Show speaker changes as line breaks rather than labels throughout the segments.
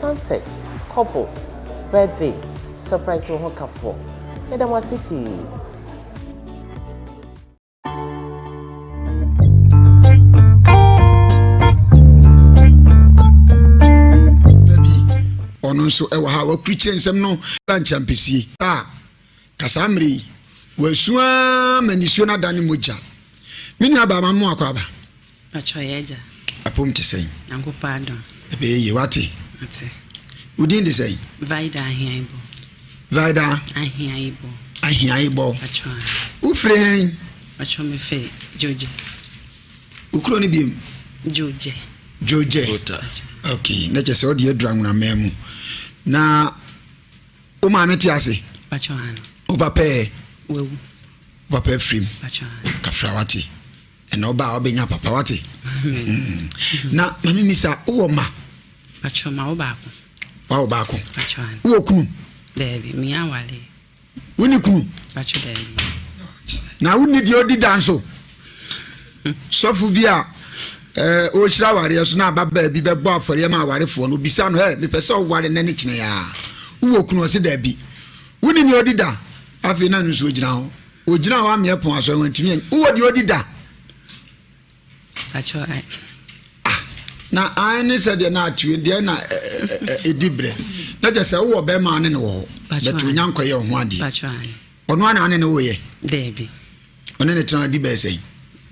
Sunset, couples, birthday, surprise wo ho kafoɔ. Yɛda mo ase pii.
Ɔno nso ɛwɔ ha wakurikyire nsɛm no nkyɛmpesie a ka saa mmerɛ yi wasu ara ma nisuo no adane mogya. Me nua baa ma mo akɔ aba.
Pakyɛ yɛ agya.
Apom te sɛn?
Nyankopɔn adom.
Ɛbɛyɛ yie wate.
Ate.
Wo din de sɛn?
Vida Ahiaibɔ.
Vida.
Ahiaibɔ.
Ahiaibɔ.
Pakyɛ.
Wofiri hɛn?
Pakyɛ me fɛ Georgia.
Wo kuro no biem?
Georgia.
Georgia. Okay, na kyerɛ sɛ wode aduru anwonaman mu. Na Wo maame te ase?
Pacho ano.
Wo papa ɛ?
Wawu.
Wo papa afirim.
Pacho ano.
Kafra wate. Ɛna ɔba a ɔbɛnya papa wate. Mm. Na maame misa wowɔ ma?
Pacho ma wo baako.
Wa wo baako.
Pacho ano.
Wowɔ kunu?
Daabi, mi awale.
Wonni kunu?
Pacho daabi.
Na wonni deɛ ɔdi da nso? Sɔfo bi a eh, ɔrehyira awareɛ so na ababaa bi bɛbɔ afɔreɛ ma awarefoɔ no, obisa no, ɛ mepɛ sɛ ɔware nnɛ ne kyena yi ara. Wowɔ kunu? Ɔse daabi. Wonni deɛ ɔdi da? Afei na no nso ɔgyina hɔ. Ɔgyina hɔ ameɛ pɔn asɔre, wantumi any. Wowɔ deɛ ɔdi da?
Pacho, ai.
Ah, na an ne sɛ deɛ na atue deɛ na ɛdi berɛ. Na kyɛ sɛ wowɔ bɛrima ne ne wɔ hɔ. Bɛto onya nkɔyɛ wo ho adeɛ.
Pacho, ai.
Ɔno ana ane ne woyɛ?
Daabi.
Ɔne ne tena di bɛyɛ sɛn?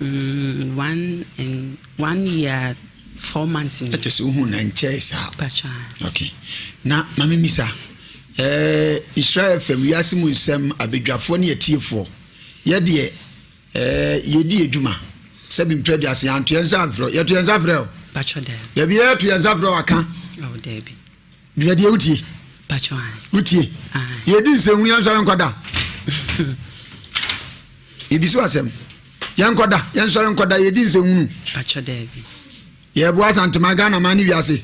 Mm, 1 and 1 year 4 months ni.
Ɛkyɛ sɛ wohu na nkyɛe saa.
Pacho.
Okay. Na maame misa, eh, Israel fam wiase mu nsɛm abadwafoɔ ne atiefoɔ yɛdeɛ eh, yɛdi adwuma sɛbi mpɛ aduase yɛanto yɛn nsa amfrɛ yɛto yɛn nsa frɛ o.
Pacho daabi.
Dabi yɛto yɛn nsa frɛ o aka.
Oh, daabi.
Dwumadie wotie? Wotie? Yɛdi nsɛmhu yɛnsɔre nkɔda. Yɛdi so asɛm. Yɛnkɔda, yɛnsɔre nkɔda, yɛdi nsɛmhunu. Yɛboa Asantema, Ghana man ne wiase.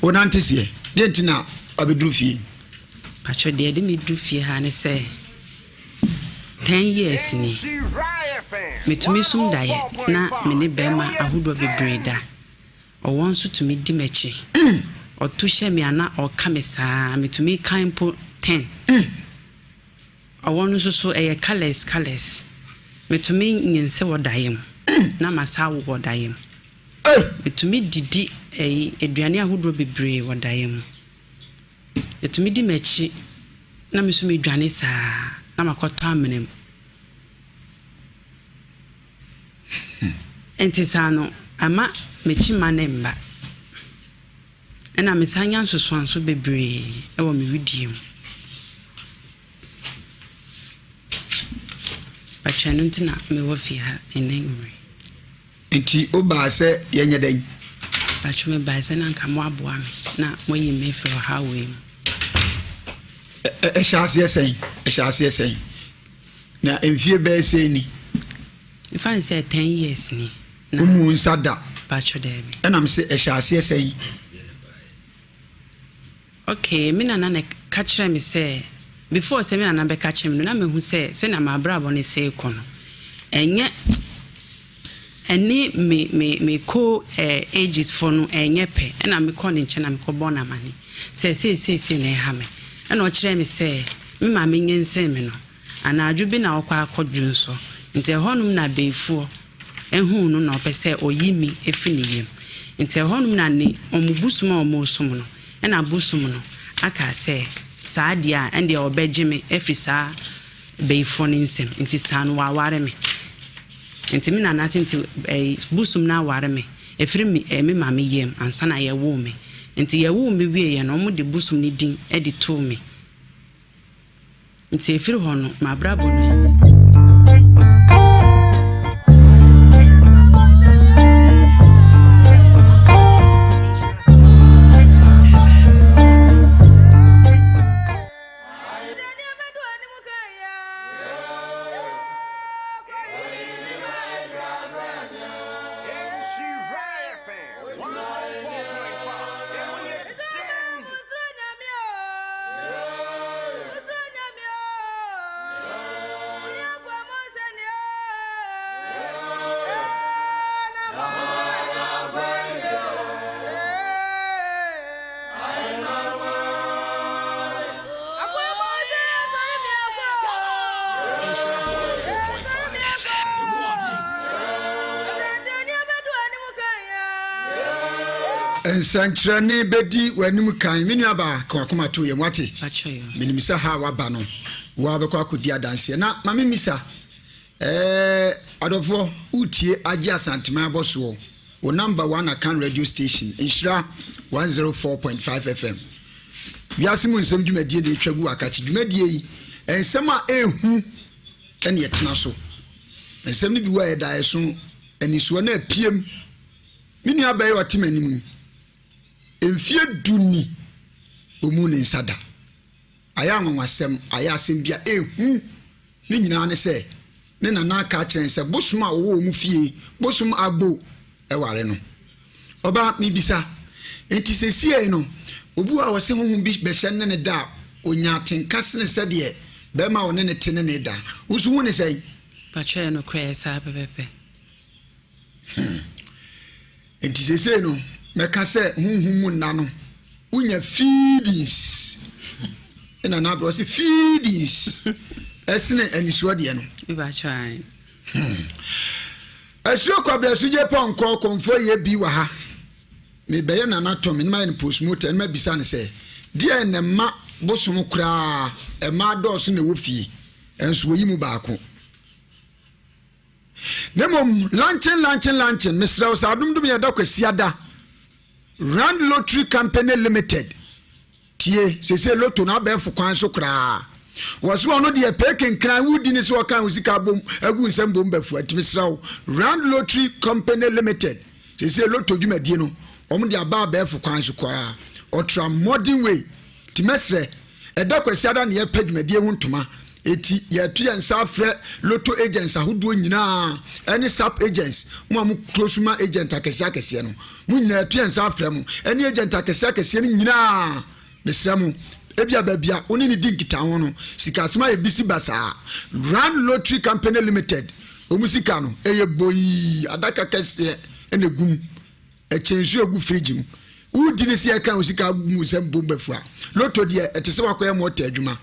Wonante seɛ. Deɛ nti na wabɛduru fie?
Patro deɛ de me duru fie ha ne sɛ 10 years ni metumi sum daeɛ na me ne bɛrima ahodoɔ bebree da. Ɔwɔ nso tumi di m'akyi. Ɔto hyɛ me a na ɔka me saa. Metumi kan mpo 10. Ɔwɔ no nso so ɛyɛ colours colours. Metumi nyinse wɔ daeɛ mu na masa awo wɔ daeɛ mu. Metumi didi ɛyi aduane ahodoɔ bebree wɔ daeɛ mu. Ɛtumi di m'akyi na me nso medwane saa na makɔtɔ amena mu. Nti saa no, ɛma m'akyi mma no mma. Ɛna mesan nya nsosoanso bebree wɔ me wedeɛ mu. Bɛkyɛ no nti na mewɔ fie ha ɛnɛ nwumere.
Nti wobaa sɛ yɛnyɛ dɛn?
Bɛkyɛ mebae sɛ na nka moaboa me na moayi me afiri ɔhaw wei mu.
Ɛhyɛ aseɛ sɛn? Ɛhyɛ aseɛ sɛn? Na mfie bɛyɛ sɛn ni?
Nfa ne sɛ 10 years ni.
Na womu nsa da.
Patro daabi.
Ɛnam sɛ ɛhyɛ aseɛ sɛn?
Okay, me nana na ka kyerɛ me sɛ before sɛ me nana bɛka kyerɛ me no na mehu sɛ sɛnea m'abrabɔ no sɛ kɔ no ɛnyɛ ɛne me me me co ages fo no ɛnyɛ pɛ. Ɛna mekɔ ne nkyɛn na mekɔ bɔ no amane sɛ seeseesei na ɛha me. Ɛna ɔkyerɛ me sɛ me maame nyinsɛn me no anadwo bi na ɔkɔ akɔdwo nso nti ɛhɔnom na abeefoɔ ehuu no na ɔpɛ sɛ ɔyi mi efi ne yam. Nti ɛhɔnom na ne ɔmo bosom a ɔmo som no ɛna bosom no aka sɛ saa deɛ a ɛndeɛ ɔbɛgye me afiri saa beefoɔ no nsam. Nti saa no waware me. Nti me nana se nti ɛyi bosom no aware me efiri me me maame yam ansa na yɛwoo me. Nti yɛwoo me wie yɛ no ɔmo de bosom no din ɛde too me. Nti efiri hɔ no m'abrabɔ no nsisi.
Nsɛnkyerɛnne bɛdi w'anim kan. Me nuabaa, ka w'akoma to yam, woate? Menim sɛ ha a woaba no, wo ara wobɛkɔ akɔdi adanseɛ. Na ma memmisa, ɛɛ, adɔfoɔ, woretie Agye Asanteman abɔsoɔ, wo number one Akan radio station, Nhyira 104.5 FM. Wiase mu nsɛm dwumadie na ɛtwa gu akakye. Dwumadie yi, nsɛm a ɛhu ɛne ɛtena so. Nsɛm no bi wɔ a ɛda ɛso, anisoɔ na apiem. Me nua bɛyɛ ɔte m'anim yi, mfeɛ du ni ɔmuu ne nsa da. Ayɛ anwanwasɛm, ayɛ asɛm bi a ɛhu. Ne nyinaa ne sɛ, ne nana aka akyerɛ no sɛ bosom a wɔwɔ wɔn fie, bosom agbo, ware no. Ɔbaa, mebisa, enti seesei no, obi wɔ hɔ a ɔse honhom bi bɛhyɛ ne ne da a, ɔnya atenka sene sɛdeɛ barima a ɔne ne te ne ne da? Wo nso hu ne sɛn?
Pakyɛ ɛyɛ nokorɛ, ɛyɛ saa pɛpɛpɛ.
Hmm. Enti seesei no, mɛka sɛ honhom mu nna no, wonya feedings. Ɛna n'abrɛ ɔse feedings ɛsene anisoɔ deɛ no. Hmm. Asuo kwabrɛ sugye pɔnkɔ kɔnfoɔ yɛ bi wɔ ha. Mebɛyɛ nana tɔ me ne mayɛ no postmortem ne mabisa no sɛ deɛ na ɛma bosom koraa ɛma adɔɔso na ɛwɔ fie ɛnso wɔyi mu baako. Na mmom lankyen lankyen lankyen mesrɛ wo sɛ adomdom yɛ da kwasiada Rand Lottery Company Limited tie sese loto no abɛɛfo kwan so koraa wɔ so ɔno deɛ pee kenkran wodi ne sɛ ɔkan wo sika bom agu nsɛm bom bɛfua nti mesrɛ wo Rand Lottery Company Limited sese loto dwumadie no wɔn de aba abɛɛfo kwan so koraa ɔtra modern way nti mɛsrɛ Ɛda Kwasiada na yɛpɛ dwumadie ho ntoma, enti yɛreto yɛn nsa afrɛ lotto agents ahodoɔ nyinaa ɛne sub agents, mo a mo kuro so ma agent akɛseɛ akɛseɛ no, mo nyinaa yɛto yɛn nsa afrɛ mo, ɛne agent akɛseɛ akɛseɛ no nyinaa, mesrɛ mo, ebia baabi a wo ne no di nkitaho no, sikasɛm ayɛ bisi basaa. Rand Lottery Company Limited, wɔn sika no, ɛyɛ boii, adaka kɛseɛ ɛna ɛgu mu. Ɛkyɛn nsu a egu fridge mu. Wodi ne sɛ yɛka wo sika mu sɛ mbom bɛfua. Lotto deɛ ɛte sɛ wakɔyɛ mɔta adwuma.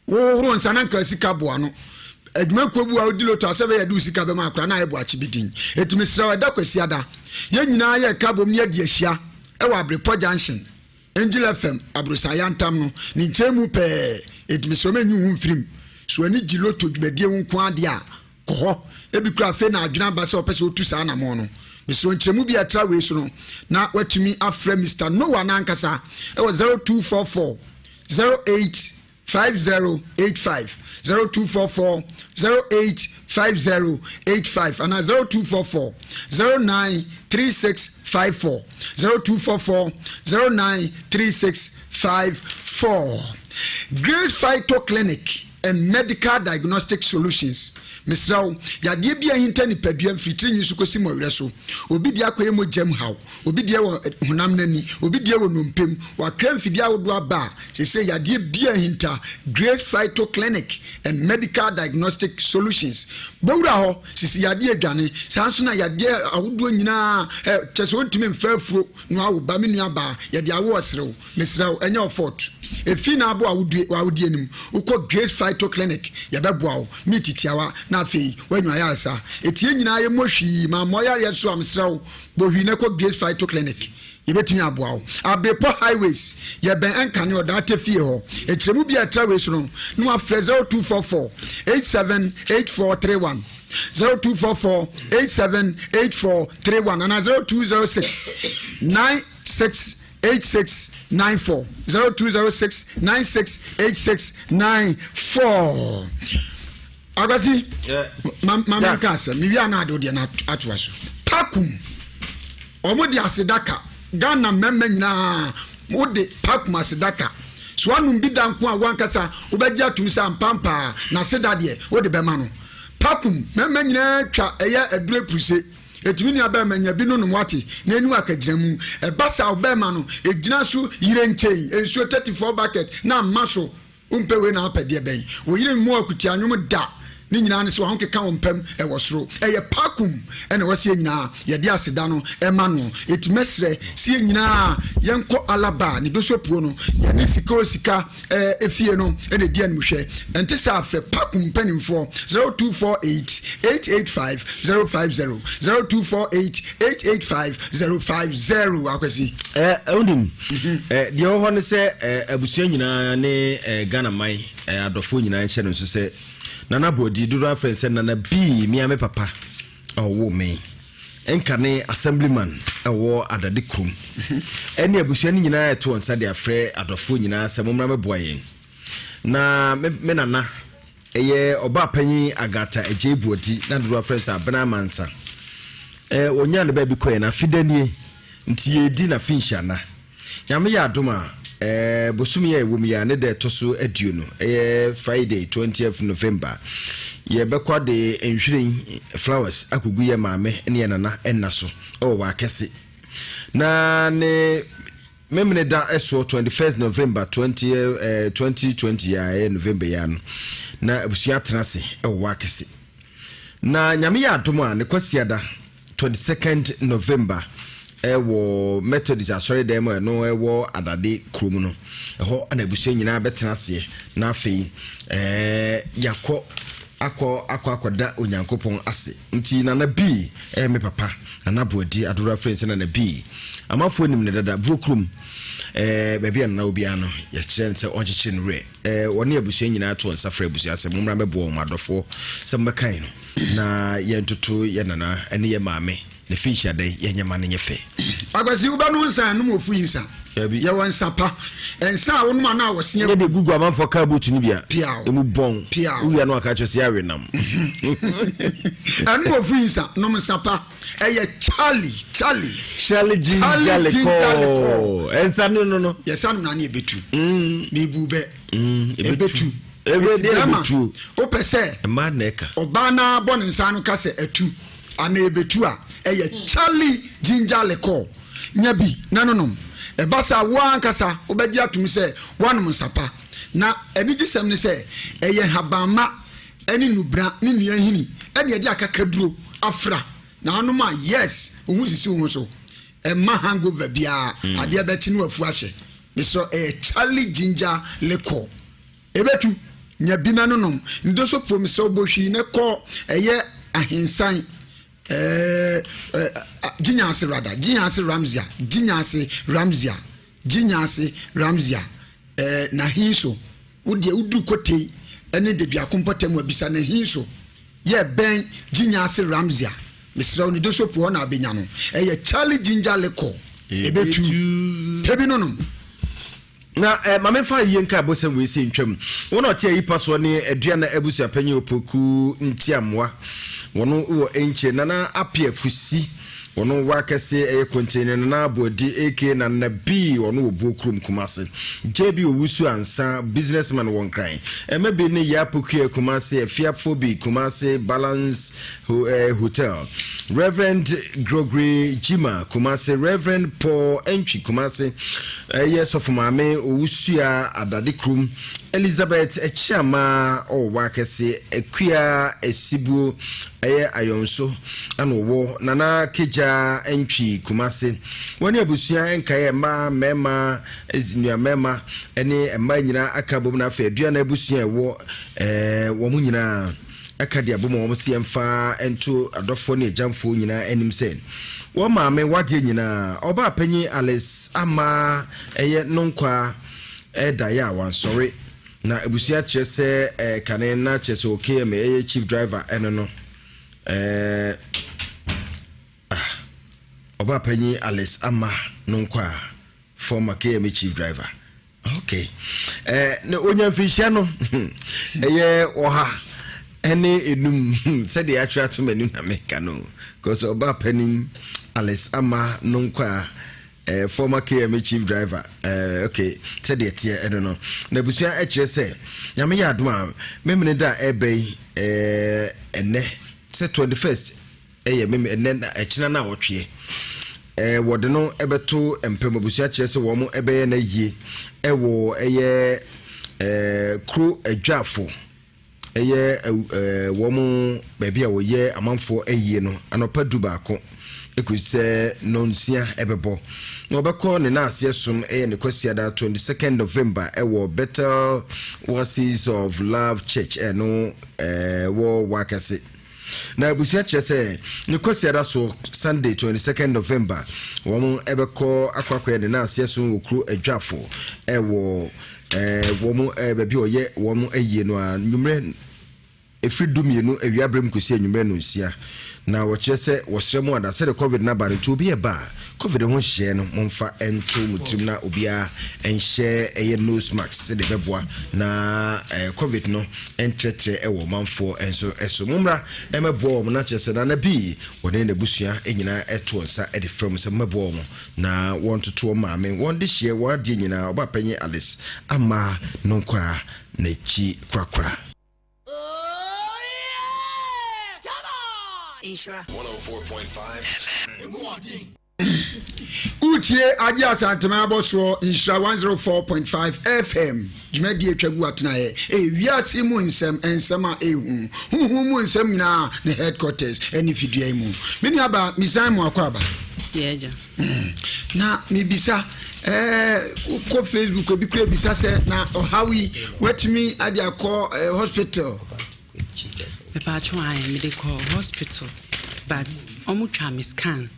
Wohohoro nsa na nka sika boa no. Adwumakuo bi wɔ a wodi lotto a sɛ bɛyɛ de wo sika bɛma akora na ayɛ boakye bi din. Eti mesrɛ wo ɛda Kwasiada yɛn nyinaa yɛreka abom ne yɛadi ahyia ɛwɔ Abrepɔ junction Angel FM aborosan yantam no ne nkyɛn mu pɛɛ. Enti mesrɛ wo mɛnyi wo ho mfiri mu. So w'ani gye lotto dwumadie ho nko ara deɛ a, Kɔ hɔ. Ebi koraa afei na adwene aba sɛ ɔpɛ sɛ otu saa anammɔn no. Mesrɛ wo, nkyerɛmu bi a ɛtra wei so no, na woatumi afrɛ Mister Noah no ankasa wɔ 0244 08 5085, 0244 08 5085 anaa 0244 09 3654, 0244 09 3654. Grace Phyto Clinic and Medical Diagnostic Solutions. Mesrɛ wo, yadeɛ bi a ɛhinta nipadua mfiri tiri nwi so kɔsi mmɔwerɛ so. Obi deɛ akɔyɛ mogya mu haw, obi deɛ wɔ eh, honam no ani, obi deɛ wɔ nnompe mu. Wakra mfidie ahodoɔ aba a, seesei yadeɛ bi a ɛhinta Great Phyto Clinic and Medical Diagnostic Solutions. Bɔwura hɔ, sisi yadeɛ adwane. Saa nso na yadeɛ ahodoɔ nyinaa, eh, kyɛ sɛ wɔntumi mfa afuro na wawo ba, me nua baa, yɛde awo ɔserew. Mesrɛ wo, ɛnyɛ wo fault. Efi na abo awodue w'awodie no mu. Wokɔ Grace Phyto Clinic, yɛbɛboa wo. Meet tiawa, na afei woanya ayaresa. Eti yɛn nyinaa yɛmmɔ hwii, mammɔ yareɛ so a, mesrɛ wo, bɔ hwii na kɔ Grace Phyto Clinic. Yɛbɛtumi aboa wo. Abrepɔ Highways, yɛbɛn Ɛnkane Ɔdaate fie hɔ. Nkyerɛmu bi a ɛtra wei so no, na wafrɛ 0244 87 8431. 0244 87 8431 anaa 0206 96 8694 0206 968694 akwasi ma ma menka asɛm mewie a na ade wodeɛ no atoa so pakum ɔmo de asedaka Ghana mmarima nyinaa wode pakum asedaka so anom bi da nko a wankasa wobɛgye atum sɛ ampampaa na aseda deɛ wode bɛma no pakum mmarima nyinaa twa ɛyɛ aduro apuruse Enti me nua bɛrima nya bi no nom wate na enu akagyina mu. Ɛba saa ɔbɛrima no egyina so yere nkyɛn nsuo 34 bucket na amma so. Wompɛ wei na apɛ deɛ bɛn? Wo yere mmoa akutia nwom da. Ne nyinaa ne sɛ w'ahokeka wɔ mpam wɔ soro. Ɛyɛ Pakum na ɛwɔ sɛ yɛn nyinaa yɛde aseda no ma no. Enti mɛsrɛ sɛ yɛn nyinaa yɛnkɔ Alaba ne Dosopuo no, yɛne Sika o Sika efie no na ɛdi animhwɛ. Ɛnte saa a, frɛ Pakum mpanimfoɔ 0248 885 050, 0248 885 050. Akwasi.
Ɛ wonim deɛ ɛwɔ hɔ ne sɛ abusua nyinaa ne Ghana man adɔfoɔ nyinaa nhyɛ no nso sɛ Nana Boadi, dodoɔ ara frɛ no sɛ Nana Bii, me ara me papa a ɔwoo me, nka ne assemblyman ɛwɔ Adade kurom, ɛne abusua no nyinaa ɛto wɔn nsa de afrɛ adɔfoɔ nyinaa sɛ mommra mɛboa yɛn. Na me, me nana ɛyɛ ɔbaa panyin Agatha Agyei Boadi, na dodoɔ afrɛ no sɛ Abena Amansa. Ɛɛ wɔnyaa no baabi kɔɛ na afe da nie, nti yɛredi n'afe nhyia Nyame yɛ adom a, eh, bosome yi a ɛwɔ mu yi a ne da ɛtɔ so aduonu, ɛyɛ Friday 20th November, yɛbɛkɔ de nhwiren, flowers, akɔgu yɛ maame ne yɛ nana nna so ɛwɔ Wakɛse. Na ne memene da ɛsoɔ 21st November 20, eh, 2020 a ɛyɛ November yi ano, na abusua atena ase ɛwɔ Wakɛse. Na Nyame yɛ adom a, ne Kwasiada 22nd November wɔ Methodist asɔredan mu a ɛno ɛwɔ Adade kurom no, ɛhɔ na abusua nyinaa bɛtena aseɛ na afei ɛɛ yakɔ akɔ akɔ akɔda Onyankopɔn ase. Nti Nana B ɛyɛ me papa, Nana Boadi Adora frɛ sɛ Nana B. Amanfoɔ nim no dada, Buo kurom ɛɛ baabi a Nana wɔ biara no yɛkyerɛ no sɛ ɔnkyekyere no werɛ. Ɛɛ wɔne abusua nyinaa to nsa frɛ abusua sɛ mommra mɛboa wɔn adɔfoɔ sɛ mobɛkan no. Na yɛntoto yɛ nana ne yɛ maame ne fi nhyiadan yɛnyɛ ma no nyɛ fɛ.
Akwasi wobɛnom nsa ɛnom ofu yi nsa.
Dabi.
Yɛwɔ nsa pa. Nsa a wonom a na awɔseɛ.
Nyɛ de gugu amanfoɔ kaa boot no bia.
Piaw.
Emu bɔn.
Piaw.
Wowia no aka kyerɛ sɛ yɛawe nam.
Ɛnom ofu yi nsa nom nsa pa. Ɛyɛ Charlie Charlie.
Charlie ginger liquor. Nsa no no no.
Yɛsa nom na ne ɛbɛtu. Mebu bɛ. Ɛbɛtu.
Eti
bɛrima, wopɛ sɛ ɔbaa no ara bɔ ne nsa ano ka sɛ atu anaa ɛbɛtu a, ɛyɛ Charlie ginger liquor. Nya bi na no nom. Ɛba saa a, wo ara ankasa wobɛgye atom sɛ woanom nsa pa. Na anigyesɛm ne sɛ, ɛyɛ nhabamma ne nnubra ne nnua nhini na yɛde akakaduro afra na anom a, yes, wo ho sisi wo ho so. Ɛmma hangover biara, adeɛ bɛkye na wafu ahyɛ. Mesrɛ wo, ɛyɛ Charlie ginger liquor. Ebetu, nya bi na no nom. Ndoso pom sɛ wobɔ hwii na kɔ ɛyɛ ahensan ɛɛ Gyinya ase rather, Gyinya ase Ramsia, Gyinya ase Ramsia, Gyinya ase Ramsia ɛɛ Nahin so. Wo deɛ woduru Kotei ɛne Deduako mpɔtam a bisa Nahin so. Yɛ bɛn Gyinya ase Ramsia. Mesrɛ wo ne doso po hɔ na abɛnya no. Ɛyɛ Charlie Ginger Liquor. Ebetu, pɛ bi no nom.
Na eh, ma memfa ayie nkaebɔsɛm wei sei ntwam. Wɔn a ɔte ayi pa soɔ ne Aduana abusuapanyin Opoku Ntiamoa. Wɔn wɔ Enkyire. Nana Appiah Kusi, wɔn wɔ Akɛse ɛyɛ Konten ne Nana Aboadi aka Nana B, wɔn wɔ Buo kurom Kumase. JB Owusu Ansa, businessman wɔ Nkran. Ɛma bi ne Yaa Pokuɛ Kumase, Afia Fobi Kumase, Balance Ho eh, Hotel. Rev. Gregory Gyimah, Kumasi, Rev. Paul Antwi, Kumasi, ɛyɛ Sɔfo Maame Owusua Adade Kurom, Elizabeth Akyiama ɔwɔ Akɛse, Akua Asibuo, ɛyɛ Ayɔnso ɛna ɔwɔ Nana Kegya Antwi, Kumasi. Wɔne abusua nkaeɛ mmaa, mmarima, nua mmarima ne mmaa nyinaa aka bom na afei Aduana abusua ɛwɔ ɛɛ wɔn nyinaa. Ɛka de abom a wɔn se yɛmfa nto adɔfoɔ ne agyamfoɔ nyinaa anim sɛ wɔn maame wadeɛ nyinaa ɔbaa panyin Alice ama ɛyɛ no nkwa ɛdaeɛ a wansɔre na abusua kyerɛ sɛ ɛɛ kane na kyerɛ sɛ OKM ɛyɛ chief driver ɛno no ɛɛ ah ɔbaa panyin Alice ama no nkwa former KMA chief driver. Okay. Eh, na onya mfinhyia no ɛyɛ ɔha ɛne enum sɛdeɛ atwerɛ ato m'anim na meka no because ɔbaa panin Alice Ama no nkwa eh, former KMA chief driver eh, okay sɛdeɛ teɛ ɛno no na abusua ɛkyerɛ sɛ nyame yɛ adom a memene da a ɛbɛ yi eh, ɛnɛ sɛ 21st Ɛyɛ mem ɛnɛ na ɛkyena na awɔtweɛ. Ɛɛ wɔde no ɛbɛto mpam abusua kyerɛ sɛ wɔn ɛbɛyɛ no ayie ɛwɔ ɛyɛ ɛɛ kuro adwafo. ɛyɛ wɔn baabi a wɔyɛ amanfoɔ ayie no anɔpa du baako ɛkɔsi sɛ nɔnsia ɛbɛbɔ na ɔbɛkɔ ne naaseɛ som ɛyɛ ne kwasiada 22nd November ɛwɔ Bethel Oasis of Love Church ɛno ɛwɔ Wakase. Na abusua kyerɛ sɛ ne Kwasiada so Sunday 22nd November wɔn ɛbɛkɔ akɔ akɔyɛ ne naaseɛ so wɔ kuro adwafo ɛwɔ ɛɛ wɔn ɛɛ baabi a ɔyɛ wɔn ayie no a nwummerɛ ɛfiri du mmienu awia berɛ mu kɔsi anwummerɛ no nsia na wɔkyerɛ sɛ wɔsrɛ mu ada sɛde covid no aba no nti obi ɛba a covid ho nhyehyɛeɛ no momfa nto mo tirim na obiara nhyɛ ɛyɛ nose mask sɛdeɛ ɛbɛboa na eh, covid no ntrɛtrɛ ɛwɔ ɔmanfoɔ nso ɛso. Mommra ɛmɛboa wɔn na kyerɛ sɛ Nana bi wɔne n'abusua nyinaa ɛto nsa ɛde frɛ mu sɛ mommɛboa wɔn na wɔntoto wɔn maame wɔn de hyeɛ wɔn adeɛ nyinaa ɔba panyin Alice ama no nkwa n'akyi korakora.
Nhyira 104.5 FM.
Wotie Agye Asantema abɔsoɔ Nhyira 104.5 FM dwumadie atwa gu atenaeɛ ɛyɛ wiase mu nsɛm nsɛm a ɛhu huhu mu nsɛm nyinaa ne headquarters ɛne fidua yi mu. Me nua ba mesan mu akɔ aba. Na mebisa ɛɛ wokɔ Facebook obi kura bisa sɛ na ɔhaw yi watumi ade akɔ eh, hospital.
Mepatwo ayɛ mede kɔ hospital but ɔmo twa me scan.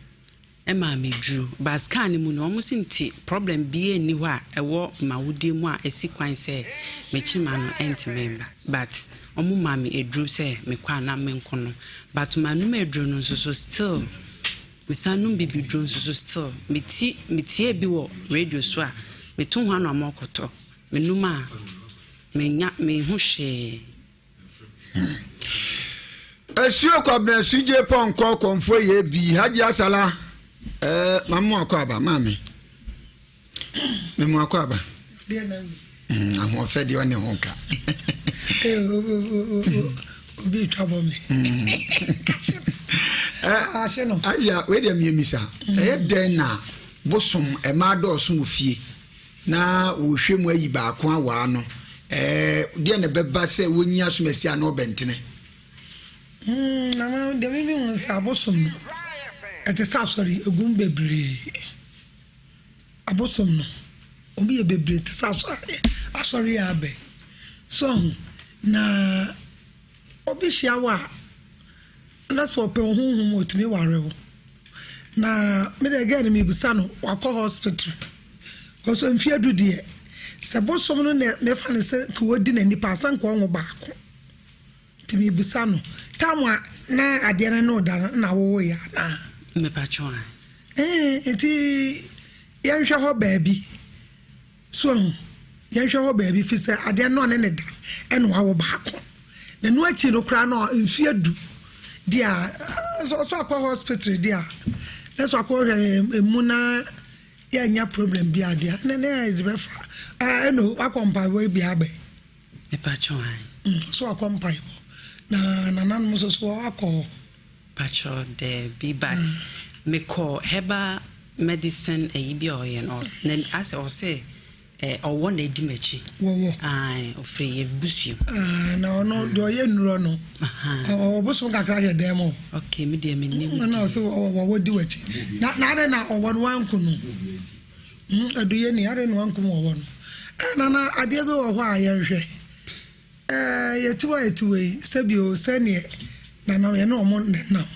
Ɛmaa me duru but scan no mu no ɔmo se nti problem biaa nni hɔ a ɛwɔ m'awodeɛ mu a ɛsi kwan sɛ me kyema no ɛntumi mba but ɔmo maa me aduro sɛ mekɔ a na menko no but manom aduro no nso so still mesan nom bibiduro nso so still meti metie bi wɔ radio so a meto ho ano a mɔkɔtɔ menom a menya menhu hwee.
Asuo Kwabena Sugye Pɔnkɔ Kɔmfoɔ yɛ bi Hajji Asala ɛɛ eh, mamu akɔ aba maame memu akɔ aba hmm, ahoɔfɛ deɛ ɔne ho ka
obi twa bɔ me hmm.
eh, Aya wei deɛ mmiɛmisa hmm. ɛyɛ dɛn na bosom ɛmaa dɔɔso wɔ fie Na wɔhwɛ mu ayi baako awaa no, ɛɛ, deɛ na ɛbɛba sɛ wɔnyi asomasi ano ɔbɛntene?
Hmm, nana, deɛ mimi hu sɛ abosom no, ɛte sɛ asɔre, egum bebree. Abosom no, wɔn yɛ bebree te sɛ asɔre, asɔre yɛ abɛn. So ho, na obi hyia wo a, Na sɛ ɔpɛ wo honhom a otumi ware wo. Na me deɛ girl no mebisa no wakɔ hospital because mfeɛ du deɛ sɛ bosom no na mefa no sɛ nka ɔdi n'ani paa sɛ nka ɔnwo baako nti mebisa no tam a na adeɛ no ne wo da no na wowoeɛ anaa?
Mepatwo a.
Ɛɛ nti yɛnhwɛ hɔ baabi. So ahu? Yɛnhwɛ hɔ baabi, fi sɛ adeɛ no ɔne ne da ɛna wawo baako. Na ɛno akyi no koraa no mfeɛ du deɛ a sɛ ɔsɔ akɔ hospital deɛ a na sɛ akɔ hwɛ emu na yɛanya problem bi adeɛ a ɛna na yɛde bɛfa ɛno wakɔ mpaebɔ bi abɛn.
Mepakyɛw ae.
So wakɔ mpaebɔ na nananom nso so wakɔ hɔ.
Pakyɛw daabi but me kɔ herbal medicine ayi bi a ɔyɛ no na asɛ ɔsɛ ɛ ɔwɔ na edi m'akyi.
Wɔwɔ.
Ae ɔfiri yɛ busua mu.
Ah na ɔno deɛ ɔyɛ nnuro no. Ɔwɔ bosom kakra hyɛ dɛm o.
Okay me deɛ me nim.
Ɛna ɔsɛ wɔwɔ di w'akyi na na adɛn na ɔwɔ no wanku no. Hmm aduyɛ ni adɛn na wankum ɔwɔ no. Ɛ nana adeɛ bi wɔ hɔ a yɛnhwɛ. Ɛɛ, yɛte hɔ a yɛte hɔ yi, sɛbi o, sɛdeɛ nana yɛne wɔn na ɛnam.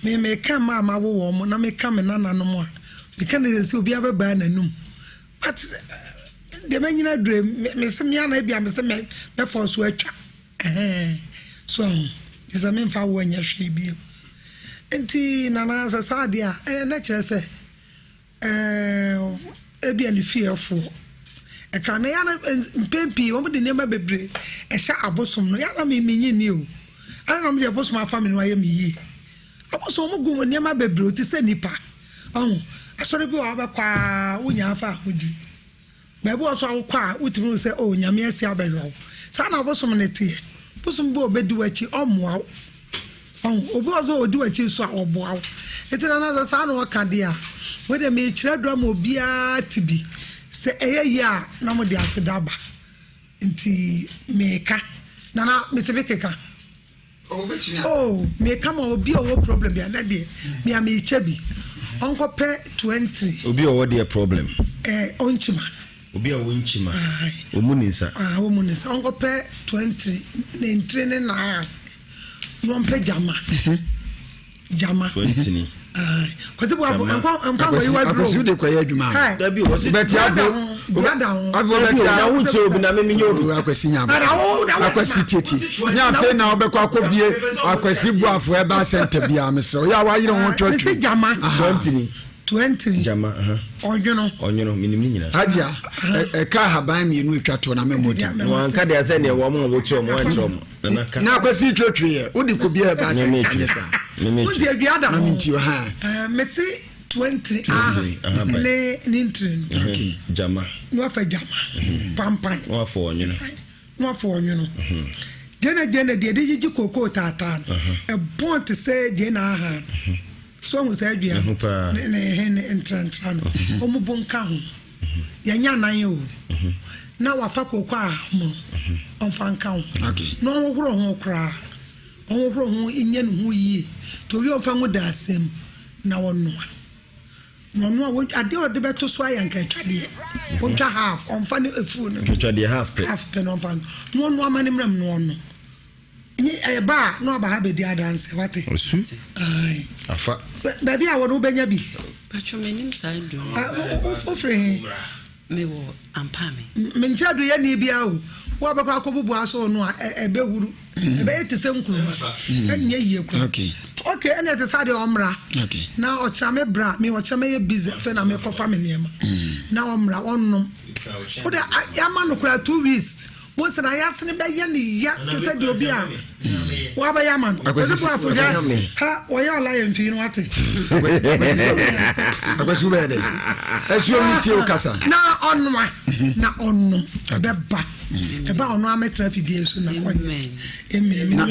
Me meka mma a mawo wɔn na meka me nananom a, meka ne sɛ obiara bɛbaa n'anum. But deɛ manyina adure, me se me ana ebia me se me mɛfɔ so atwa. Ɛhɛn, so ahu, gye sɛ memfa wo nyɛ hwee bio. Nti nana sɛ saa adeɛ a, ɛyɛ na kyerɛ sɛ Ɛɛ, ebia ne fiefoɔ. Ɛka no, ɛyɛ na mpɛn pii wɔn de nneɛma bebree ɛhyɛ abosom no. Ɛyɛ na me menye ni o. Ɛna na wɔn de abosom afa me no ayɛ me yie. Abosom wɔn gu nneɛma bebree te sɛ nipa. Ɔho, asɔre bi wɔ hɔ wobɛkɔ a wonya afa ahodi. Baabi wɔ so a wokɔ a wotumi hu sɛ oh Nyame asi abɛhwɛ wo. Saa na abosom no teɛ. Bosom bi wɔ ɔbɛdi w'akyi ɔmmoa wo. Ɔho, obi wɔ so a ɔdi w'akyi nso a ɔboa wo. Nti na na sɛ saa na ɔka deɛ a, wei deɛ mekyerɛ aduru ama obiara te bi. Sɛ ɛyɛ yie a na mode aseda aba. Nti meka. Nana metumi keka. Oh meka ma obi a ɔwɔ problem bi anɛ deɛ me a mekyɛ bi ɔnkɔpɛ 20.
Obi a ɔwɔ deɛ problem.
Eh, ɔnkyima.
Obi a ɔwɔ nkyima. Ɔmu ne nsa.
Ah, ɔmu ne nsa. Ɔnkɔpɛ 20 ne ntiri ne naa na ɔmpɛ gyama. Mhm. Gyama.
20.
Kwasi buafo nkɔ nkɔ nkɔ yiwa duro.
Akwasi de kɔ yɛ adwuma.
Dabi o wɔsi.
Bɛti afei afei wɔbɛti
a. Na wo nkyɛn obi na mímí nyɛ obi.
Akwasi nya akwasi tietie ní afei na ɔbɛkɔ akɔ bie akwasi buafo ɛba sɛnta bi a mesrɛ ɔyɛ a wayere ho twɛtwɛ.
Mesi gyama.
20.
20.
Gyama.
Ɔnwono.
Ɔnwono minim ne nyinaa.
Agya ɛka ahaban mmienu atwa toɔ na mɛmɔ di.
Wɔn anka deɛ sɛ deɛ wɔn a wɔkyerɛ wɔn ankyerɛ wɔn.
Na akwasi twetwe yɛ wode kɔ biara ba sɛ kanyɛ saa.
Wode adua da
ho. Nti ha.
Mese 20 aha ne ne ntiri no.
Gyama.
Na wafa gyama. Pampan.
Na wafa ɔnwono.
Na wafa ɔnwono. Gyena gyena deɛ de gyegye kookoo taataa no. Ɛbɔn te sɛ gyena aha no. So ahu saa dua no ne ne he ne ntrantraa no wɔn bo nka ho yɛnyɛ anan o na wafa kooko a mono ɔmfa nka ho na ɔnhohoro ho koraa ɔnhohoro ho nyɛ ne ho yie nti owie ɔmfa ngo da asɛm na ɔnoa na ɔnoa wɔ adeɛ a ɔde bɛto so ayɛ nka atwadeɛ ɔntwa half ɔmfa ne efuo no
atwadeɛ half pɛ
half pɛ na ɔmfa no na ɔnoa ma ne mmerɛ mu na ɔno Nye ɛba a na ɔba ha bɛdi adanse wate.
Osu.
Ae.
Afa.
Baabi a wɔ no wobɛnya bi.
Patro menim saa aduro no.
Wofiri he?
Mewɔ Ampame.
Menkyerɛ do yɛ ni bia o. Wo a bɛkɔ akɔbubu aso no a ɛbɛhuru. Ɛbɛyɛ te sɛ nkuruma. Ɛnyɛ yie kora.
Okay.
Okay, ɛna ɛte sɛ adeɛ ɔmmra.
Okay.
Na ɔkyerɛ me bra, me ɔkyerɛ mɛyɛ busy afei na mekɔfa me nneɛma. Na ɔmmra ɔnnom. Wode ama no koraa 2 weeks. Mo sɛ na yasene bɛyɛ ne ya te sɛ deɛ obi a wabɛyɛ ama no. Ɔsɛ bu afɔdwa ha wɔyɛ ɔla yɛ mfii no wate.
Akwasi wobɛyɛ dɛ. Ɛsuo mi tie o kasa.
Na ɔnoa na ɔnom ɛbɛba ɛba ɔno amɛtena fidie so na ɔnyɛ. Amen.
Na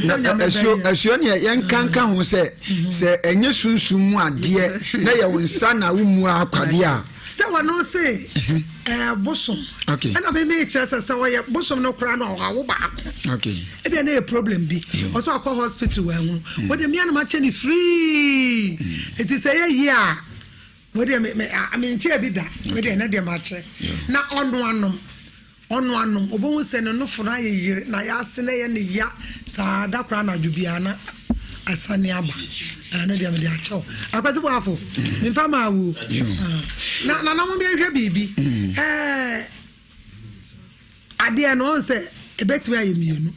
ɛsuo ɛsuo neɛ yɛnkanka ho sɛ sɛ ɛnyɛ sunsum mu adeɛ na yɛ wo nsa na wo mu akwadeɛ a.
Sɛ wɔno se ɛɛ bosom. Ɛna mi mi kyerɛ sɛ sɛ ɔyɛ bosom no koraa no ɔhawo baako. Ebi ɛna yɛ problem bi. Ɔsɛ ɔkɔ hospital wɔ ɛho. Wɔde mi anam akyɛ ne free. Eti sɛ yɛ yie a wɔde mi mi mi nkyɛn bi da. Wɔde ɛna deɛ ma kyɛ. Na ɔno anom. Ɔno anom, obohu sɛ ne nofo no ayeyere na ayɛ na ɛyɛ no ya saa da koro anadwo biara na asane aba. Ɛno deɛ mede akyɛ wo. Akwasi Boafo, memfa maa wo. Na nana mo yɛnhwɛ biribi. Ɛɛ adeɛ no ɔn sɛ ɛbɛtumi ayɛ mmienu.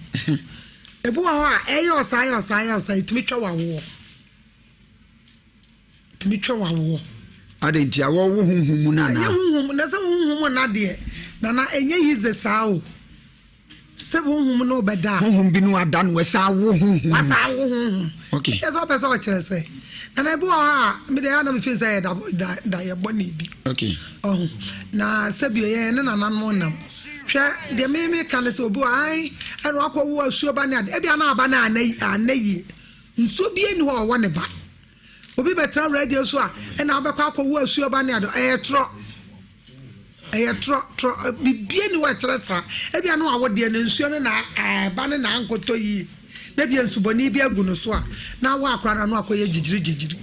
Ebi wɔ hɔ a ɛyɛ ɔsaa yɛ ɔsaa yɛ ɔsaa ɛtumi twa wawoɔ. Tumi twa wawoɔ.
Adɛn nti a wɔwo honhom mu no anaa?
Ɛnyɛ honhom na sɛ honhom na deɛ nana ɛnyɛ yize saa o. Sɛ honhom no bɛda a.
Honhom bi no ada no ɛsan awo honhom.
Wasa awo honhom.
Okay.
Ɛkyɛ sɛ ɔpɛ sɛ ɔkyerɛ sɛ nana ebi wɔ hɔ a me deɛ anam fi sɛ yɛ da da da yɛ bɔ ne bi.
Okay.
Ɔho na sɛbi yɛ ne nananom nam hwɛ deɛ me me ka ne sɛ obi wɔ ae ɛna wakɔ wo asuo ba ne ade ebi ana aba na ana ana yie nsuo bi ani hɔ a ɔwɔ ne ba. Obi bɛtena radio so a ɛna wobɛkɔ akɔwo asuo ba ne ade ɛyɛ torɔ ɛyɛ torɔ torɔ bibie ni hɔ ɛkyerɛ saa ebia no awo deɛ na nsuo no na ɛba ne na ankɔtɔ yie na ebia nsubɔni bi agu no so a na awo akora no ano akɔyɛ gyigyiri gyigyiri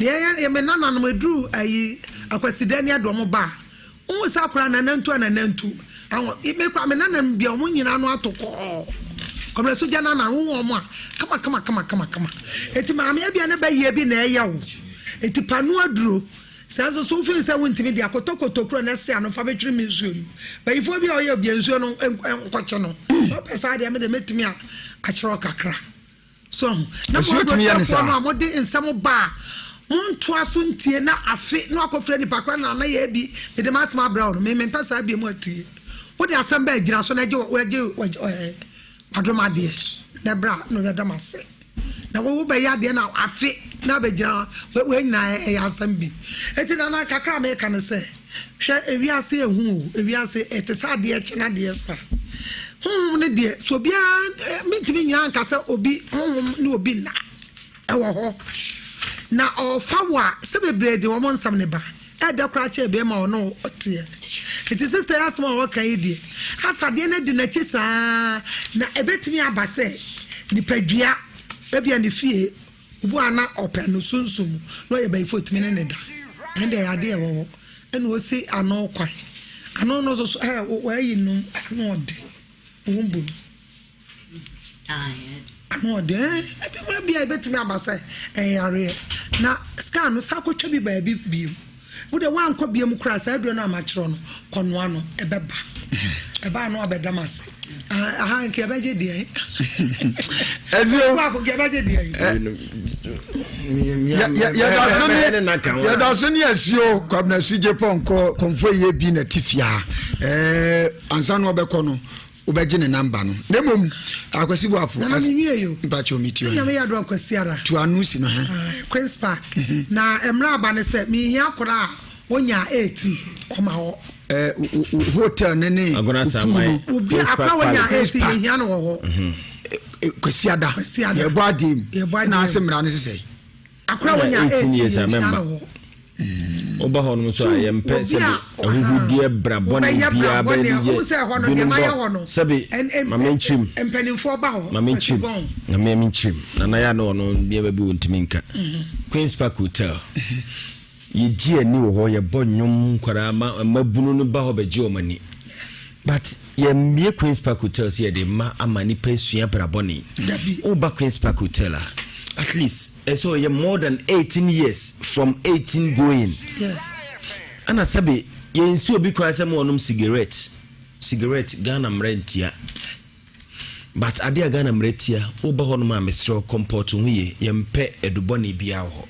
na yɛyɛ yɛ me nananom eduru ayi akwasida ne aduɔmo ba a Wohu sɛ akwadaa nanantu a nanantu. Aho me kora me nana bia wɔn nyinaa no ato kɔɔ. Kɔmɛ so gya nana wohu wɔn a kama kama kama kama kama. Eti maame ebia ne bɛyɛ bi na ɛyɛ wo. Eti pano aduro. Sɛ nso so wofin sɛ wontumi de akɔtɔ kotokuro na ɛsɛ ano fa bɛtwere me nsuo no. Bayifoɔ bi a ɔyɛ obia nsuo no nkɔkye no. Sɛ ɔpɛ saa deɛ me de mɛtumi a akyerɛ kakra. So ahu? Na mo
Asuo tumi yɛ ne
aburokyerefoɔ
saa.
no a mode nsɛm ba a, montoa so ntie na afe na wakɔfrɛ nipa korɔ na na yɛ bi mede m'asɛm abrɛ wo no, me mempɛ saa bio mu atie. Wode asɛm ba a gyina so na gye gye ɛɛ wadom adeɛ na bra na yɛda m ase. Na wo wobɛyɛ adeɛ na afe na abɛgyina hɔ wei nyinaa ɛyɛ asɛm bi. Eti nana kakra a meka ne sɛ Hwɛ, ewiase yɛ hu o, ewiase ɛte sɛ adeɛ kye na adeɛ sa. Honhom no deɛ, sɛ obiara, mentumi nyina nka sɛ obi honhom ne obi nna ɛwɔ hɔ. Na ɔfa wo a, sɛ bebree de wɔn nsɛm ne ba, ɛdɛ koraa kyɛn bɛrima ɔne ɔteɛ. Nti sister yi asɛm a ɔka yi deɛ, asa adeɛ no adi n'akyi saa na ɛbɛtumi aba sɛ nipadua, ebia ne fie, obi a na ɔpɛ no sunsum mu na ɔyɛ bayifo otumi ne ne da. Ɛnde ɛyɛ adeɛ ɛwɔ hɔ. Ɛna ɔsi ano kwan. Ano no nso so ɛ wɔayi no ano ɔde wɔn bu no. Ano ɔde ɛ ebi mu ebia ebetumi aba sɛ ɛyareɛ na scan no san kɔtwa bi baabi biem. Wo deɛ woankɔ biem koraa saa aduro no a makyerɛ no kɔnoa no ɛbɛba. Ɛbaa no abɛda m ase. Aha nka ɛbɛgye deɛ.
Ɛsio.
Nka ɛbɛgye deɛ.
Yɛda so ne asuo Kwabena Sugye Pɔnkɔ kɔmfo yie bi na ti fia. Ɛɛ ansa na ɔbɛkɔ no. Wobɛgye ne number no. Na mmom Akwasi Boafo.
Nana me nwie yo.
Mpakyɛw me
tie. Sɛ nyame yɛ adom Akwasi ara.
Tu ano si no ha.
Queens Park. Mhm. Na mmerɛ aba ne sɛ mehia akora a wonya 18 ɔma hɔ.
Eh, hotel ne ne
Agona Saman.
Obi akora wonya 18 yɛhia no wɔ hɔ.
Mhm. Eh, Kwasi ada.
Kwasi ada.
Yɛbɔ adeɛ mu.
Yɛbɔ adeɛ mu.
Na ase mmara ne sesɛ.
Akora wonya 18 yɛhia no hɔ.
Woba hɔ nom nso a yɛmpɛ sɛbi ahuhudeɛ bra bɔne biara bɛyɛ de yɛ binom bɔ sɛbi mame nkyirim mame nkyirim na mame nkyirim na na yɛ na ɔno nneɛma bi wɔntumi nka mhm. Queen's Park Hotel mhm. yɛgye ani wɔ hɔ yɛbɔ nnwom nkwadaa ma mmabunu no ba hɔ bɛgye wɔn ani but Yɛmmue Queen's Park Hotel sɛ yɛde ma ama nipa asua bra bɔne. Woba Queen's Park Hotel a, at least ɛsɛ ɔyɛ more than 18 years from 18 going. Ɛna sɛbe yɛnsi obi kwan sɛ ma ɔnom cigarette. Cigarette Ghana mmara ntia. But adeɛ a Ghana mmara tia, woba hɔ nom a mesrɛ wo comport wo ho yie, yɛmpɛ adubɔne biara wɔ hɔ.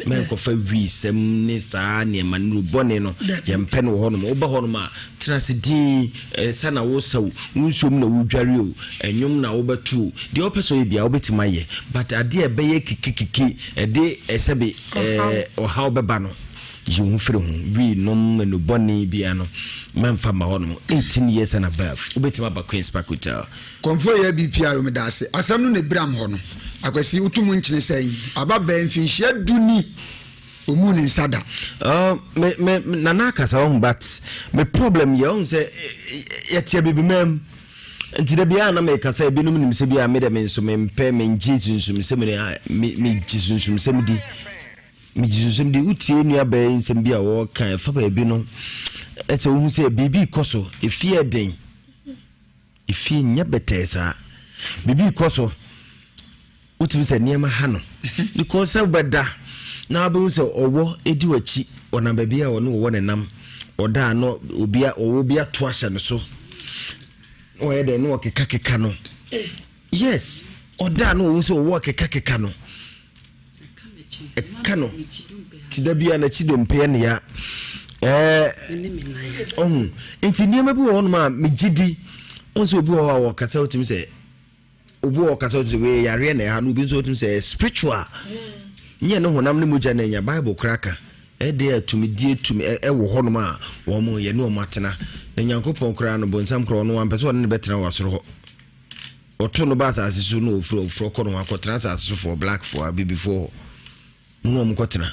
Mɛnkɔfa wii sɛm ne saa nneɛma nnuru bɔne no, yɛmpɛ no wɔ hɔ nom. Woba hɔ nom a, tena ase dinn, ɛsa na wosa o, wo nsuom na wodware o, ɛnwom na wobɛto o, deɛ wopɛ sɛ ɔyɛ biara wobɛtumi ayɛ. But adeɛ a ɛbɛyɛ kikikiki, ɛde sɛbe ɔhaw bɛba no, Yi wo ho firi ho. Wii nom nnubɔne biara no, mɛmfa mma hɔnom. 18 years and above, wobɛtumi aba Queen's Park Hotel.
Kɔmfoɔ yɛ BPR medaase. Asɛm no na ebiram hɔ no. Akwasi woto mu nkyene sɛn? Aba bɛɛ mfinhyia du ni ɔmuu ne nsa da.
Uh, me, me, nana akasa wahu but me problem yɛ ɔhu sɛ yɛte abibima mu nti da biara na meka sɛ ebinom nim sɛ bi a me dɛ me nso mempɛ mengye sunsumsɛm ne megye sunsumsɛm di Megye sunsum di. Wotie nuabaa yi nsɛm bi a wɔreka ɛfa baabi no, ɛsɛ wohu sɛ biribi rekɔ so. Efie yɛ den. Efie nyɛ bɛtɛɛ saa. Biribi rekɔ so. Wotumi sɛ nneɛma ha no. Because sɛ wobɛda na wobɛhu sɛ ɔwɔ di w'akyi, ɔnam baabi a ɔne ɔwɔ ne nam. Ɔda a na obi ɔwɔ bi ato ahyɛ no so. Na ɔyɛ dɛn na ɔkekakeka no. Yes, ɔda a na ɔhu sɛ ɔwɔ kekakeka no. Ɛka no ti da biara n'akyi dompe yɛ ne ya. Ɛɛ ɔho nti nneɛma bi wɔ hɔnom a megye di ɔn sɛ obi wɔ hɔ a wɔkasa wotumi sɛ obi wɔ ɔkasa wotumi sɛ wei yareɛ na ɛha no obi nso wotumi sɛ spiritual nyɛ ne honam ne mogya na anya bible koraa ka ɛde a tumidie tumi ɛwɔ hɔnom a wɔn yɛ ne wɔn atena na nyankopɔn koraa no bonsam koraa ɔno wampɛ sɛ ɔne ne bɛtena wɔ asoro hɔ Wɔto no ba asase so na wɔfiri ɔforɔ kɔ no ho akɔtena asase sofoɔ, blackfoɔ, abibifoɔ hɔ. Mo ne wɔn kɔtena.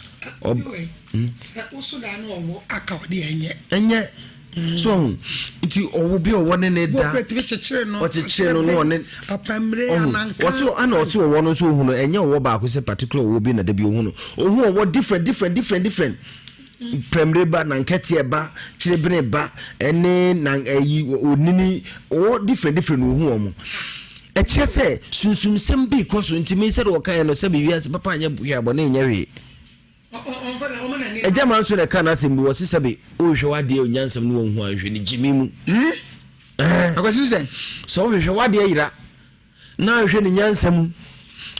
Ɔb hmm? Sɛ woso daa na ɔwɔ aka ɔde ɛnyɛ.
Ɛnyɛ. Hmm. So ɔho nti ɔwɔ bi ɔwɔ ne ne da.
Ɔkyekyere no.
Ɔkyekyere no na ɔne.
Apamire ananka.
Wɔsi ana ɔsi ɔwɔ no nso ohun no ɛnyɛ ɔwɔ baako sɛ particular ɔwɔ bi na dabi ohun no. Ohun ɔwɔ different different different different. Prɛmire ba, nankɛteɛ ba, kyerebene ba, ɛne nan ɛyi onini ɔwɔ different different na ohu wɔn. Ɛkyerɛ sɛ sunsumsɛm bi kɔ so nti mi sɛdeɛ wɔka yɛ no sɛ bi wiase papa nyɛ hwee abɔne nyɛ hwee. Ɛgya ma nso na ɛka n'asɛm bi wɔ se sɛbi wohwehwɛ w'adeɛ onyansɛm no wɔn ho anhwɛ ne gyimi mu.
Hmm? Akwasi sɛ
sɛ wohwehwɛ w'adeɛ yera Na ahwɛ ne nyansa mu.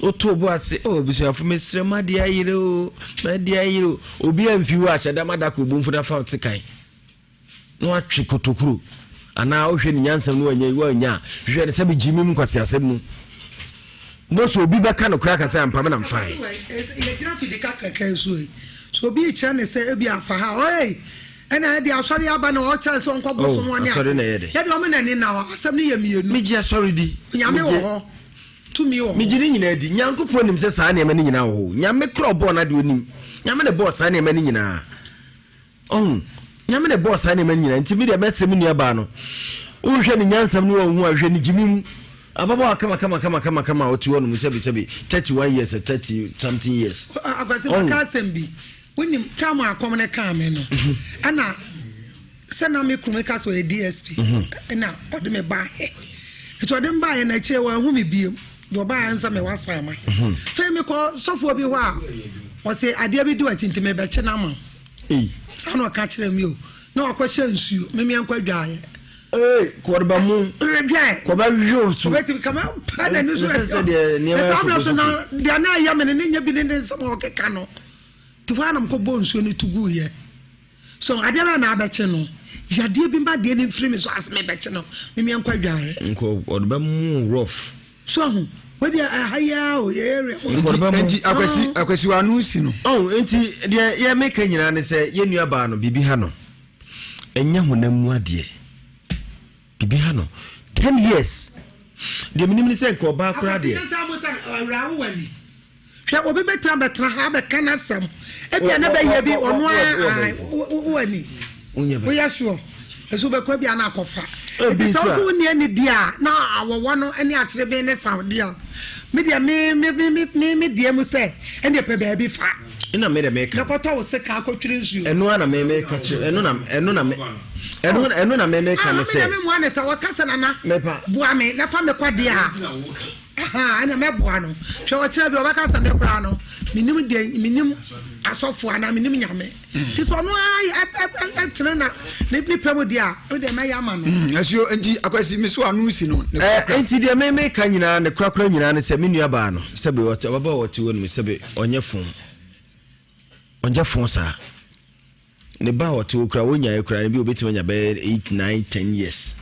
Woto bo ase, oh abusuafo mesrɛ mo adeɛ ayere o, m'adeɛ ayere o. Obi amfi hɔ ahyɛ dam adaka obomfo na fa ɔte kan. Na watwe kotokuro. Anaa wohwɛ ne nyansa mu na wanya wanya a, hwehwɛ ne sɛ megye mim nkwaseasɛm mu. Mo so obi bɛka no koraa ka sɛ ampa me na mfae.
Yɛgyina fidi kakraka yi so yi. So obi rekyerɛ ne sɛ ebi afa ha, ɔyɛ Ɛna ɛde asɔre aba na ɔkyerɛ sɛ ɔnkɔ bosom wɔn ne
ade.
Yɛde wɔn na ne na hɔ. Asɛm no yɛ mmienu.
Megye asɔre di.
Onyame wɔ hɔ. Tumi wɔ hɔ.
Megye ne nyinaa di. Nyankopɔn nim sɛ saa nneɛma no nyinaa wɔ hɔ. Nyame korɔ ɔbɔɔ n'ade onim. Nyame na ɛbɔɔ saa nneɛma no nyinaa. Ɔho. Nyame na ɛbɔɔ saa nneɛma nyinaa nti me deɛ mɛsrɛ me nua baa no wohwɛ ne nyansam no wɔn ho a hwɛ ne gyimi mu ababaawa kama kama kama kama kama a ɔte hɔ nom sɛbi sɛbi 31 years 30 something years.
Akwasi maka asɛm bi wonim tam a akɔm no kaa me no ɛna sɛ na me kunu ka sɛ ɔyɛ DSP ɛna ɔde me baeɛ nti ɔde me baeɛ no akyire wɔahu me biem deɛ ɔbaeɛ nsa me wasan ma fei mekɔ sɔfoɔ bi hɔ a ɔse adeɛ bi di w'akyi nti mebɛkye no ama wo saa na ɔka kyerɛ me o na wakɔhyɛ nsuo memeɛ nkɔ adwaeɛ
kɔdeba mu kɔba hwehwɛ osu
obetumi kama pa n'ani so ɛsɛ deɛ nneɛma yɛ so na deɛ na ɛyɛ me no ne nyɛ bi ne ne nsɛm a ɔkeka no te hɔ anam kɔbɔ nsuo no to gu yɛ so adeɛ bɛyɛ na abɛkye no yadeɛ bi ma deɛ no mfiri me so ase mebɛkye no memeɛ nkɔ adwaeɛ
nkɔ ɔde bɛ mu rough
so ahu wadi aha yi ara o yɛ area mu
nti akwasi akwasi wa ano si no
oh nti deɛ yɛ meka nyinaa ne sɛ yɛ nua baa no biribi ha no ɛnyɛ honam mu adeɛ biribi ha no 10 years deɛ menim ne sɛ nka ɔbaa koraa deɛ
Hwɛ, obi bɛtumi abɛtena ha abɛka n'asɛm. Ebia na bɛyɛ bi ɔno ara wo ani. Woyɛ sure. Nso wobɛkɔ ebia na akɔfa. Nti sɛ wo so wonni ani di a na awɔwɔ no ne akyereben ne saw di a. Me deɛ me me me me me deɛ mu sɛ ɛndeɛ pɛ baabi fa.
Ɛna me deɛ meka.
Na kɔtɔ wo sika akɔtwiri nsuo.
Ɛno ara na me meka kyerɛ ɛno na ɛno na me ɛno ɛno na me meka ne sɛ.
Ah me deɛ me mua ne sɛ wɔka sɛ nana.
Mepa.
Boa me na fa me kɔ deɛ a. Ahaa, ɛnna mɛboa no. Hwɛ, ɔkyena bi ɔbɛka sɛ me koraa no, menim deɛ, menim asɔfoɔ anaa menim Nyame. Nti sɛ ɔno ara tene na ne pɛ mu deɛ a, me deɛ mɛyɛ ama no.
Asuo, nti Akwasi, me so ano si no ne korakora.
Nti deɛ me meka nyinaa, ne korakora nyinaa ne sɛ me nua baa no, sɛbe ɔte, ɔbabaa ɔte hɔ no mu, sɛbe ɔnyɛ fon. Ɔnyɛ fon saa. Ne ba a ɔte hɔ koraa, ɔnyaeɛ koraa no bi ɔbɛtumi anya bɛyɛ 8, 9, 10 years.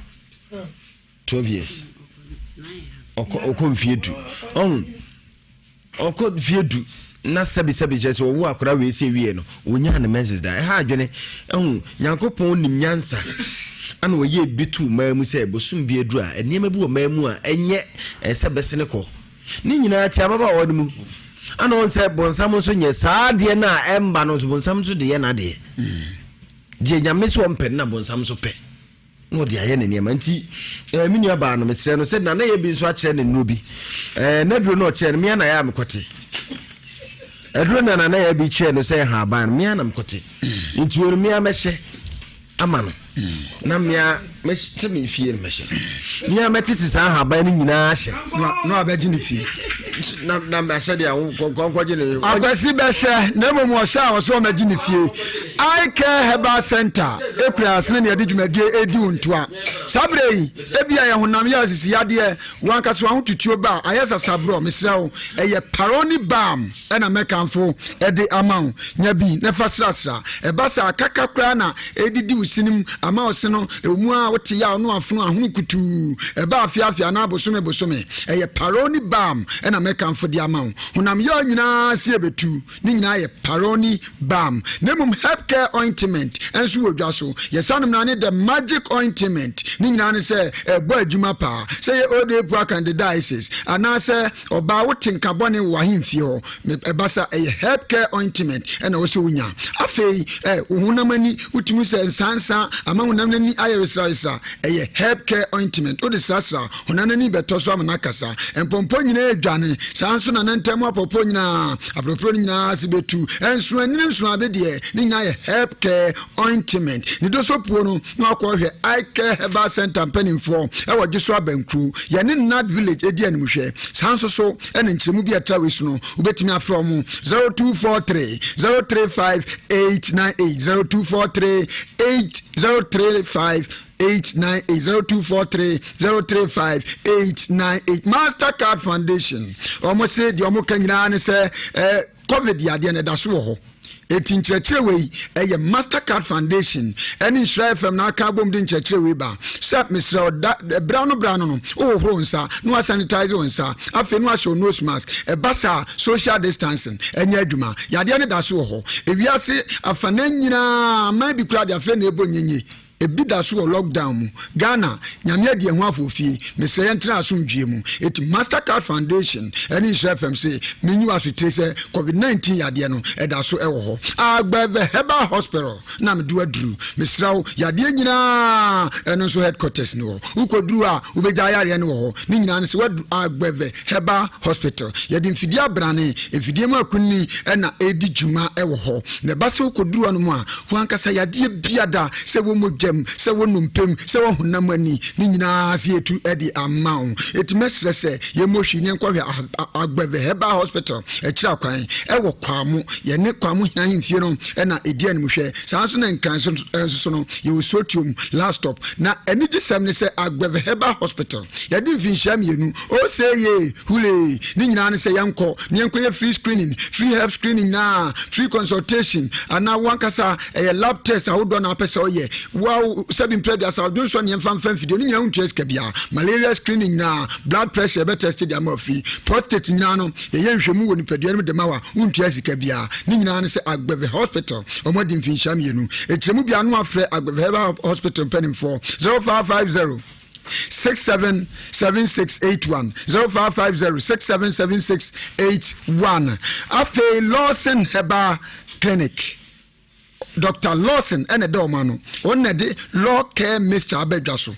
12 years ɔkɔ ɔkɔ mfie du ɔn ɔkɔ mfie du na sɛbi sɛbi kyerɛ sɛ ɔwo akora wei sɛ wie no ɔnyaa ne menses da ɛha adwene ɛho nyankopɔn nim nyansa ana ɔyɛ bi to mmaa mu sɛ bosom bi aduru a nneɛma bi wɔ mmaa mu a ɛnyɛ ɛsɛ bɛsene kɔ ne nyinaa te ababaawa no mu ana ɔn sɛ bɔnsam nso nyɛ saa adeɛ no a ɛmba no nso bɔnsam nso de yɛ n'adeɛ deɛ nyame sɛ ɔmpɛ no na bɔnsam nso pɛ na ɔde ayɛ ne nneɛma nti ɛɛ eh, me nua baa no mesrɛ no sɛ nana yɛ bi nso akyerɛ ne nnuro bi ɛɛ eh, n'aduro no ɔkyerɛ no mmea na yɛ a mekɔte aduro na nana yɛ bi kyerɛ no sɛ nhaban no mmea na mekɔte nti wɔn mmea mɛhyɛ ama no na mmea mɛhyɛ me fie no mɛhyɛ mmea mɛtete saa nhaban no nyinaa hyɛ
na wabɛgye ne fie
na na mahyɛ deɛ nkɔnkɔgye ne
akwasi bɛhyɛ na mmom ɔhyɛ a ɔsɛ ɔmɛgye ne fie Eye Care Herbal Centre kura asene na yɛde dwumadie redi wo ntoa. Saa berɛ yi, ebia yɛ honam yɛ asisi yadeɛ, wo ankasa w'ahotutuo ba a, ayɛ sasaborɔ, mesrɛ wo, ɛyɛ Paroni Balm na mɛkamfo de ama wo. Nya bi na fa srasra. Ɛba saa a, kaka koraa na ɛredidi wo sene mu ama wo se no, ɛwɔ mu ara wote yaw no afono ahono kutuu. Ɛba afe afe anaa bosome bosome. Ɛyɛ Paroni Balm na mɛkamfo de ama wo. Honam yaw nyinaa se ɛbɛtu. Ne nyinaa yɛ Paroni Balm. Na mmom Herb Care Ointment nso wɔ dwa so. Yɛsan nom no ne The Magic Ointment. Ne nyinaa ne sɛ ɛbɔ adwuma paa. Sɛ yɛ old age candidiasis anaasɛ ɔbaa wote nka bɔne wɔ w'ahemfie hɔ. Ɛba sa ɛyɛ Herb Care Ointment ɛna ɛwɔ sɛ wonya. Afei ɛ wo honam ani wotumi sɛ nsansa ama honam no ani ayɛ wesrawesra. Ɛyɛ Herb Care Ointment. Wode srasra Honam ani bɛtɔ so ama no akasa. Mpɔmpɔ nyinaa redwane. Saa ara nso na ne ntam apɔpɔ nyinaa, aporoporo no nyinaa ase bɛtu. Nsoanini nsoabe deɛ, ne nyinaa yɛ Herb Care Ointment. Ne dosopuo no, na wakɔhwɛ Eye Care Herbal Center mpanimfoɔ wɔ Dwoso Abankuro. Yɛne Nad Village di animhwɛ. Saa nso so na nkyerɛmu bi a ɛtra wei so no, wobɛtumi afrɛ wɔn 0243 035 898, 0243 8035 898 0243 035 898 Mastercard Foundation wɔn se deɛ wɔn ka nyinaa ne sɛ eh, covid yadeɛ no ɛda so wɔ hɔ eti nkyerɛkyerɛ wei ɛyɛ Mastercard Foundation ɛne Nhyira FM na aka abom de nkyerɛkyerɛ wei ba sɛ mesrɛ ɔda ɛbra no bra no no wohohoro nsa na wasanitize wo nsa afei na wahyɛ nose mask ɛba saa social distancing ɛnyɛ adwuma yadeɛ no da so wɔ hɔ ewiase afa na nyinaa aman bi kura de afei na ɛbɔ nyenye. Ebi da so wɔ lockdown mu. Ghana, Nyame adi ɛho afofie. Mesrɛ yɛntena asomdwie mu. Eti Mastercard Foundation ɛne Nhyira FM se menyi wo asotire sɛ Covid 19 yadeɛ no ɛda so ɛwɔ hɔ. Agbeve Herbal Hospital na mede wo aduru. Mesrɛ wo, yadeɛ nyinaa ɛno nso headquarters ne hɔ. Wokɔduru a wobɛgya yareɛ no wɔ hɔ. Ne nyinaa ne sɛ woaduru Agbeve Herbal Hospital. Yɛde mfidie abrane, mfidie mu akunini na ɛredi dwuma wɔ hɔ. Na ɛba sɛ wokɔduru hɔnom a, wo ankasa yadeɛ biada, sɛ wɔ mogyam, sɛ wɔ nnompem, sɛ wɔ honam ani, ne nyinaa sɛ yɛtu de ama wo. Enti mɛsrɛ sɛ yɛmmɔ hwii na yɛnkɔhwɛ Agbeve Herbal Hospital akyiri akwan wɔ Kwamo. Yɛne Kwamo Hene Ahemfie no na ɛdi animhwɛ. Saa nso na Nkran nso so no, yɛwɔ Sotiom last stop. Na anigyesɛm ne sɛ Agbeve Herbal Hospital, yɛde mfinhyia mmienu, Oseye! Hulee! Ne nyinaa ne sɛ yɛnkɔ na yɛnkɔyɛ free screening, free health screening nyinaa, free consultation, anaa wo ankasa ɛyɛ lab test ahodoɔ na apɛ sɛ ɔyɛ. Wow, sɛbi mpɛ aduasa ɔdwonsɔ ne yɛmfa mfa mfidie no nyinaa wontua sika biara. Malaria screening nyinaa, blood pressure yɛbɛ test de ama wo free. Prostate nyinaa no, yɛyɛ nhwɛmu wɔ nipadua no mu de ma wo a, wontua sika biara. Ne nyinaa ne sɛ Agbeve Hospital, wɔn adi mfinhyia mmienu. Ɛkyerɛmu biara no afrɛ Agbeve Herbal Hospital mpanimfoɔ 0550 677681 0550 677681 afei Lawson Herbal Clinic Dr. Lawson ɛna ɛda wɔn ano wɔn na ɛde law care mixture abɛdwa so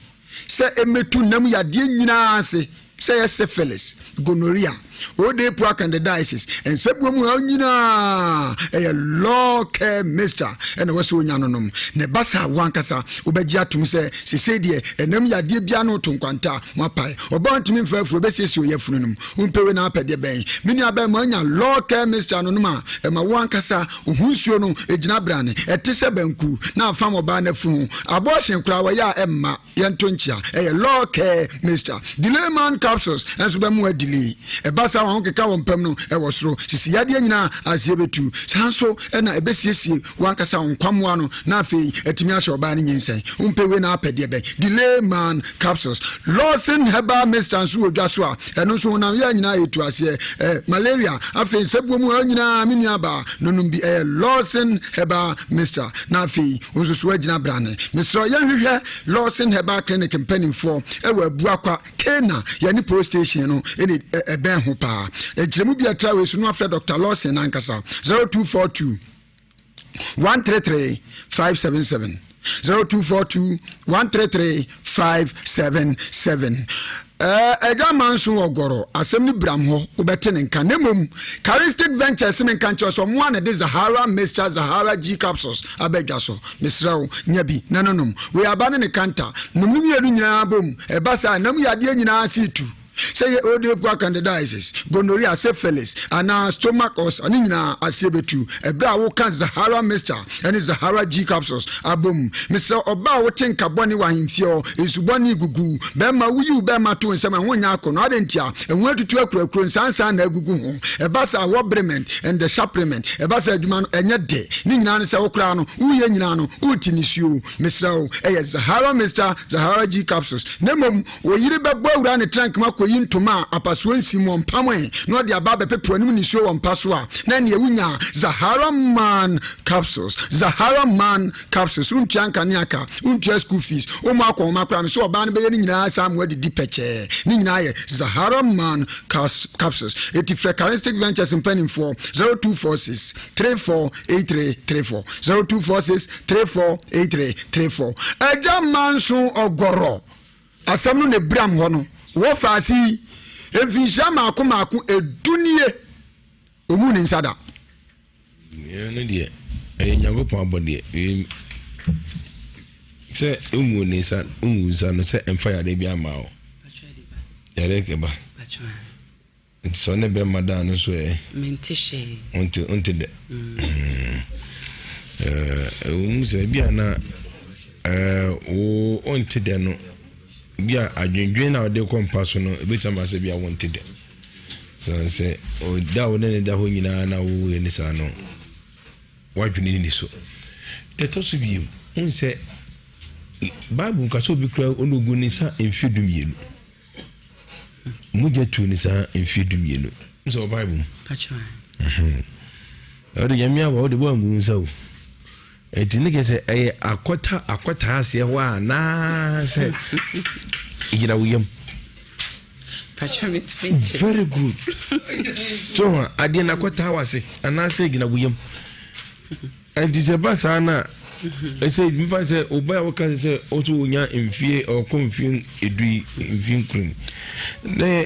sɛ ɛmɛtu nam yadeɛ nyinaa ase sɛ yɛ syphilis gonorrhea Odeepua candidiasis, nsɛboɔ mu haw nyinaa, ɛyɛ law care mixture ɛna ɛwɔ sɛ wonya no nom. Na ɛba saa wo ankasa wobɛgye atom sɛ sesei deɛ ɛnam yadeɛ biara no to nkwanta a moapae. Ɔbaa ntumi mfa afuro bɛsiesie ɔyafunu nom. Wompɛ wei na apɛ deɛ bɛn? Me nua bɛn anya law care mixture no nom a ɛma wo ankasa wo ho nsuo no ɛgyina brane, ɛte sɛ banku na afam ɔbaa no afunu ho. Abortion koraa wɔyɛ a ɛmma. Yɛnto nkyea, ɛyɛ Law Care Mixture. Delay Man Capsules nso bɛmo adelay. Ɛba saa wɔn ahokeka wɔ mpam no ɛwɔ soro. Sisi yadeɛ nyinaa aseɛ bɛtu. Saa nso na ɛbɛsiesie w'ankasa wo nkwammoa no na afei atumi ahyɛ ɔbaa no nyinsɛn. Wompɛ wei na apɛ deɛ bɛn? Delay Man Capsules. Lawson Herbal Mixture nso wɔ dwa so a ɛno nso honam yea nyinaa ɛtu aseɛ. Ɛ malaria, afei nsabuo mu haw nyinaa me nuabaa nonom bi. Ɛyɛ Lawson Herbal Mixture. Na afei wo nso so woagyina brane. Mesrɛ wo yɛnhwehwɛ Lawson Herbal Clinic mpanimfoɔ wɔ Abuakwa, Kena, yɛne post station no ɛne ɛbɛn ho paa. Nkyerɛmu bi a ɛtra wei so no afrɛ Dr. Lawson ankasa 0242 133 577 0242 133 577. Ɛɛ, Agya Manso wɔ Gɔrɔ, asɛm no biram hɔ, wobɛte ne nka. Na mmom, Charistic Ventures me nka nkyerɛ sɛ ɔmo a na de Zahara Mixture, Zahara G Capsules aba adwa so. Mesrɛ wo, nya bi na no nom. Wei aba ne ne kanta. Nom ne mmienu nyinaa bom. Ɛba saa a, nam yadeɛ nyinaa ase tu. Sɛ ɛyɛ odeepua candidiasis, gonorrhea, syphilis, anaa stomach ulcer, ne nyinaa aseɛ bɛtu ɛberɛ a woka Zahara Mixture ne Zahara G Capsules abom. Mesrɛ ɔbaa a wote nka bɔne wɔ ahemfie hɔ, nsu bɔne gugu wo, bɛrima woyi wo bɛrima to wo nsam a ɛho nyɛ akɔnnɔ, adɛn ntia? Ɛho atutu akurakuro, nsansan na agugu ho. Ɛba saa a, wɔbrement and the supplement, ɛba saa adwuma no ɛnyɛ dɛ. Ne nyinaa ne sɛ wo koraa no, woreyɛ nyinaa no, worete nisuo. Mesrɛ wo, ɛyɛ Zahara Mixture, Zahara G Capsules. Na mmom, Wo yere bɛbɔ awura ne trunk mu akɔyi ntoma a apasoɔ nsi mu, ɔmpamoe, na ɔde aba abɛpepe w'anim nisuo wɔ mpa so a, na ɛnneɛ wonyaa Zahara Man Capsules. Zahara Man Capsules. Wontua nkanea ka, wontua school fees, wommɔ akɔnhoma koraa. Mese ɔbaa no bɛyɛ ne nyinaa saa ma woadidi pɛkyɛɛ. Ne nyinaa yɛ Zahara Man Capsules. Enti frɛ Charistic Ventures mpanimfoɔ 0246 348334, 0246 348334. Agya Manso Ɔgɔrɔ. Asɛm no na ebiram hɔ no, wɔ faase yi, mfinhyia mmaako mmaako edu nie, ɔmuu ne nsa da.
Ɛno deɛ, ɛyɛ Nyankopɔn abɔdeɛ. Sɛ ɔmuu ne nsa, ɔmuu nsa no sɛ ɛmfa yareɛ bi ama wo. Yareɛ kɛba. Nti sɛ ɔne bɛrima da no nso ɛ.
Mente hwee.
Wonte wonte dɛ. Ɛwɔ mu sɛ ebi a na wo wonte dɛ no bi a adwendwen na ɔde kɔ mpa so no ebetumi aba sɛ bi a wonte dɛ. Sɛ sɛ ɔda a wo ne ne da hɔ nyinaa na wowɔ ne saa no wadwene ni so. Deɛ ɛtɔ so bio, wohu sɛ Bible nka sɛ obi kura ɔno ogu ne nsa mfe 12. Mogya tuu no saa mfeɛ 12. N sɛ wɔ Bible mu. Ɔde nyame aba wode woangu nsa o. Ɛti ne kɛ sɛ ɛyɛ akɔta akɔta aseɛ hɔ a naasɛ ɛgyina wo yam. Very good. So adeɛ no akɔta wase anaasɛ ɛgyina wo yam. Ɛnti sɛ ɛba saa no a, ɛsɛ mfa sɛ ɔba a wɔka sɛ ɔso wɔnya mfie ɔkɔ mfie edu yi mfie nkron na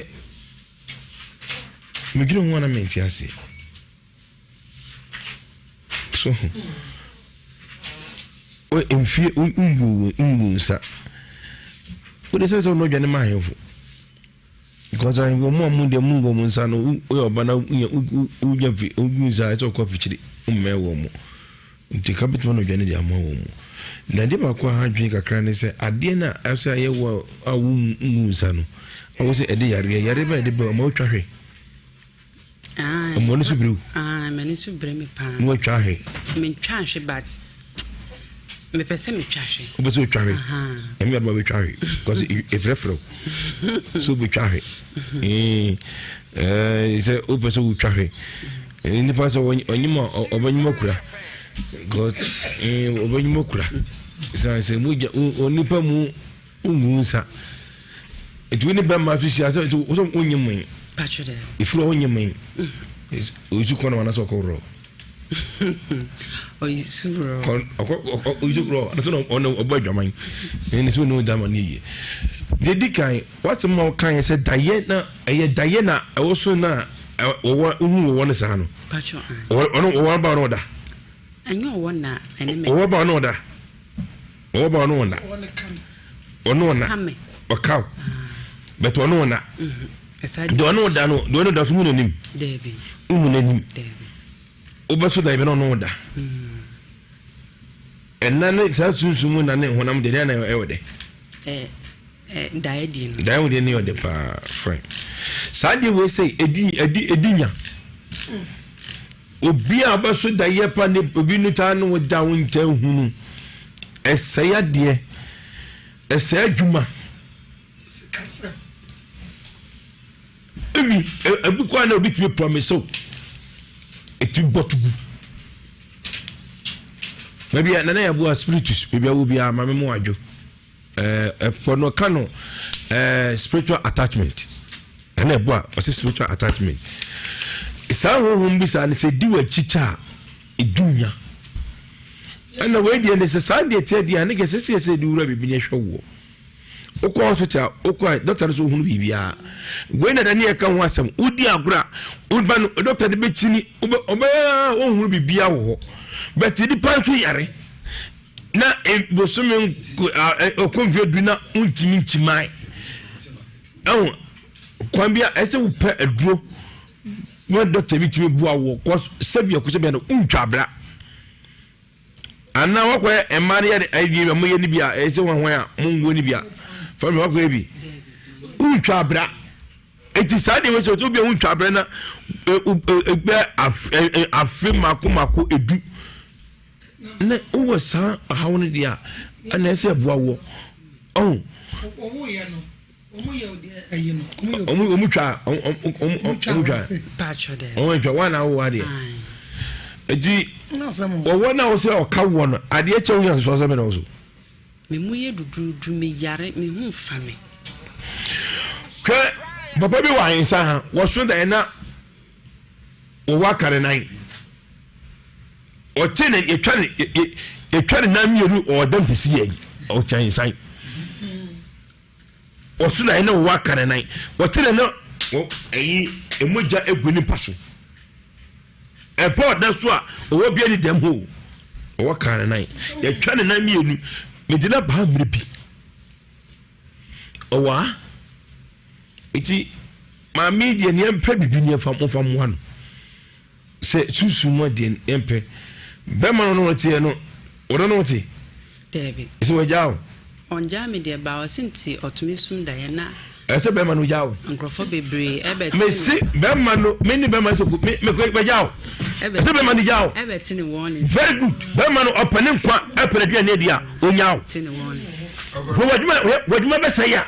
medwene ho a na mente aseɛ so ho mfie ngu ngu nsa wode sɛ sɛ ɔno adwane ma ahemfo Because ahemfo mu a mu deɛ mu ngu wɔn nsa no woyɛ ɔba na wonya wonya fi wogu nsa ɛsɛ ɔkɔ afikyiri mmɛn wɔn mu nti ka bɛtumi na odwane de ama wɔn mu na adeɛ baako a adwene kakra ne sɛ adeɛ no a ɛsɛ ayɛ wo a wo ngu nsa no ɔwɔ sɛ ɛde yareɛ yareɛ bɛn ɛde bɛ ɔma wotwa hwɛ Ɔmo ani so bere wo.
Ah, m'ani so bere me paa.
Na watwa ahwe.
Mentwa ahwe but mepɛ sɛ metwa ahwe.
Wopɛ sɛ otwa ahwe? Ɛmi adoma bɛtwa ahwe because efrɛfrɛ wo. So wobɛtwa ahwe. Eh, sɛ wopɛ sɛ wotwa ahwe. Nipa sɛ ɔnyim a ɔbɛnyim akura. Because ɔbɛnyim akura. Sɛ sɛ mogya onipa mu Wongu nsa. Nti wo ne bɛrima nso hyia sɛ sɛ wonye mmen. Efiri hɔ wonye mmen. Oyisu kɔ na wɔn anasɛ ɔkɔ worɔ.
Oyisu worɔ.
Ɔkɔ ɔkɔ oyisu worɔ anasɛ ɔno ɔbɔ adwaman. Ɛne sɛ ɔne ɔda ma ne yie. Deɛ di kan wasɛm a ɔka yɛ sɛ dayɛ na ɛyɛ dayɛ na ɛwɔ so na wɔwɔ wohu wɔwɔ no saa no. Ɔno wɔwɔ ba ɔno ɔda.
Ɛnyɛ ɔwɔ na ɛne mɛ.
Ɔwɔ ba ɔno ɔda. Ɔwɔ ba ɔno ɔna. Ɔno ɔna. Ɔkaw. Bɛtɛ ɔno ɔna.
Mhm.
Deɛ ɔno ɔda no deɛ ɔno ɔda so hu n'anim. Wohu n'anim. Wobɛso da ebɛn ɔno ɔda.
Mm.
Ɛna ne saa sunsun mu na ne honam deɛ deɛ na ɛwɔ dɛ.
Daeɛ deɛ no.
Daeɛ deɛ no yɛ ɔdɛ paa fine. Saa deɛ wei sɛ ɛdi ɛdi ɛdi nya. Obi a ɔbɛso daeɛ pa ne obi no taa ne wo da wo nkyɛn hunu. Ɛsɛe adeɛ. Ɛsɛe adwuma. Ebi ebi kɔ a na obi tumi promise o. Ɛtumi bɔ tugu. Baabi a nana yɛ aboa spiritus baabi a wo biara maame mu adwo. Ɛfɔ no ɔka no spiritual attachment ɛna ɛbɔ a ɔsɛ spiritual attachment saa honhom bi saa no sɛ di w'akyi kyɛ a ɛdu nya ɛna wei deɛ ne sɛ saa deɛ tiɛ deɛ a ne kɛsɛ sɛ sɛ de wura biribi ne ɛhwɛ woɔ wokɔ hospital a wokɔ a dɔkta no sɛ wohunu biribiara wei na dane ɛka ho asɛm wodi agorɔ a woba no dɔkta no bɛkyini ɔbɛyɛ wohunu biribiara wɔ hɔ bɛte nipa nso yare na bosome ɔkɔ mfeɛ du na wontumi nkyiman ɛho kwan bi a ɛsɛ wopɛ aduro na dɔkta bi tumi boa wɔ kɔ sɛbi ɛkɔ sɛbi no wontwa abra anaa wakɔyɛ mmaa no yɛ ɛyɛ bi a moyɛ no bi a ɛyɛ sɛ wɔn hwan a monguo no bi a fami wakɔyɛ bi wontwa abra eti saa deɛ wɔsɛ obi a wontwa abra na ɛgbɛ afe mako mako edu. Na wowɔ saa ɔhaw no deɛ a, ɛna ɛsɛ ɛboa woɔ. Ɔho. Ɔmo twa ɔmo twa ɔmo twa wɔn na awo adeɛ. Eti ɔwɔ na ɔsɛ ɔka wɔ no adeɛ kyɛw yɛ nsɔ sɛ bɛ na ɔso.
Me mu yɛ duduudu me yare me ho nfa me.
Hwɛ papa bi wɔ ahensa ha wɔso dan na. Wɔwɔ aka ne nan. Ɔte ne yɛtwa ne yɛtwa ne nan mmienu ɔwɔ dɛm te si yɛn ɔkyɛn nsan. Ɔso na ɛna wɔwɔ aka ne nan. Ɔte ne na ɛyi emogya egu ne mpa so. Ɛpɛ ɔda so a ɔwɔ bia ne dɛm hɔ ɔwɔ ka ne nan. Yɛtwa ne nan mmienu. Mede na baa mmiri bi. Ɔwɔ ha. Nti maame yi deɛ nea mpɛ bibi nea fa mofa mmoa no sɛ susu mu deɛ mpɛ bɛrima no no teɛ no ɔno no te
daabi
sɛ wɔgya o
ɔngyaa me deɛ ba ɔse nti ɔtumi sum daeɛ na
ɛsɛ bɛrima no gya o
nkurɔfoɔ bebree ɛbɛte
mese bɛrima no me ne bɛrima sɛ me me bɛgya o ɛsɛ bɛrima no gya o
ɛbɛte ne wɔn
very good bɛrima no ɔpɛ ne nkwa ɛpɛ ne aduane adi a onya o
te ne wɔn
wadwuma wadwuma bɛsɛ ya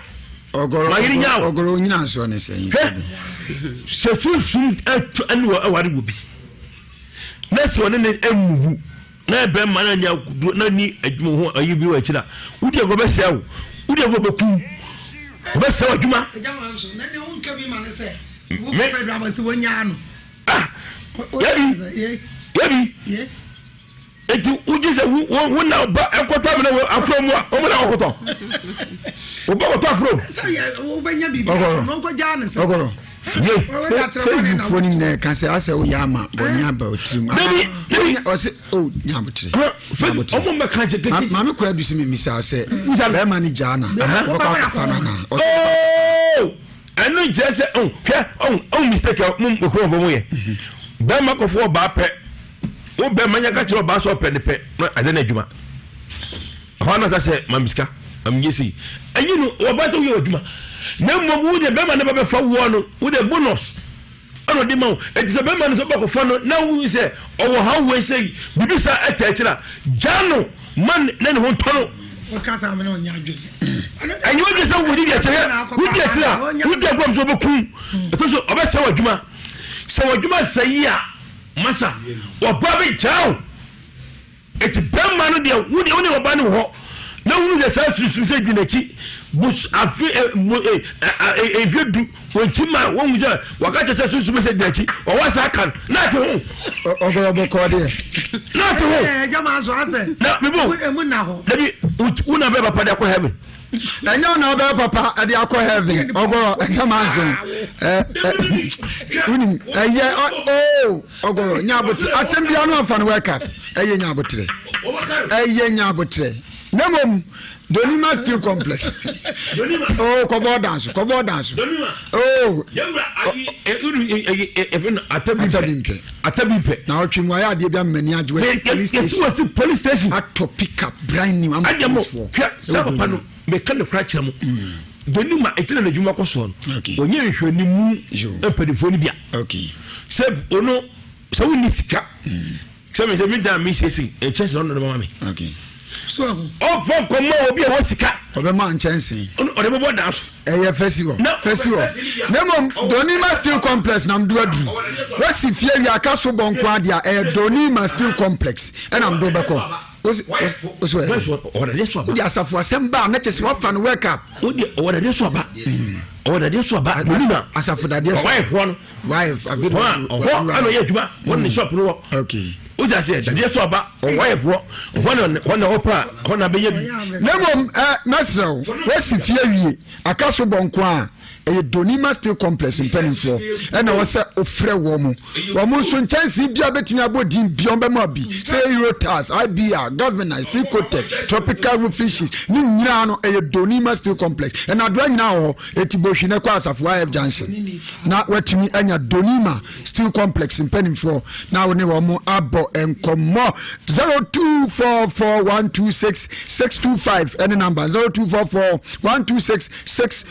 Ɔgɔrɔ ɔgɔrɔ onyina soɔ ne sɛn.
Hwɛ sɛ sunsum ɛtɔ ɛne wɔ ɛware wɔ bi na sɛ ɔne ne ɛmuvu.
Na bɛrima no anya akokoduro na ni adwuma ho ayi bi wɔ akyiri a, wodi agorɔ bɛsɛe wo, wodi agorɔ bɛkum, ɔbɛsɛe w'adwuma. Me ah yabi yabi eti wogye sɛ wo wo na ba ɛkɔtɔ amena wɔ afro mu a wɔn na wɔkɔtɔ wo ba kɔtɔ afro.
Ɔkɔrɔ Facebook foɔ no nyinaa ɛka sɛ asɛ woyɛ ama bɔne aba wo tirim. Ɔsɛ o nyabotere.
Ɔmo mbɛka kyɛ keke.
Maame kɔ adu sɛ memisa sɛ bɛrima no gyaa na ɔbɛkɔ akɔfa no anaa.
Ɛno nkyerɛ sɛ hwɛ ɔn mistake a mo nkurɔfoɔ mo yɛ. Bɛrima kɔfo ɔbaa pɛ wo bɛrima nya ka kyerɛ ɔbaa sɛ ɔpɛ ne pɛ na ɛdɛ no adwuma. Ɛhɔ na sɛ ma me sika ma me nyɛ sei ɛnyi no ɔbaa sɛ woyɛ w'adwuma na mmom wo deɛ bɛrima no bɛbɛfa woɔ no wo deɛ bonus ɛna ɔde ma wo eti sɛ bɛrima no sɛ ɔbɛkɔfa no na wohu sɛ ɔwɔ ha wei sɛ biribi saa ɛtɛ akyire a gyaa no ma ne ne ho ntɔ no. Ɛnyɛ wodwe sɛ wodi deɛ kyerɛ wodi akyire a wodi agorɔ sɛ ɔbɛkum ɛtɔ so ɔbɛsɛ w'adwuma sɛ w'adwuma sɛ yi a masa ɔba bɛgyaa wo. Eti bɛrima no deɛ wo deɛ wo ne ɔba no wɔ hɔ na wunu sɛ saa sunsum sɛ di n'akyi bos afe ɛ mo ɛ ɛ mfe du wɔn akyi ma wɔn hu sɛ waka kyerɛ sɛ sunsum sɛ di n'akyi ɔwɔ saa kan na ate ho.
Ɔkɔrɔ bɔkɔɔ deɛ.
Na ate ho.
Ɛgya maa so asɛ.
Na bibo.
Emu na hɔ.
Dabi wo na bɛ papa de akɔ heaven.
Ɛnyɛ wo na wobɛyɛ papa de akɔ heaven ɔgɔrɔ ɛkyɛ maa nso ɛ ɛ wonim ɛyɛ ɔ oo. Ɔgɔrɔ nya abotere asɛm biara no afa no wɛka ɛyɛ nya abotere ɛyɛ nya abotere na mmom Donima steel complex oh kɔbɔ dan so kɔbɔ dan so oh
atabi mpɛ atabi mpɛ
na ɔtwe mu ayɛ adeɛ bi ama ani agye wɔ police station
police station
atɔ pick up brand new ama police foɔ
hwɛ sɛ papa no meka ne kora kyerɛ mo Donima ɛtina n'adwuma kɔ soɔ no ɔnyɛ nhwɛnimu mpanimfoɔ no bia sɛ ɔno sɛ wonni sika sɛ me sɛ me dan me siesie nkyɛnse ɔno de bɛma me ɔfa nkɔmɔ obi a wɔ sika
ɔbɛma nkyɛnse
ɔde bɛbɔ dan so
ɛyɛ fɛsi hɔ fɛsi hɔ na mmom Donima steel complex na mdo aduru wasi fie wi aka so bɔ nko adeɛ a ɛyɛ Donima steel complex ɛna mdo bɛkɔ wode asafo asɛm ba a na kyɛ sɛ woafa no work up
wode ɔwɔ dadeɛ so aba ɔwɔ dadeɛ so aba Donima
asafo dadeɛ so
ɔwɔ ɛfoɔ no
wife
hɔ a ɛna ɔyɛ adwuma wɔn ne shop no wɔ
okay
wogya sɛ dadeɛ so aba ɔwɔ ɛfoɔ hɔ na hɔ na ɔpɛ a hɔ na bɛyɛ bi
na mmom ɛ mɛsrɛ wo woasi fie awie aka so bɔ nko a ɛyɛ Donima Steel Complex mpanimfoɔ ɛna wɔ sɛ ofrɛ wɔn mo wɔn nso nkyɛnsee bia bɛtumi abɔ din bia wɔn bɛma bi sɛ Eurotiles, IBR, Galvanized, Picotech, Tropical Roofing Sheets ne nyinaa no ɛyɛ Donima Steel Complex ɛna adoa nyinaa wɔ hɔ eti bohwi na ɛkɔ Asafo IF Junction na watumi anya Donima Steel Complex mpanimfoɔ na wo ne wɔn abɔ nkɔmmɔ 0244126625 ɛne namba 0244126625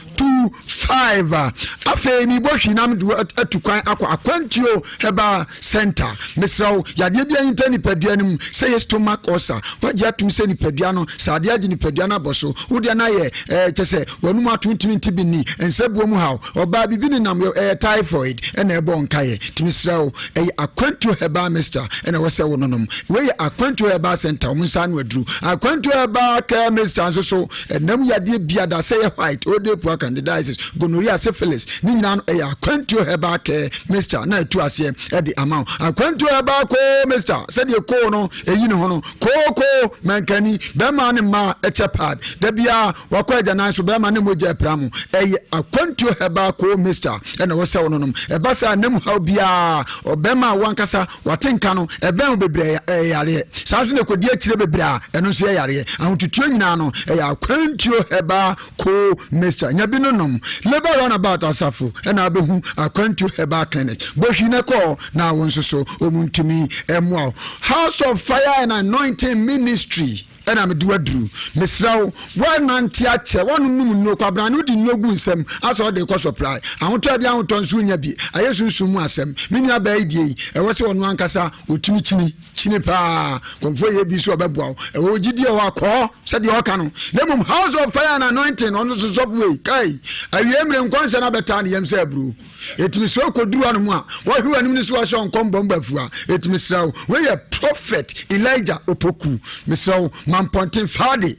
afei mebɔ hwi na mede atu kwan akɔ akwantuo herbal center mesrɛ wo yadeɛ bi ahinta nipadua no mu sɛ yɛ stomach ulcer wagye atom sɛ nipadua no sɛ adeɛ agye nipadua no abɔ so wodeɛ no ayɛ ɛɛ kyɛ sɛ W'anum ato ntumi nte bi nni, nsabuo mu haw, ɔbaa biribi nenam yɛ, ɛyɛ typhoid ɛna ɛbɔ nkaeɛ. Nti mesrɛ wo, ɛyɛ Akwantuo Herbal Mixture ɛna ɛwɔ sɛ wononom. Wei yɛ Akwantuo Herbal Center, wɔn nsa ano aduru. Akwantuo Herbal Care Mixture nso so, ɛnam yadeɛ biada, sɛ ɛyɛ white, odeepua, candidiasis, gonorrhea, syphilis, ne nyinaa no ɛyɛ Akwantuo Herbal Care Mixture na ɛtu aseɛ ɛde ama wo. Akwantuo Herbal Koo Mixture, sɛdeɛ koo no ɛyi ne ho no, kooko, mankani, bɛrima ne mmaa ɛkyɛ pad, da biara Wakɔ agyanan so bɛrima ne mogya apira mo. Ɛyɛ akwantuo herbal coal mixture ɛna ɛwɔ sɛ wononom. Ɛba saa nna mu haw biara ɔbɛrima a wankasa wate nka no ɛbɛn wo bebree ɛyɛ yareɛ. Saa nso na ɛkɔdi akyire bebree a ɛno nso yɛ yareɛ. Ahotutuo nyinaa no ɛyɛ akwantuo herbal coal mixture. Nya bi no nom. Labour Runabout asafo ɛna abɛhu akwantuo herbal clinic. Bɔ hwi na kɔ na wo nso so wɔn ntumi mmoa wo. House of Fire and Anointing Ministry. Ɛna mede wo aduru. Mesrɛ wo, woanante akyɛ, woanonom nnuro, kwabrane, wode nnuro gu nsam, asɛ wode rekɔ supply. Ahotɔ a ɛde ahotɔ nso wonya bi, ayɛ sunsum mu asɛm. Me nua baa yi deɛ yi, ɛwɔ sɛ ɔno ankasa ɔtumi kyini, kyini paa. Kɔmfoɔ yɛ bi nso ɔbɛboa wo. Ɛwɔ wo gyidie hɔ a, kɔ hɔ, sɛdeɛ ɔka no. Na mmom House of Fire and Anointing, ɔno nso sɔfo wei, kai, awiei mmerɛ nkɔnhyɛ no abɛtaa ne yam sɛ aburo. Enti mesrɛ wo kɔduru hanom a, wɔhwe w'anim no so ahyɛ wo nkɔm bɔ mbafua. Enti mesrɛ wo, wei yɛ Prophet Elijah Opoku. Mesrɛ wo, Mampɔnten Fade,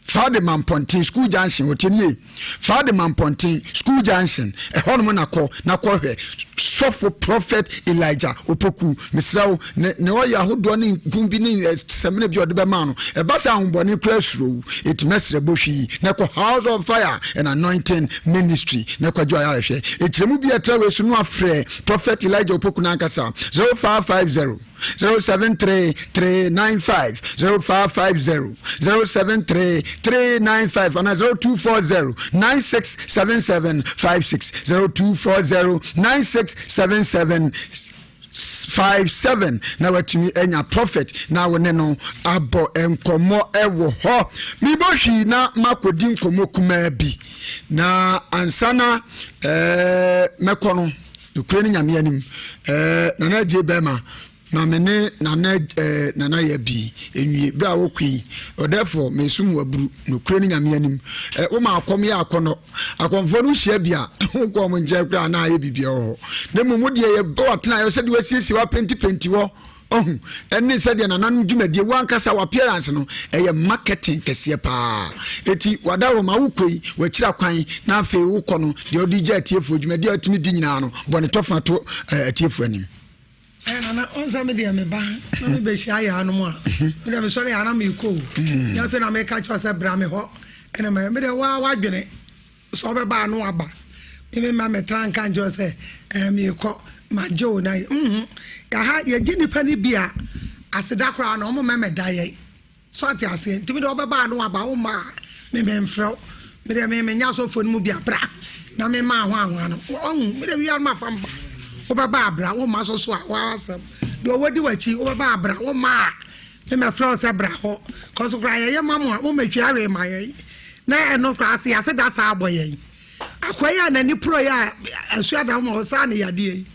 Fade Mampɔnten School Junction, ɔtie nie. Fade Mampɔnten School Junction, ɛhɔnom na kɔ na kɔhwɛ sɔfo Prophet Elijah Opoku. Mesrɛ wo, ne ne ɔyɛ ahodoɔ ne nku bi ne eh, sɛmina bi a ɔde bɛma no, ɛba sɛ ahombɔne koraa suro wo. Enti mɛsrɛ bɔ hwii na kɔ House of Fire and Anointing Ministry na kɔgye ɔyarehwɛ. Nkyerɛmu bi a ɛtra wei so no afrɛ Prophet Elijah Opoku no ankasa 0550 073 395 0550 073 395 anaa 0240 9677 56 0240 9677 57 na watumi anya prophet na wo ne no abɔ nkɔmmɔ wɔ hɔ. Mebɔ hwii na makɔdi nkɔmmɔ kumaa bi na ansa na eh, mɛkɔ no nokorɛ ne nyame anim eh, nana agye bɛrima ma me ne nana eh, nana yɛ bi nwie berɛ a wɔkɔ yi ɔdɛfoɔ mesom waburu nokorɛ ne nyame anim eh, woma akɔm yɛ akɔnɔ Akɔmfoɔ no hyia bi a, wokɔ wɔn nkyɛn koraa na ayɛ biribi wɔ hɔ. Na mmom wo deɛ yɛbɛ w'atenaeɛ sɛdeɛ wasiesie w'apentipenti hɔ ɔhu ɛne sɛdeɛ nananom dwumadie wo ankasa w'appearance no ɛyɛ marketing kɛseɛ paa. Eti wada wɔ ma wokɔ yi wakyiri akwan na afei wokɔ no deɛ wode gya atiefoɔ dwumadie a wotumi di nyinaa no bɔ ne tɔfa to eh, atiefoɔ anim.
Eh, nana ɔnsa me deɛ meba na mebɛhyia yɛanom a me deɛ mesɔre yɛ ana mekɔ o ne afei na meka kyerɛ sɛ bra me hɔ ɛna ma me deɛ waa wadwene sɛ ɔbɛba ano aba me me ma metra nka nkyerɛ sɛ eh, mekɔ magye o na mhm yɛha yɛgye nnipa no bi a aseda koraa na ɔmo mɛmɛda yɛn So ate aseɛ? Nti me deɛ ɔbɛba a na waba, womma a, me memfrɛ wo. Me deɛ me menyɛ asɔfoɔ no mu bi a, bra na me ma ahoahoa no. Ɔhu, me deɛ wia no mafa mba. Wobɛba a bra, womma so so a, w'asɛm. Deɛ ɔwɔ di w'akyi, wobɛba a bra, womma a, me mɛfrɛ wo sɛ bra hɔ. Kɔso koraa yɛyɛ ma mo a, mommɛtwi awe ma yɛn. Na ɛno koraa ase yɛase da saa abɔ yɛn. Akoa yi a n'ani porɔeɛ a ɛso ada ma ɔsaa ne yadeɛ yi.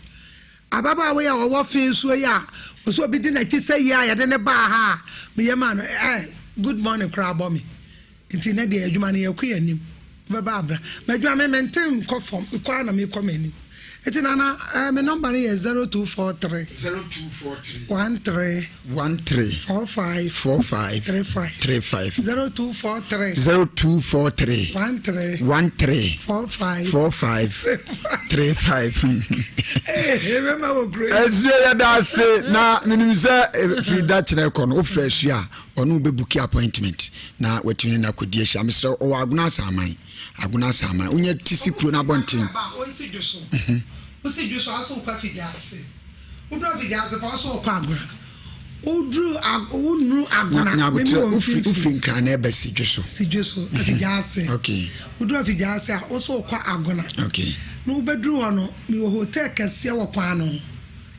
Ababaawa yi a ɔwɔ fe nsuo yi a ɔsɛ obi di n'akyi sɛ yie a yɛde no baa ha a meyɛ maa no eh good morning koraa bɔ me nti nɛ deɛ adwuma no yɛkɔ yɛn anim wobɛba abra m'adwuma me mente nkɔ fam mekɔ ara na mekɔ m'anim nti nana eh, me nɔmba no yɛ 0243
0243
13
13
45
45
35
35
0243
0243
13
13
45
45 35
mɛma wɔ kuro yi.
Asuo yɛda ase na menim sɛ eh, firi da kyerɛ kɔ no wofrɛ asuo a ɔno wobɛbuki appointment na watumi na akɔdi ahyia mesrɛ ɔwɔ agona asaman agona asaman wonya ti si kuro no abɔnten
Wosi dwo so wosi dwo so aso wokɔ afidie ase Woduru afigya ase paa ɔsɛ ɔkɔ agona. Woduru wonuru agona.
Na abotrɛ wofiri wofiri nkran na ɛba sidwe so.
Sidwe so mhm. afigya ase.
Okay.
Woduru afigya ase a wosɛ ɔkɔ agona.
Okay.
Na wobɛduru hɔ no mewɔ hotel kɛseɛ wɔ kwan no ho.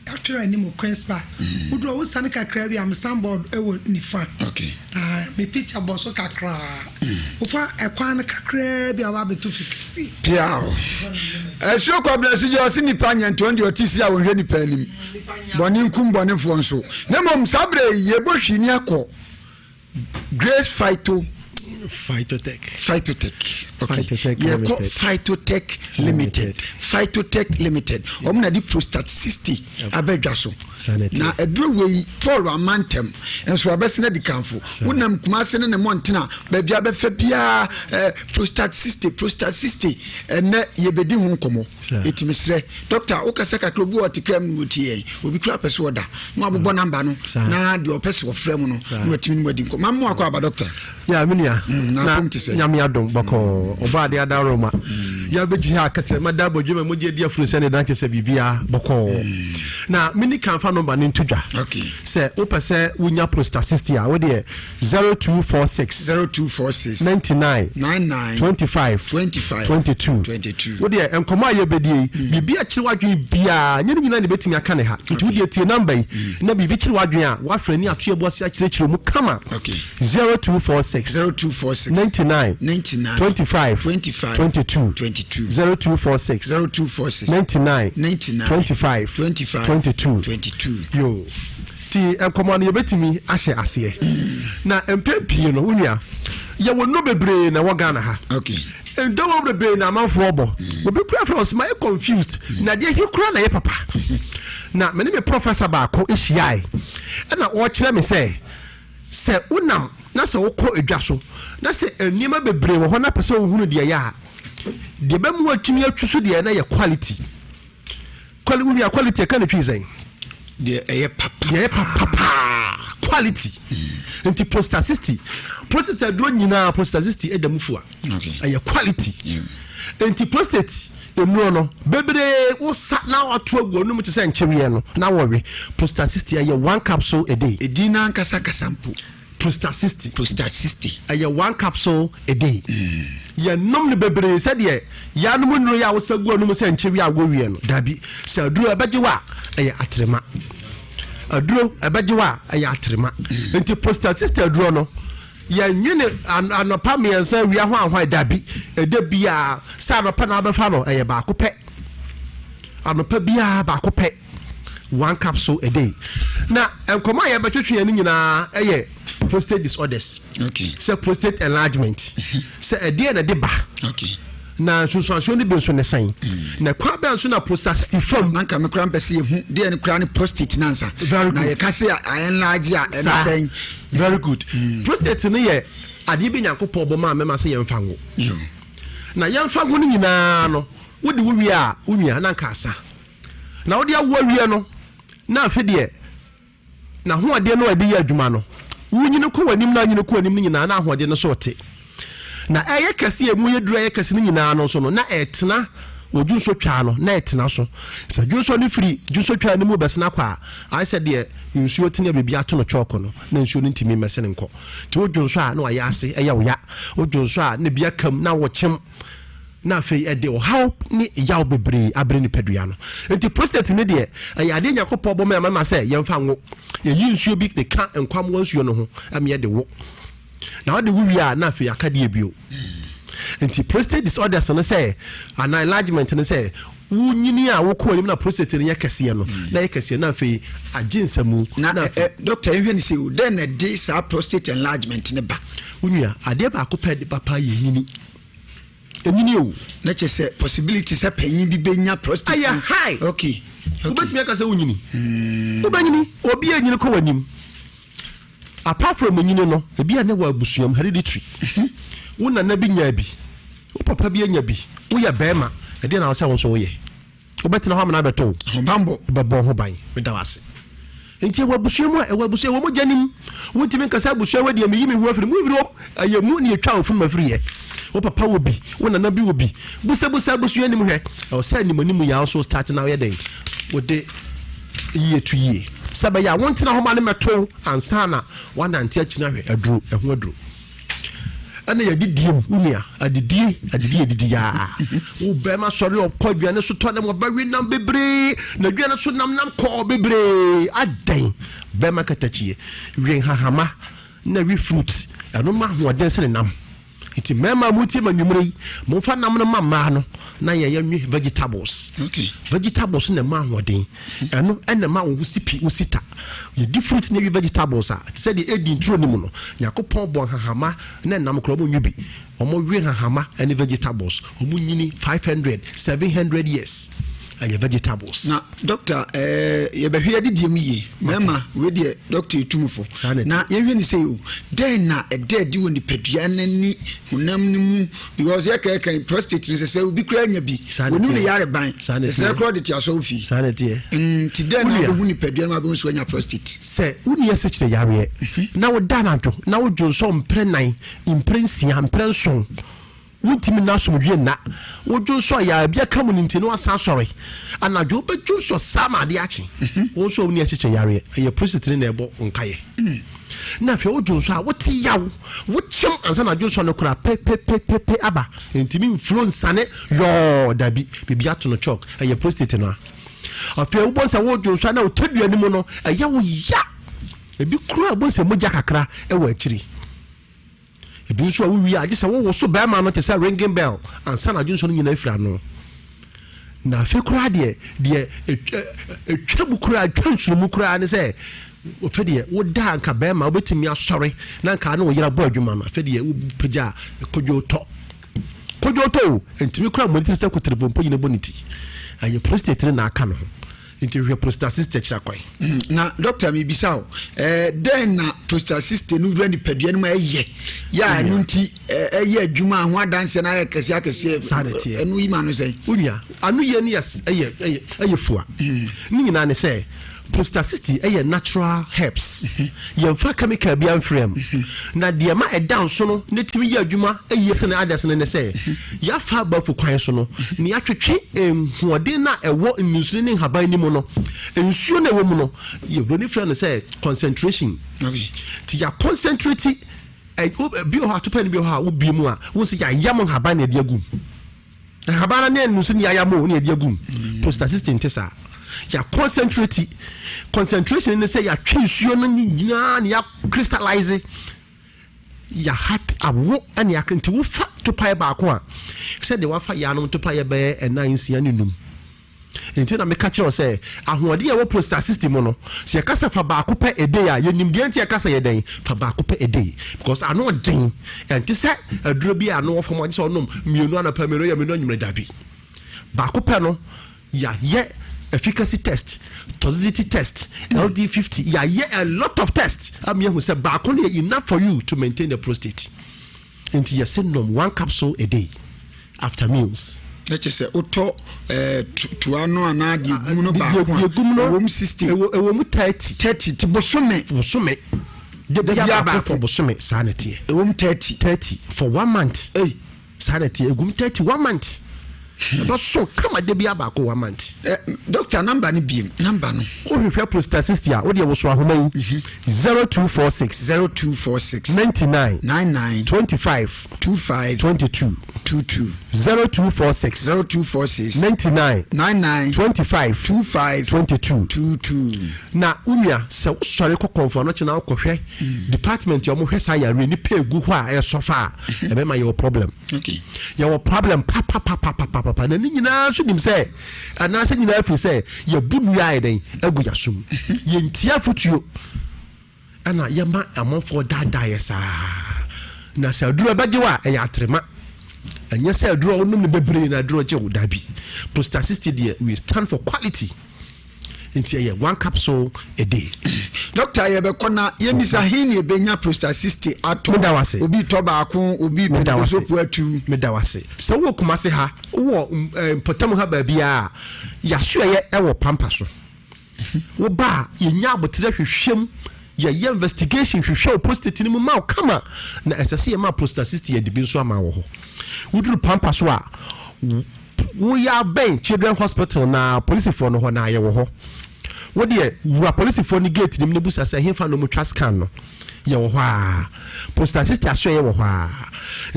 Yɛatwerɛ anim Queen's Park. Mm. Woduru hɔ wosane kakra bi a me signboard wɔ nifa.
Okay.
Na me picture bɔ so kakraa. Wofa ɛkwan no kakraa bi a wabɛto fi kɛse.
Piaw. Asuo Kwabena so gye ɔse nipa nyɛ nti ɔno deɛ ɔte si a ɔnhwɛ nipa anim. Bɔne nkum bɔnefoɔ nso. Na mmom saa berɛ yi yɛbɔ hwii ni akɔ Grace Phyto
Phytotech.
Phytotech. Okay.
Phytotech
Yɛkɔ
Limited.
Phytotech Limited. Phytotech Limited. Wɔn na de prostate 60 aba dwa so. Na aduro wei Paul ama ntɛm nso abɛsena di kanfo. Wonam Kumase ne ne mmɔntene a baabi abɛfɛ biara eh, prostate 60 prostate 60 ɛnɛ yɛbɛdi ho nkɔmmɔ. Ɛti mesrɛ dɔkta wokasa kakra obi wɔ ɔte kaa mu na wɔtie yɛn obi kura pɛ so ɔda na wabobɔ mm. namba no na deɛ ɔpɛ sɛ wɔfrɛ mu no na watumi no mu adi nkɔmmɔ. Mammo akɔ aba dɔkta.
Ya me nua mm, na nyame adom bɔkɔɔ mm. ɔbɔ ade ada roma mm. ya bɛgyi ha akɛtrɛ mada abɔdwe ma mogye adi afunu sɛ ne dan kyɛ sɛ biribia bɔkɔɔ na meni kan fa nɔmba no nto dwa sɛ wopɛ sɛ wonya posta 60 a wodeɛ 0246
0246
99
99
25
25
22
22
wodeɛ nkɔmmɔ a yɛbɛdie yi biribi akyerɛ w'adwene biaa nyɛ ne nyina ne bɛtumi aka ne ha nti wodeɛ tie namba yi na biribi kyerɛ w'adwene a woafrɛ ne ato yɛboase akyerɛkyerɛ mu kama
Okay.
0246
0246
99
99
25
25
22
22
0246
0246
99
99
25
25
22
22
yo ti nkɔmɔ no yɛbɛtumi ahyɛ aseɛ na mpɛn pii no wo nua Yɛwɔ nnuro bebree na ɛwɔ Ghana ha.
Okay.
Ndɔwɔ bebree na amanfoɔ bɔ. Obi kura fɛ ɔsɛ mayɛ confused. Na deɛ he kura na ɛyɛ papa. Na me ne me professor baako hyiae. Ɛna ɔkyerɛ me sɛ sɛ wonam na sɛ wokɔ edwa so na sɛ nneɛma bebree wɔ hɔ na pɛ sɛ wohunu deɛ ɛyɛ a, deɛ bɛmu atumi atwi so deɛ na yɛ quality. Quali wo nua quality ɛka ne twi sɛn?
Deɛ ɛyɛ papa.
Deɛ ɛyɛ papa paa quality. Mm. Nti poster 60 prostate aduro nyinaa poster 60 ɛda mu fua.
Okay.
Ɛyɛ quality.
Yeah.
Nti prostate nnuro no bebree wosa na wato agu ɔnum te sɛ nkyeweɛ no na wɔwe poster 60 ɛyɛ one capsule a day.
Edin n'ankasa kasa mpo.
Prostacystis.
Prostacystis.
Ɛyɛ one capsule a day. Yɛnom no bebree sɛdeɛ yɛanom nnuro yi a wosa gu anum sɛ nkyewe a wɔwie no. Dabi, sɛ aduro ɛbɛgye wo a, ɛyɛ atrema. Aduro ɛbɛgye wo a, ɛyɛ atrema. Nti prostacystis aduro no, yɛnwene anɔpa mmiɛnsa awia ho ahwan dabi. Ɛda biara sɛ anɔpa na wobɛfa no, ɛyɛ baako pɛ. Anɔpa biara baako pɛ. one capsule a day na nkɔmɔ a yɛbɛtwetwe yɛn no nyinaa yɛ prostate disorders
okay.
sɛ prostate enlargement sɛ ɛdeɛ na ɛde ba
okay.
na nsunsuansoɔ no bi nso ne sɛn mm. na kwan bɛn nso na prostate fam
na nka me kora mpɛ sɛ yɛhu deɛ no kora ne prostate no ansa
very good
na yɛka sɛ a enlarge a ɛne sɛn
very good mm. prostate no yɛ adeɛ bi Nyankopɔn bɔ maa mɛma sɛ yɛmfa ngo na yɛmfa ngo no nyinaa no wode wo wie a wo nua na nka asa Na wode awo awie no, na afe deɛ n'ahoɔden no a ɛde yɛ adwuma no, wonyini kɔ w'anim na anyini kɔ w'anim no nyinaa na ahoɔden no so te. Na ɛyɛ kɛse a emu yɛ duru ɛyɛ kɛse no nyinaa no nso no, na ɛtena odwonsɔ twaa no, na ɛtena so. Sɛ dwonsɔ no firi dwonsɔ twaa no mu bɛsena kɔ a, ayɛ sɛ deɛ nsuo tene a biribi ato no kyɔɔko no, na nsuo no ntumi mmɛsene nkɔ. Nti wodwonsɔ a na wayɛ ase ɛyɛ wo ya, wodwonsɔ a na bi akam na wokyem. na afei ɛde ɔhaw ne yaw bebree abrɛ nipadua no. Nti prostate no deɛ, ɛyɛ adeɛ Nyankopɔn bɔ ma ma sɛ yɛmfa nwo. Yɛyi nsuo bi de ka nkwammoa nsuo no ho ma yɛde wo. Na wode wo wie a, na afei aka deɛ bio. Nti prostate disorders no sɛ, anaa enlargement no sɛ, wonyini a wokɔ anim na prostate no yɛ kɛseɛ no, na yɛ kɛseɛ na afei agye nsamu.
Na, na afei, doctor yɛnhwɛ ne sɛ o, dɛn na ɛde saa prostate enlargement no ba?
Wo nua, adeɛ baako pɛ de ba paa yɛ nyini. Enyini o.
Na kyerɛ sɛ possibility sɛ panyin bi benya prostate.
Ɛyɛ high.
Okay.
Wobɛtumi aka sɛ wonyini. Hmm. Wobɛnyini. Obi a enyini kɔ w'anim. Apart from enyini no, ebi a ne wɔ abusua mu hereditary. Mhm. Wo nana bi nya bi. Wo papa bi anya bi. Woyɛ bɛrima. Ɛdeɛ na wo sɛ wo nso woyɛ. Wobɛtena hɔ amena abɛtɔ wo.
Ahobanbɔ.
Wobɛbɔ ho ban. Meda wo ase. Nti ɛwɔ abusua mu a, ɛwɔ abusua, ɛwɔ mogya nim. Wontumi nka sɛ abusua wɔ deɛ meyi me ho afiri mu. Womfiri hɔ. Ɛyɛ mu ne yɛtwa wo funuma firi yɛ. Wo papa wɔ bi, wo nana bi wɔ bi. Busabusa abusua nim hwɛ. Ɛwɔ sɛ anim anim yɛ nso start na woyɛ dɛn? Wode yie to yie. Sɛ bɛyɛ a wontena hɔ ma ne mɛto ansa na woanante akyina hwɛ aduro, ɛho aduro. Ɛna yɛdidie mu wo nua adidie adidie adidi yaa wo bɛrima sɔre ɔkɔ aduane so tɔ nam ɔbɛwe nam bebree na aduane so nam nam kɔɔ bebree adɛn bɛrima katakyie we nhahama na we fruit ɛno ma ahoɔden sene nam nti mmarima mu tie ma nwumere yi momfa nam no ma mmaa no na yɛyɛ nwe vegetables
okay.
vegetables na ɛma ahoɔden Ɛno na ɛma wo ho si pi, wo si ta. Yɛdi fruit ne yɛwe vegetables a, te sɛ deɛ Eden turo no mu no, Nyankopɔn bɔɔ nhahama ne nam koraa, wɔn nwe bi. Wɔn we nhahama ne vegetables. Wɔn nyini 500, 700 years. Ɛyɛ vegetables.
Na doctor, eh, yɛbɛhwɛ yɛadidie mu yie. Mɛma, wei deɛ doctor yɛ tumfo.
Saa na ɛte.
Na yɛnhwɛ ne sei o, dɛn na ɛda adi wɔ nipadua no ne honam no mu because yɛ kɛkɛ kan prostate no sɛ sɛ obi kura nya bi onim ne yare ban sɛ sɛ kura de te asɔre fi
saa na ɛteɛ
mm, nti dɛn na wobɛhu nipadua no abɛhu so anya prostate
sɛ wonni asikyire yareɛ mhm. na woda anadwo na wodwo nsɔ mprɛ nan mprɛ nsia mprɛ nson wontumi nna asomdwie nna wodwo nsɔ yɛ bi aka mu no nti na wasan asɔre anadwo wobɛdwo nsɔ saa ma adeɛ akye mhm. wo nso wonni asikyire yareɛ ɛyɛ prostate no na ɛbɔ nkaeɛ mm. Na afei wodwo nsɔ a, wote yaw, wokyem ansa na dwonsɔ no koraa pepepepepe aba. Ntumi mflo nsane yɔɔ, dabi, biribi ato no chalk, ɛyɛ prostate no a. Afei wobɔ sɛ wodwo nsɔ a na wo tadua no mu no, ɛyɛ wo ya. Ebi koraa wobɔ sɛ mogya kakra wɔ akyiri. Ebi nso a wowie a, gye sɛ wowoso bɛrima no te sɛ ringing bell ansa na dwonsɔ no nyinaa afiri ano. Na afei koraa deɛ, deɛ ɛtwa mu koraa, ɛtwa nsuno mu koraa ne sɛ, Afei deɛ woda a nka bɛrima wobɛtumi asɔre na nka ne wo yere abɔ adwuma no afei deɛ wopagya a kodwo tɔ. Kodwo tɔ o, ntumi kora mmɔ ne tiri sɛ kotiribompo nyina bɔ ne ti. Ɛyɛ prostate no na aka no ho. Nti hwehwɛ prostacystis akyira kwan.
Mm, na dɔkta mebisa wo, eh, dɛn na prostacystis no wura nipadua no mu ɛyɛ yɛ a ɛno nti ɛyɛ adwuma a ho adanseɛ no ayɛ kɛseɛ akɛseɛ
saa na ɛteɛ
ɛno yi ma no sɛn?
Onua, ano yie no yɛ ɛyɛ ɛyɛ ɛyɛ fua. Mm. Ne nyinaa ne sɛ prostacystis ɛyɛ natural herbs. Mm-hmm. Yɛmfa chemical bi amfrɛ mu. Mm-hmm. Na deɛ ma ɛda nso no ne tumi yɛ adwuma ɛyie sene adeɛ no ne sɛ mm-hmm. yɛafa abafo kwan so no na yɛatwetwe nhoɔden no a ɛwɔ nnusini ne nhaban no mu no nsuo no ɛwɔ mu no yɛwura ne frɛ no sɛ concentration. Nti yɛ concentrate bi wɔ hɔ atopɛ no bi wɔ hɔ a wobie mu a wo sɛ yɛayam nhaban na ɛde agu mu. Nhaban no ne nnusu ne yɛayam o ne yɛde agu mu. Mm. Prostacystin nte saa. Yɛ concentrate. Concentration ne sɛ yɛatwe nsuo no nyinaa ne yɛ crystallize. Yɛahat awo ne yɛakre nti wofa topaeɛ baako a sɛdeɛ wafa yɛanom topaeɛ bɛyɛ ɛnan nsia ne num. Enti na meka kyerɛ wo sɛ, ahoɔden a ɛwɔ prostacystin mu no, sɛ yɛka sɛ fa baako pɛ a day a, yɛnim deɛ nti yɛka sɛ yɛ dɛn? Fa baako pɛ a day. Because ano ɔden. Ɛnte sɛ aduro bi a ano wɔ fam a gye sɛ ɔnom mmienu anɔpa, mmienu yɛ mmienu anwummerɛ, dabi. Baako pɛ no, yɛayɛ efficacy test, toxicity test, LD50, yɛayɛ a lot of tests ama yɛahu sɛ baako no yɛ enough for you to maintain the prostate. Nti yɛse nom one capsule a day after meals.
Na kyerɛ sɛ wotɔ eh, toa no anaa deɛ egum no baako a ɛwɔ mu 60
ɛwɔ mu 30
30 ti bosome
bosome de bia baako for bosome saa na teɛ
ɛwɔ mu 30
30 for one month
hey.
saa na teɛ egum 30 one month ɛbɛso kama de bia baako one month.
Eh, doctor number no biem number no.
Wohwehwɛ prostacystis a wodeɛ woso ahoma yi 0246
0246
99
99
25
25
22
22
0246
0246
99
99
25
25
22
22.
Na wo nua sɛ wosɔre kɔ kɔnfo ano kyena wokɔhwɛ department a wɔhwɛ saa yareɛ nipa egu hɔ a ɛsɔfa a ɛbɛma yɛwɔ problem.
Okay.
Yɛwɔ problem papapapapapa na ne nyinaa nso nim sɛ anaasɛ nyinaa firi sɛ yɛbu nnua ayɛ dɛn agu yɛasom yɛntia afotuo ɛna yɛma amanfoɔ daadaa yɛ saa na sɛ aduro ɛbɛgye wo a ɛyɛ atrema ɛnyɛ sɛ aduro a wonom no bebree na aduro gye wo dabi prostacystis deɛ we stand for quality nti ɛyɛ one capsule a day.
Doctor yɛbɛkɔ na yɛmmisa he ne ɛbɛnya prostacystis atɔ.
Meda wo ase.
Obi tɔ baako, obi
Meda wo ase.
pɛ atu.
Meda wo ase. Sɛ wowɔ Kumase ha, wowɔ eh, mpɔtam ha baabiara a, yɛasoɛyɛ ɛwɔ pampa so. Woba a, yɛnya aboterɛ hwehwɛm, yɛyɛ investigation hwehwɛ wo prostate no mu ma wo kama, na ɛsɛ sɛ yɛma prostacystis yɛde bi nso ama wɔ hɔ. Woduru pampa so a, Woyɛ abɛn children hospital na polisifoɔ no hɔ na yɛwɔ hɔ. Wodeɛ wura polisifoɔ no gate no mu na busa sɛ hefa na wɔtwa scan no. Yɛwɔ hɔ a. Post assist asoɛyɛ wɔ hɔ a.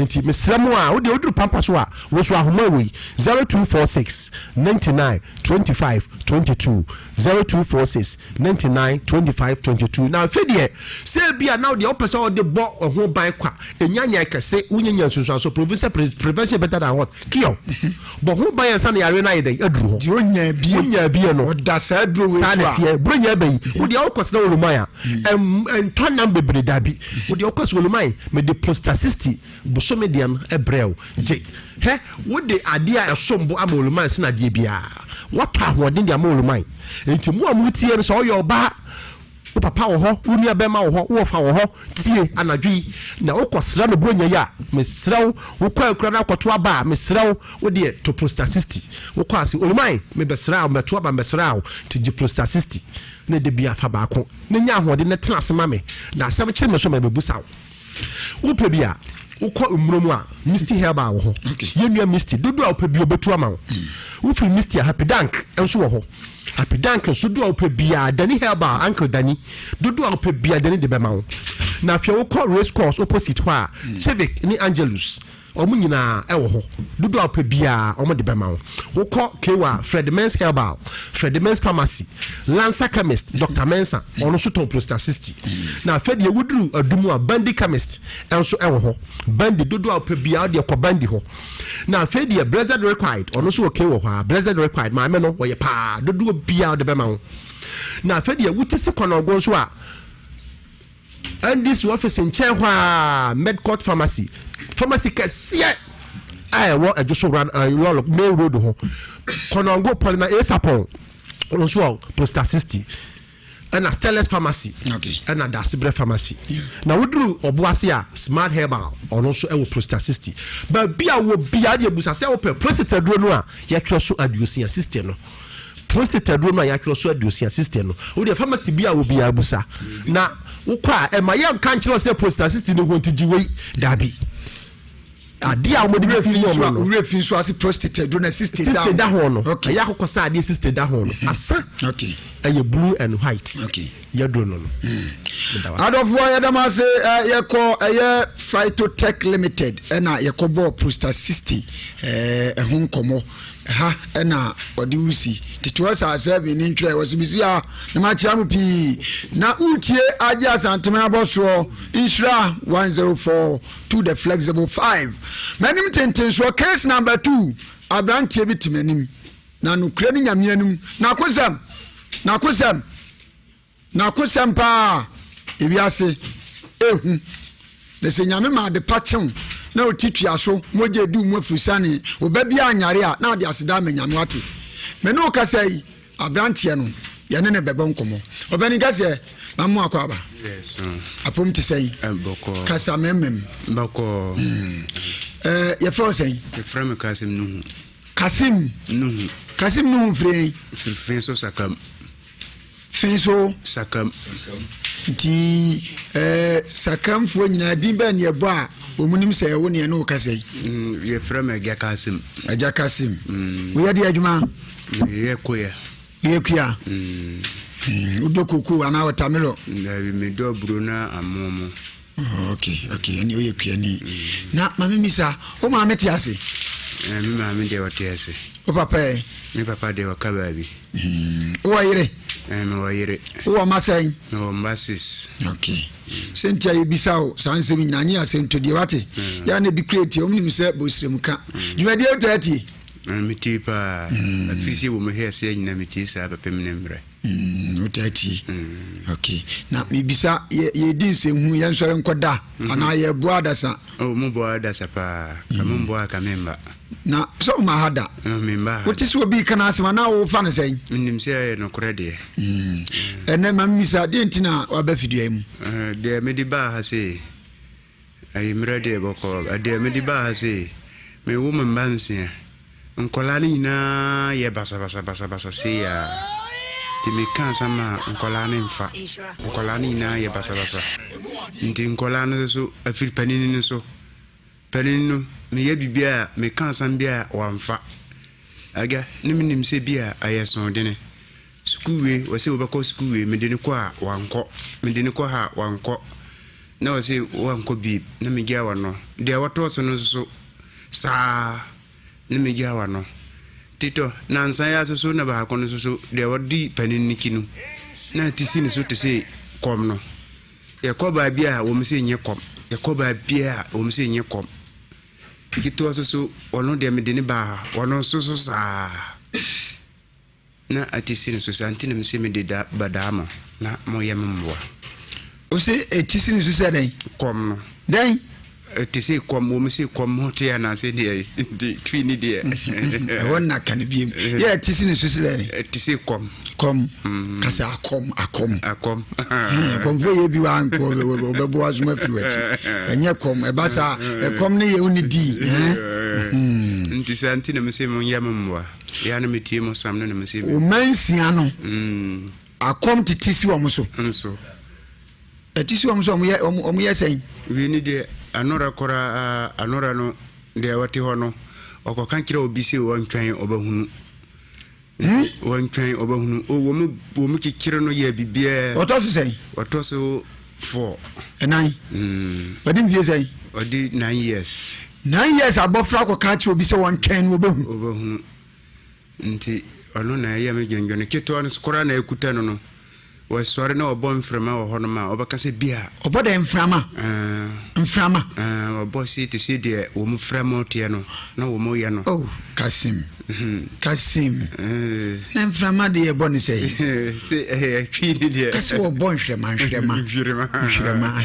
Nti mesrɛ mo a wodeɛ woduru pampa so a woso ahoma wei 0246 99 25 22 0246 99 25 22 na afei deɛ sɛ ebi a na wodeɛ wopɛ sɛ wode bɔ ɛho ban kwa ɛnya nyɛ kɛse wonya nya nsunsuanso prevention better than what Kiɔ, bɔ ho ban ansa na yareɛ no ayɛ dɛn aduru hɔ.
Deɛ ɔnyaa bie.
Wonyaa bie no.
Ɔda saa aduro wei so a.
Saa na ɛteɛ. Buronya ɛbɛ yi, wo deɛ wokɔ sena Oluman a, ɛntɔ nam bebree dabi. Wo deɛ wokɔ sena Oluman, mede Prostasisti bosome deɛ no brɛ wo. Gye. Hɛ, wode adeɛ a ɛsom bo ama Oluman sene adeɛ biara. Woatɔ ahoɔden de ama Oluman. Enti mo a motie no, sɛ woyɛ ɔbaa, Wo papa wɔ hɔ, wo nuabarima wɔ hɔ, wo wɔfa wɔ hɔ, tie anadwo yi, na wokɔsra no Buronya yi a, mesrɛ wo, wokɔ akura na wokɔto aba a, mesrɛ wo, wo deɛ to Prostasisti. Wokɔ ase, Oluman, mebɛsraa wo, mebɛto aba, mebɛsraa wo, nti gye Prostasisti, na da biara fa baako, na nya ahoɔden na tena ase ma me, na asɛm kyere me so ma mebɛbusa wo. Wopɛ bi a, wokɔ mmuro mu a, Misty Herbal wɔ hɔ. Yɛn nua Misty, dodoɔ a wopɛ bi ɔbɛtu ama wo. Wofiri Misty a, Happy Dank nso wɔ hɔ. Happy Dank nso dodoɔ a wopɛ biara, Dani Herbal, Uncle Dani, dodoɔ a wopɛ biara Dani de bɛma wo. Na afei wokɔ Race Course opposite hɔ a, Civic ne Angelus. Wɔn nyinaa wɔ hɔ. Dodoɔ a wopɛ biara, wɔde bɛma wo. Wokɔ Kewa, Fred Mens Herbal, Fred Mens Pharmacy, Lancer Chemist, Doctor Mensah, ɔno nso tɔn Prostasisti. Na afei deɛ woduru Adum a, Bandi Chemist nso wɔ hɔ. Bandi, dodoɔ a wopɛ biara, wodeɛ kɔ Bandi hɔ. Na afei deɛ Blessed Required, ɔno nso wɔ Kewa hɔ a, Blessed Required, maame no, ɔyɛ paa. Dodoɔ biara wɔde bɛma wo. Na afei deɛ wote si Kɔnɔngo nso a, NDC office nkyɛn hɔ a, Medcourt Pharmacy, pharmacy kɛseɛ a ɛwɔ ɛdwo so run eh, lɔlɔ main road ho. Kɔnɔngo Paulina Esapɔn nso a poster 60 ɛna Stellars Pharmacy ɛna Dasebrɛ Pharmacy. Na woduru Ɔboase a Smart Herbal ɔno nso ɛwɔ poster 60. Baabi a wɔ biara deɛ busa sɛ wopɛ prostate aduro no a yɛtwerɛ so aduosia 60 no. Prostate aduro no a yɛatwerɛ so aduosia 60 no, wodeɛ pharmacy bi a wɔ biara busa. Na wokɔ a ɛma yɛnka nkyerɛ sɛ prostate 60 no ho nti gye wei. Daabi. Adeɛ a wɔde bɛfi mu ɔmo no.
Wura fi nso ase prostate aduro na 60 da
ho. 60 da ho no. Ɛyɛ akokɔ sɛ adeɛ 60 da ho no. Asa.
Okay.
Ɛyɛ blue and white.
Okay.
Yɛduro no no.
Adɔfoɔ yɛda mo ase yɛkɔ ɛyɛ Phytotech Limited ɛna yɛkɔ bɔɔ prostate 60 ɛho nkɔmɔ. Ha na ɔde wo si. Tete hɔ saa sɛ me ne ntwerɛ wɔ so mesi ha na makyea mo pii. Na wotie agye Asanteme abɔsoɔ nhyira 104 to the flexible 5. M'anim tentensoɔ case number 2 aberanteɛ bi te m'anim na nokorɛ ne Nyame anim n'akosɛm n'akosɛm N'akosɛm paa ewiase ehu na sɛ Nyame ma adepa kye wo na oti tua so mogya edi wo mu afurusane wo ba biaa nyare a na ade aseda ama Nyame wate me ne wo kasa yi abranteɛ no yɛne no bɛbɔ nkɔmmɔ ɔbɛni kɛseɛ ma mo akɔ aba apom te sɛn kasa mɛmɛm
bɔkɔɔ
ɛɛ yɛfrɛ wo sɛn?
Yɛfrɛ me Kasim Nuhu.
Kasim
Nuhu.
Kasim Nuhu firi
Firi Finso Sakam.
Fee so.
Sakam.
Nti eh, Sakamfoɔ nyinaa din bɛn ne ɛbɔ a wɔn nim sɛ ɛwo ne ɛne wo kasa yi?
Mm, yɛfrɛ me Agya Kasim.
Agya Kasim. Mm. Woyɛ deɛ adwuma?
Meyɛ koya.
Woyɛ kua?
Mm.
Mm, wodɔ koko anaa wɔtamelo?
Dabi, medɔ aburo na amoɔ mo.
Oh, okay, okay. Ɛne woyɛ kuani. Mm. Na maame misa, wo maame te ase?
Eh, me maame deɛ ɔte ase.
Wo papa ɛ?
Me papa deɛ ɔka baabi.
Hmm. Wowɔ yere?
Eh, mewɔ yere.
Wowɔ mma sɛn?
Mewɔ mma sis.
Okay. Sɛ nti a yɛbisa wo saa nsɛm nyinaa nye asɛm to deɛ wate. Hmm. Yɛ na ebi kura tie, wɔn nim sɛ bosrem ka. Hmm. Dwumadie wo taa tie?
Eh, metie paa. Afiri sɛ wɔ mu hɛ aseɛ nyina metie saa bɛpem ne mmerɛ.
Wotaa tie? Okay. Na mebisa yɛdi nsɛmhu yɛnsɔre nkɔda mhm. anaa yɛboa adasa?
Oh, moboa adasa paa. Ka momboa ka memba.
Na sɛ woma ha da?
Memba ha.
Wote sɛ obi ka n'asɛm anaa wofa no sɛn?
Menim sɛ ɛyɛ nokorɛ deɛ.
Ɛnɛ ma mmisa deɛ nti na waba fidua yi mu?
Deɛ mede baa ha sei, ayi mmerɛ deɛ bɔkɔɔ, deɛ mede baa ha sei, mewo me mma nsia. Nkwadaa no nyinaa yɛ basabasabasabasa sei a. Nti meka asɛm a nkwadaa no mfa. Nkwadaa no nyinaa yɛ basabasa. Nti nkwadaa no nso afiri panin no so. Panin no, meyɛ biribi a, meka asɛm bi a, wamfa. Agya, ne menim sɛ bi a ɛyɛ soodene. Sukuu wei, wɔse wobɛkɔ sukuu wei, mede no kɔ a, wankɔ. Mede no kɔ ha a, wankɔ. Na wɔse wankɔ bi, na megyaa wano. Deɛ wɔtɔɔ so no nso so, saa na megyaa wano. Titɔ, nansa yi ara nso so na baako no nso so, deɛ ɔdi panin no akyi no, na ti si ne so te sɛ kɔm no. Yɛkɔ baabi a wɔn sɛ nyɛ kɔm. Yɛkɔ baabi a wɔn sɛ nyɛ kɔm. Ketewa nso so, ɔno deɛ mede ne baa ha, ɔno nso so saa. Na ati si ne so saa nti na mese mede da badaa mo na moyɛ me mmoa.
Ose eti si ne so sɛ dɛn?
Kɔm no.
Dɛn?
Te sɛ kɔm, wɔn sɛ kɔm ho te anaasɛ deɛ nti twi ne deɛ.
Ɛhɔ nna ka no biem. Yɛ ɛte si ne so sɛ dɛn?
Te sɛ kɔm.
Kɔm. Mm. Kasa akɔm akɔm.
Akɔm.
Kɔmfo yɛ bi wa nkɔ ɔbɛbɔ asoma firi w'akyi. Ɛnyɛ kɔm ɛba saa ɛkɔm ne yɛ wo ne dii.
Nti saa nti na mesɛ mo nyɛ mo mmoa. Yɛ na metie mo sam no na mesɛ.
Wo mma nsia no. Mm. Akɔm tete si wɔn so.
Nso.
Ɛte si wɔn so wɔn yɛ wɔn yɛ sɛn.
Wei ni deɛ anora koraa anora no deɛ wɔte hɔ no ɔkɔka kyerɛ obi sɛ wɔntwɛn ɔbɛhunu. Hmm? Wɔntwɛn ɔbɛhunu. O wɔn wɔn kyekyere no yɛ biribiara.
Ɔtɔ so sɛn?
Ɔtɔ so four.
Ɛnan. Hmm. Ɔdi mfie sɛn?
Ɔdi 9 years.
9 years abɔfra kɔka kyerɛ obi sɛ wɔntwɛn no ɔbɛhu.
Ɔbɛhunu. Nti ɔno na ɛyɛ me dwendwene. Ketewa no koraa na ɛkuta no no. Wɔsɔre na wɔbɔ mframa wɔ hɔnom a, wɔbɛka sɛ bia.
Ɔbɔ dɛ mframa? Mframa?
Wɔbɔ se te sɛ deɛ wɔn fra mu teɛ no na wɔn yɛ no.
Oh, Kasim. Kasim. Na mframa deɛ yɛbɔ ne sɛ?
Se ɛyɛ twi ne deɛ.
Kasi wɔbɔ nhwerɛma nhwerɛma.
Nhwerɛma.
Nhwerɛma.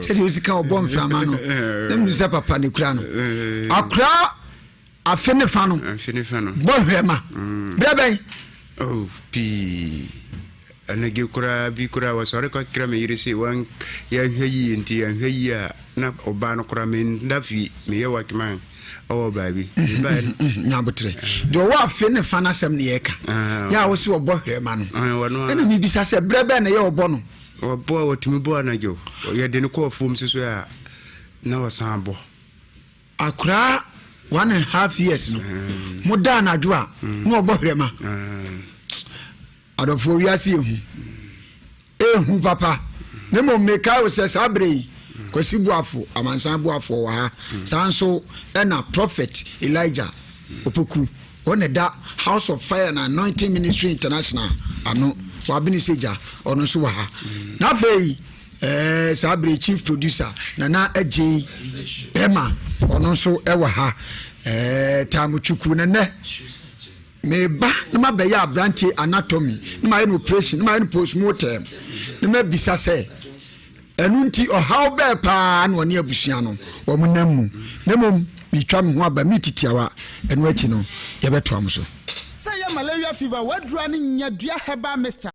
Sɛdeɛ osi ka wɔbɔ mframa no. Na mi sɛ papa ne kura no. Akora Afe ne fa no.
Afe ne fa no.
Bɔ hwɛma. Mm. Berɛ bɛn?
Oh, pii. Anadwo koraa bi koraa wɔsɔre kɔkra me yere se wɔn yɛnhwɛ yie nti yɛnhwɛ yie a na ɔbaa no koraa menda fie meyɛ watchman ɔwɔ baabi.
Nyabotere. Deɛ ɔwɔ afe ne fa no asɛm ne yɛka. Ah, yɛ a wo se wɔbɔ hwɛma no. Ah, Ɛna mebisa sɛ berɛ bɛn na ɛyɛ ɔbɔ no?
Wɔbɔ a wɔtumi bɔ anadwo. Yɛde no kɔ afuom soso a na wɔsan bɔ.
Akwadaa one and half years no mo da anadwo a na ɔbɔ hwɛma adɔfoɔ wiase ehu ehu papa ne mmom mekae wo sɛ saa berɛ yi Kwasi Boafo amansan boafoɔ wɔ ha saa nso ɛna Prophet Elijah Opoku wɔn na ɛda House of Fire and Anointing Ministry International ano wabene sɛ gya ɔno nso wɔ ha na afei Ɛɛ saa bere chief producer Nana Agyei Bɛma ɔno nso ɛwɔ ha. Ɛɛ Taamu Chukwu na nɛ meba na mabɛyɛ aberante anatomy na mayɛ no operation na mayɛ no postmortem na mabisa sɛ ɛno nti ɔhaw bɛɛ paa na ɔne abusua no wɔn nam mu na mmom metwa me ho aba me titiawa ɛno akyi no yɛbɛtoa mo so.
Sɛ ɛyɛ malaria fever, w'aduru ano nya dua herbal mixture.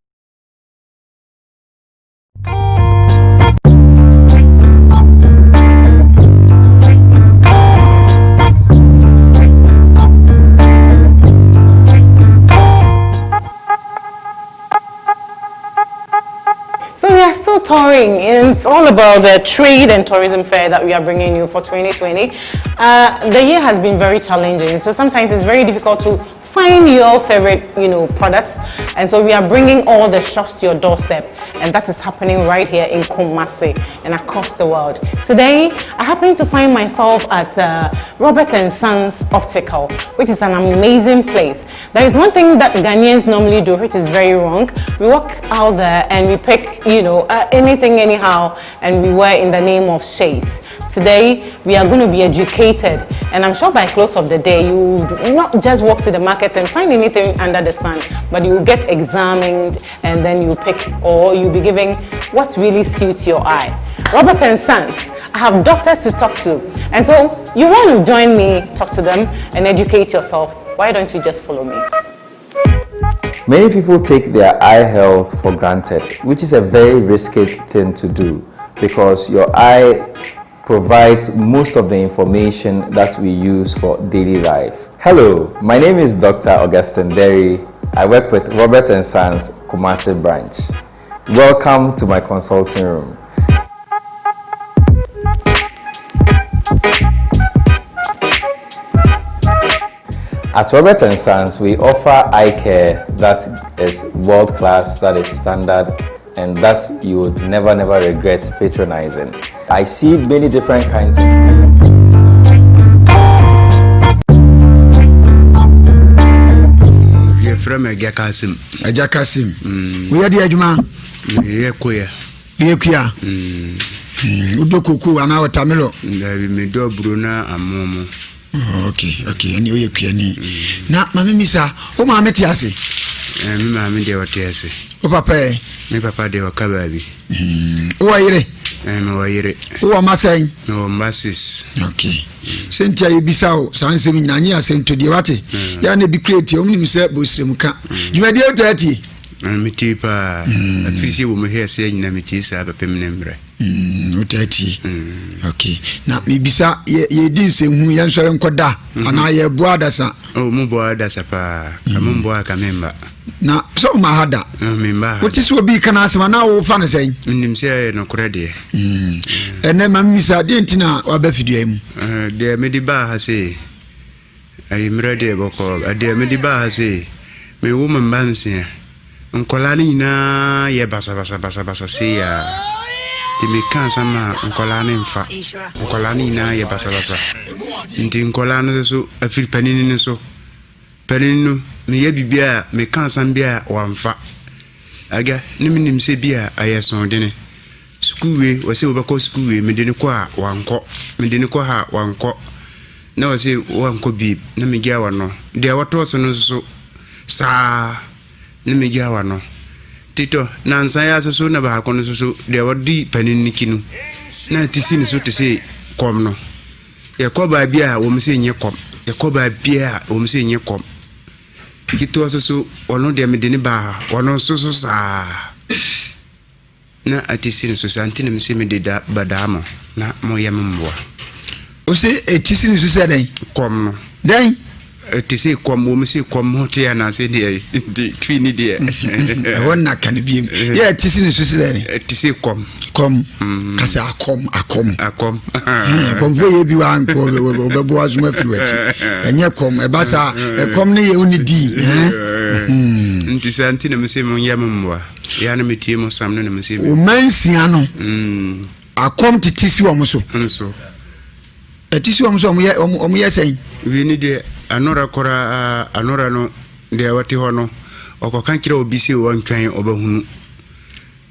So we are still touring, and it's all about the trade and tourism fair that we are bringing you for 2020. Uh, the year has been very challenging, so sometimes it's very difficult to find your favorite, you know, products. And so we are bringing all the shops to your doorstep, and that is happening right here in Kumasi and across the world. Today, I happen to find myself at uh, Robert and Sons Optical, which is an amazing place. There is one thing that Ghanaians normally do, which is very wrong. We walk out there and we pick, you know, uh, anything anyhow, and we wear in the name of shades. Today, we are going to be educated, and I'm sure by close of the day, you would not just walk to the market and find anything under the sun, but you will get examined and then you pick or you'll be given what really suits your eye. Robert and Sons, I have doctors to talk to. And so you want to join me, talk to them, and educate yourself. Why don't you just follow me?
Many people take their eye health for granted, which is a very risky thing to do because your eye provides most of the information that we use for daily life. Hello, my name is Dr. Augustine Derry. I work with Robert & Sons Kumasi branch. Welcome to my consulting room. At Robert & Sons, we offer eye care that is world class, that is standard, and that you would never, never regret patronizing. I see many different kinds.
Yɛfrɛ me Agya Kasim.
Agya Kasim. Mm. Woyɛ deɛ adwuma?
Meyɛ koya.
Woyɛ kua? Mm. Mm. Wodɔ koko anaa wɔtamelo?
Dabi medɔ aburo na amomo.
Oh, okay, okay. Ɛne woyɛ kuani. Mm. Na maame misa, wo maame te ase?
Eh, me maame deɛ ɔte ase.
Wo papa ɛ?
Me papa deɛ ɔka baabi.
Mm. Wowɔ yere?
Eh, mewɔ yere.
Wowɔ mma sɛn?
Mewɔ mma sis.
Okay. Sɛ nti a yɛbisa wo saa nsɛm nyinaa nye asɛm to deɛ wate. Mm. Yɛ na bi kura tie, wɔn nim sɛ bosirem ka. Mm. Dwumadie wotaa tie?
Metie paa. Afiri sɛ wɔ mu hɛ sɛ nyina metie saa bɛpem ne mmerɛ.
Mm, wotaa tie mm. ok na mebisa yɛdi nsɛmhu yɛnsɔre nkɔda mm-hmm. anaa yɛboa adasa
oh, moboa adasa paa ka mm. momboa ka memba
na sɛ woma ha da
oh,
wote sɛ obi ka no asɛm anaa wofa no sɛn
menim sɛ ɛyɛ nokorɛ deɛ
mm. ɛnɛ ma memisa deɛ nti na waba fidua mu
eh, deɛ mede baa ha sei Ayimmerɛ deɛ bɔkɔɔ. Deɛ mede baa ha sei, mewo me mma nsia. Nkwadaa no nyinaa yɛ basabasabasabasa sei ara. Nti meka asɛm a, nkwadaa no mfa. Nkwadaa no nyinaa yɛ basabasa. Nti nkwadaa no nso so, afiri panin no so. Panin no, meyɛ biribi a, meka asɛm bi a, wamfa. Agya, ne menim sɛ bi a ɛyɛ sɔɔdene. Sukuu wei, wɔse wobɛkɔ sukuu wei, mede no kɔ a, wankɔ. Mede no kɔ ha a, wankɔ. Na wɔse wankɔ bi, na megyaa wano. Deɛ wɔtɔɔ so no nso so, saa na megyaa wano. Titɔ, nansa yi ara nso so na baako no nso so, deɛ ɔdi panin no akyi no, na ti si ne so te sɛ kɔm no. Yɛkɔ baabi a, wɔn se nyɛ kɔm. Yɛkɔ baabi a, wɔn se nyɛ kɔm. Ketewa nso so, ɔno deɛ mede no baa ha, ɔno nso so saa. Na ati si no so saa nti na mese mede da badaa mo na moyɛ me mmoa.
Ose eti si ne so sɛ dɛn?
Kɔm no.
Dɛn?
Te sɛ kɔm, wɔn se kɔm ho te anaasɛ deɛ nti twi ne deɛ.
Ɛhɔ nna ka no biem. Yɛ ɛte si ne so sɛ dɛn?
Te sɛ kɔm.
Kɔm. Mm. Kasa akɔm akɔm.
Akɔm.
Kɔmfo yɛ bi wa nkɔ ɔbɛbɔ asoma firi w'akyi. Ɛnyɛ kɔm ɛba saa ɛkɔm ne yɛ wo ne dii.
Nti saa nti na mese monyɛ me mmoa. Yɛ na metie mo sam no na mese.
Wo mma nsia no. Mm. Akɔm tete si wɔn so.
Nso.
Ɛte si wɔn so wɔn yɛ wɔn yɛ sɛn.
Wei ni deɛ anora koraa anora no deɛ wɔte hɔ no ɔkɔka kyerɛ obi sɛ wɔntwɛn ɔbɛhunu.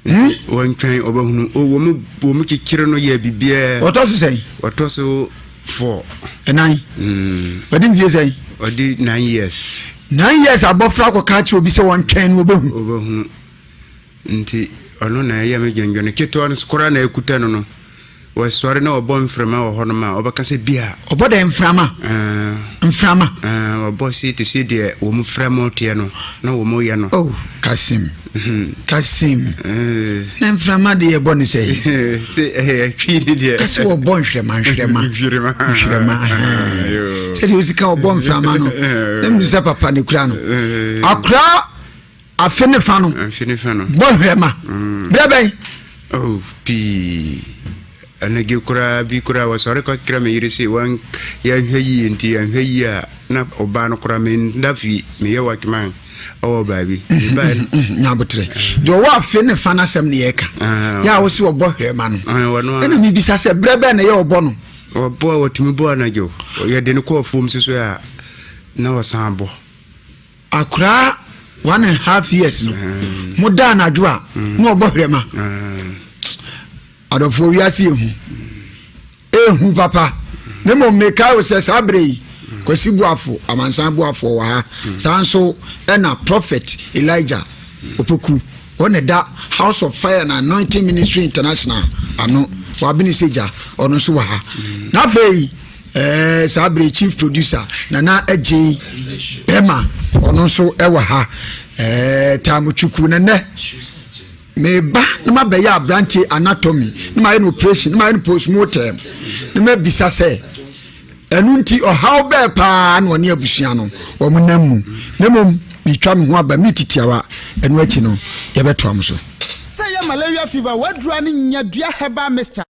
Hmm? Wɔntwɛn ɔbɛhunu. O wɔn wɔn kyekyere no yɛ biribiara.
Ɔtɔ so sɛn?
Ɔtɔ so four.
Ɛnan.
Mm.
Ɔdi mfie sɛn?
Ɔdi nine years.
Nine years abɔfra kɔka kyerɛ obi sɛ wɔntwɛn no ɔbɛhu.
Ɔbɛhunu. Nti ɔno na ɛyɛ me dwendwene. Ketewa no koraa na ɛkuta no no. Wɔsɔre na wɔbɔ mframa wɔ hɔnom a, wɔbɛka sɛ bia.
Ɔbɔ dɛ mframa? Mframa?
Wɔbɔ si te sɛ deɛ wɔn frɛ mo teɛ no na wɔn yɛ no.
Oh, Kasim. Mhm. Kasim. Na mframa deɛ yɛbɔ ne sɛ?
Sɛ ɛyɛ twi ne deɛ.
Kasi wɔbɔ nhwerɛma nhwerɛma.
Nhwerɛma.
Nhwerɛma. Sɛdeɛ osi ka wɔbɔ mframa no. Na mi sɛ papa ne kura no. Akora. Afe ne fa no.
Afe ne fa no.
Bɔ hwɛ ma. Mm. Berɛ bɛn?
Oh, pii. Anadwo koraa bi koraa wɔsɔre kɔkyerɛ me yere sɛ wɔn yɛnhwɛ yie nti yɛnhwɛ yie a na ɔbaa no koraa menda fie meyɛ watchman ɔwɔ baabi.
Nyabotrɛ. Deɛ ɔwɔ afe ne fa no asɛm ne yɛka. Ah, yɛ a wo se wɔbɔ hwɛ ma no.
Ah,
Ɛna mebisa sɛ berɛ bɛn na ɛyɛ ɔbɔ no?
Ɔbɔ a wɔtumi bɔ anadwo. Yɛde no kɔɔ afuom soso a na wɔsan bɔ.
Akwadaa one and half years no mo da anadwo a na ɔbɔ hwɛma adɔfoɔ wiase ehu ehu papa ne mo mmeka wo sɛ saa bere yi Kwasi Boafo amansan Boafoɔ wɔ ha saa nso ɛna Prophet Elijah Opoku wɔn na ɛda House of Fire and Anointing Ministry International ano wabene sɛ gya ɔno nso wɔ ha na afei. Ɛɛ saa bere chief producer Nana Agyei Bɛma ɔno nso ɛwɔ ha. Ɛɛ Taamu Chukwu na nɛ meba na mabɛyɛ aberante anatomy na mayɛ no operation na mayɛ no postmortem na mabisa sɛ ɛno nti ɔhaw bɛɛ paa na ɔne abusua no wɔn nam mu na mmom metwa me ho aba me titiawa ɛno akyi no yɛbɛtoa mo so.
Sɛ ɛyɛ malaria fever, w'aduro ne nyadua herbal mixture.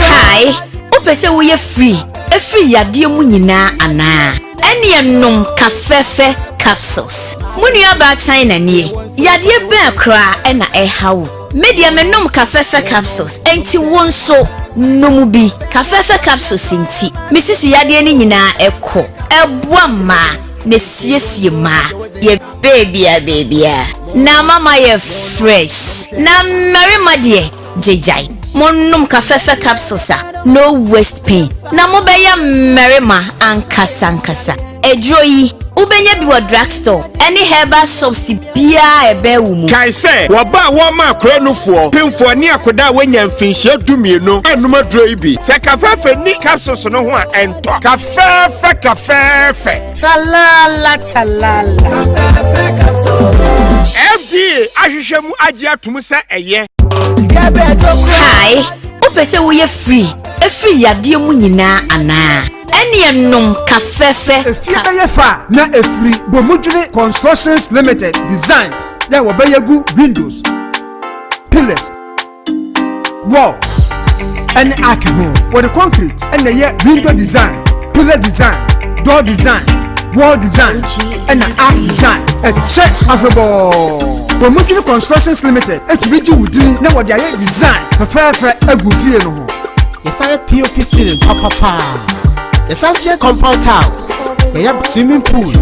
Hi, wopɛ sɛ woyɛ free ɛfiri yadeɛ mu nyinaa anaa? Ɛneɛ nom Kafɛfɛ capsules. Mo nua baa China nie. Yadeɛ bɛn koraa ɛna ɛha wo? Me deɛ menom Kafɛfɛ capsules enti wo nso nom bi. Kafɛfɛ capsules nti me sisi yadeɛ no nyinaa ɛkɔ. Ɛboa mmaa na ɛsiesie mmaa. Yɛ beebia beebia na ama mayɛ fresh. Na mmarima deɛ gyegyae. Monom Kafɛfɛ capsules a no waist pain na mobɛyɛ mmarima ankasa ankasa. Aduro yi wobɛnya bi wɔ drugstore ɛne herbal shops biara a ɛbɛn wo mu.
Kae sɛ, wɔba a wɔma akora nufoɔ, pemfoɔ ne akoda a wɔanya mfinhyia dumienu annom aduro yi bi. Sɛ kafɛɛfɛ nni capsules no ho a, ɛntɔ. Kafɛɛfɛ kafɛɛfɛ.
Talala talala. Kafɛɛfɛ capsules.
FDA ahwehwɛ mu agye atom sɛ ɛyɛ.
Hi, wopɛ sɛ woyɛ free ɛfiri yadeɛ mu nyinaa anaa? Ɛneɛ nom kafɛfɛ.
Efie bɛyɛ fɛ a na efiri Bomudwene Constructions Limited designs dɛ wɔbɛyɛ gu windows, pillars, walls ɛne arc ho. Wɔde concrete ɛna ɛyɛ window design, pillar design, door design, wall design ɛna arc design. Ɛkyɛ afebɔɔ. Bomudwene Constructions Limited tumi gye wo din na wɔde ayɛ design fɛfɛɛfɛ agu fie no ho.
Yɛsan yɛ POP ceiling papapaa. Yɛsan nso yɛ compound tiles. Yɛyɛ swimming pool.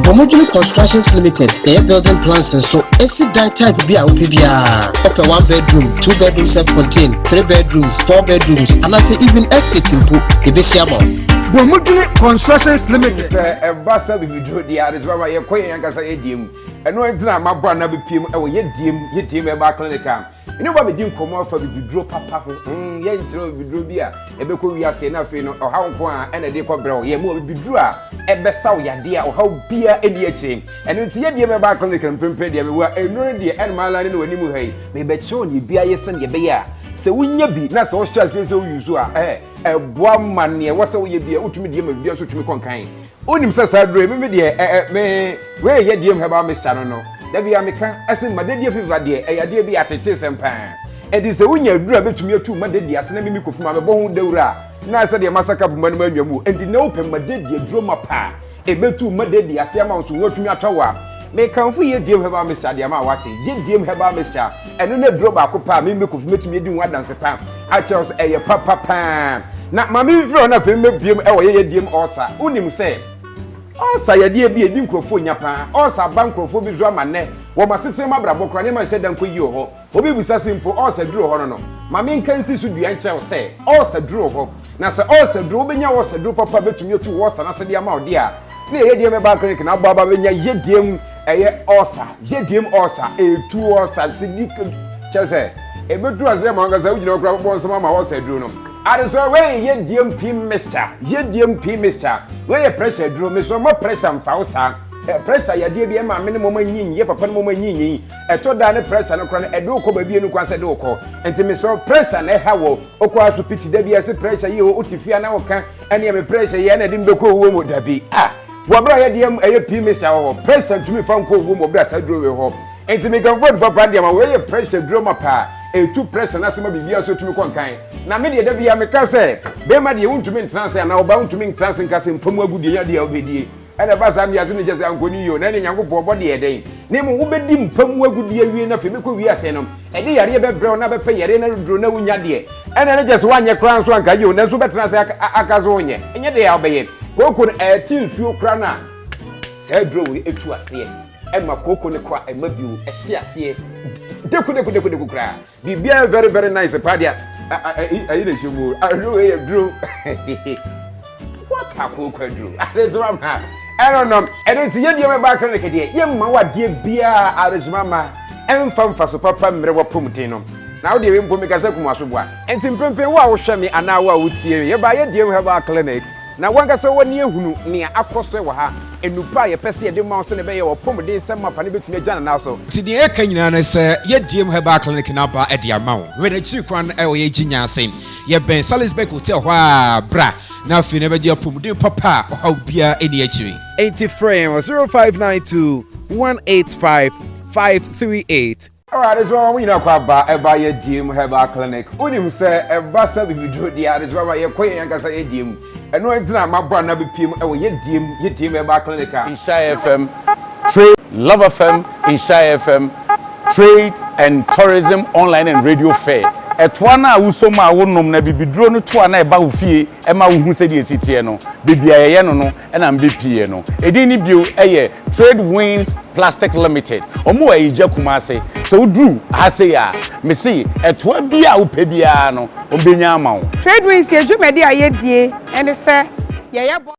Bomudwene Constructions Limited yɛyɛ building plans nso esi dan type bi a wopɛ biara. Wopɛ one bedroom, two bedroom self contained, three bedrooms, four bedrooms anaasɛ even estate mpo yɛbɛsi ama wo.
Bomudwene Constructions Limited.
Sɛ ɛba sɛ bibiduro deɛ adesoa ma yɛkɔ yɛn ankasa yɛ deɛ mu. Ɛno nti na mabɔ anaa bepie mu ɛwɔ yɛ deɛ mu, yɛ deɛ mu herbal clinic a mene wo ba bɛdi nkɔmmɔ afa bibiduro papa ho. Mm, yɛnkyerɛ bibiduro bi a ɛbɛkɔ wiase na afei no ɔhaw nko a ɛna ɛde kɔ brɛ wo. Yɛn mu wɔ bibiduro a ɛbɛsa wo yadeɛ a ɔhaw biara ɛnni akyire. Ɛno nti yɛ deɛ mu herbal clinic no mprempren deɛ mewɔ a nnuro no deɛ ɛna maala ne no wɔ anim ha yi. Mebɛkyerɛ wo deɛ bi ayɛ sɛdeɛ ɛbɛyɛ a sɛ wonya bi na sɛ wohyɛ aseɛ sɛ woyi so a ɛɛ ɛboa ma neɛ ɛwɔ sɛ woyɛ bi a wotumi deɛ ma biribiara nso tumi kɔ nkan. Wonim sɛ saa aduro yi me me deɛ ɛ ɛ me wei yɛ deɛ herbal mixture no no da bi a meka ɛsɛ madadie fever deɛ ɛyɛ adeɛ bi atete sɛm paa ɛnti sɛ wonya aduro a bɛtumi atu madadie ase na mimi kofi ma mebɔ ho dawuro a na sɛ deɛ masaka poma no ma anwa mu ɛnti na wopɛ madadie aduro ma paa ɛbɛtu madadie ase ama wo so ho atumi atɔ wo a mekamfo yɛ diem herbal mixture deɛ ma wate yɛ diem herbal mixture ɛno na aduro baako paa mimi kofi mɛtumi adi ho adanse paa akyerɛ wo sɛ ɛyɛ papa paa Na ma memfiri hɔ na afei mɛbiem wɔ yɛyɛ diem ɔɔsa. Wonim sɛ ɔɔsa yɛ adeɛ bi a ɛdi nkurɔfoɔ nya paa. Ɔɔsa aba nkurɔfoɔ bi so ama nnɛ wɔn asetena mu abrabɔ koraa nneɛma nhyɛ da nkɔ yie wɔ hɔ. Obi bisa sɛ mpo ɔɔsa duru hɔ no no, ma menka nsi so dua nkyerɛ wo sɛ ɔɔsa duru hɔ. Na sɛ ɔɔsa duru, wobɛnya ɔɔsa duru papa a bɛtumi atu wo ɔɔsa no ase de ama wo deɛ a, na yɛyɛ diem herbal clinic na abɔ aba bɛnya yɛ diem ɛyɛ ɔɔsa, yɛ diem ɔɔsa, ɛtu ɔɔsa se di kyerɛ sɛ ɛbɛtu aseɛ ma wankasa wogyina hɔ koraa bɛbɔ nsɛm ama ɔɔsa aduro no. Adesoa wei yɛ diem pii mixture, yɛ diem pii mixture. Wei yɛ pressure aduro, mesrɛ mma pressure mfa wo saa. Pressure yɛ adeɛ bi ɛma me ne mɔma nyinyi, yɛ papa ne mɔma nyinyi. Ɛtɔ da ne pressure no koraa no ɛde wo kɔ baabi ɛnu kwan sɛ ɛde wo kɔ. Nti mesrɛ pressure na ɛha wɔ, wokɔ asopiti da bi ɛse pressure yi o, wote fie a na woka ɛneɛ me pressure yi ɛna ɛde me bɛkɔ owuo mu, dabi. Ah, wɔ berɛ a yɛ deɛ ɛyɛ pii mixture wɔ hɔ, pressure ntumi mfa nkɔ owuo mu wɔ berɛ a saa aduro wei hɔ. Nti mekamfo adu papa de ama wo, wei yɛ pressure aduro mapa a ɛtu pressure no ase ma biribiara so tumi kɔ nkan. Na me deɛ da biara meka sɛ, bɛrima deɛ wontumi ntena ase anaa ɔbaa wontumi ntena ase nka sɛ mpa mu agodie nyɛ adeɛ a wobɛdie. Ɛna ɛba saa deɛ ase no kyɛ sɛ ankɔ ne yie o, na ɛne Nyankopɔn bɔ deɛ ɛdɛn. Na mmom wobɛdi mpa mu agodie awie na afei bɛkɔ wiase no, ɛde yareɛ bɛbrɛ wo na bɛpɛ yareɛ no aduro na wonya deɛ. Ɛna ɛno kyɛ sɛ woanyɛ koraa nso anka yie o, nanso wobɛtena ase aka sɛ wonyɛ. Ɛnyɛ deɛ a wobɛyɛ. Kooko no ɛte nsuo koraa no a, saa aduro wei ɛtu aseɛ. Ɛma kooko no kɔ a ɛma bio, ɛhye aseɛ dekudeku koraa. Biribiara very very nice paa deɛ ayi na ɛhyɛ mu aduro wei yɛ duro what akooko aduro adesoma ma ɛno no ɛno nti yɛ deɛ mɛba clinic deɛ yɛmma wo adeɛ biara adesoma ma ɛmfa mfaso papa mmerɛ wapɔmuden no na wo deɛ wei mpo meka sɛ kum asoboa nti mprempren wo a wohwɛ me anaa wo a wotie me yɛba yɛ deɛ herbal clinic Na w'ankasa w'ani ahunu nea akɔ so wɔ ha, nnupa a yɛpɛ sɛ yɛde ma wo sɛnea ɛbɛyɛ a w'apɔmuden nsɛm mapa no betumi agyina ne nan so.
Nti deɛ yɛka nyinaa ne sɛ yɛdiem Herbal Clinic no aba de ama wo. Hwɛ n'akyiri kwan wɔ yɛn Gyinya ase. Yɛbɛn Salisbury Hotel hɔ ara. Bra na afei na bɛgye apɔmuden papa a ɔhaw biara nni akyiri.
Enti frɛ yɛn wɔ 0592 185 538. Alright, adesoa mo nyinaa kɔ aba ɛba yɛ diem herbal clinic. Wonim sɛ ɛba sɛ bibiduro deɛ adesoa ma yɛkɔ yɛn ankasa yɛ diem. Ɛno nti na mabɔ anaa bepie mu ɛwɔ yɛ diem yɛ diem herbal clinic a.
Nhyira FM, Trade, Love FM, Nhyira FM, Trade and Tourism Online and Radio Fair. Ɛtoa no a wosɔ mu a wonom na bibiduro no toa no a ɛba wo fie ma wohu sɛdeɛ ɛsi teɛ no, baabi a yɛyɛ no no na mebɛpieɛ no. Edin no bio yɛ Trade Winds Plastic Limited. Wɔn wɔ Ayigya Kumase. Sɛ woduru ha sei a, mese ɛtoa biara a wopɛ biara no, wɔbɛnya ama wo.
Trade Winds yɛ dwumadi a yɛdie ne sɛ yɛyɛ bɔ.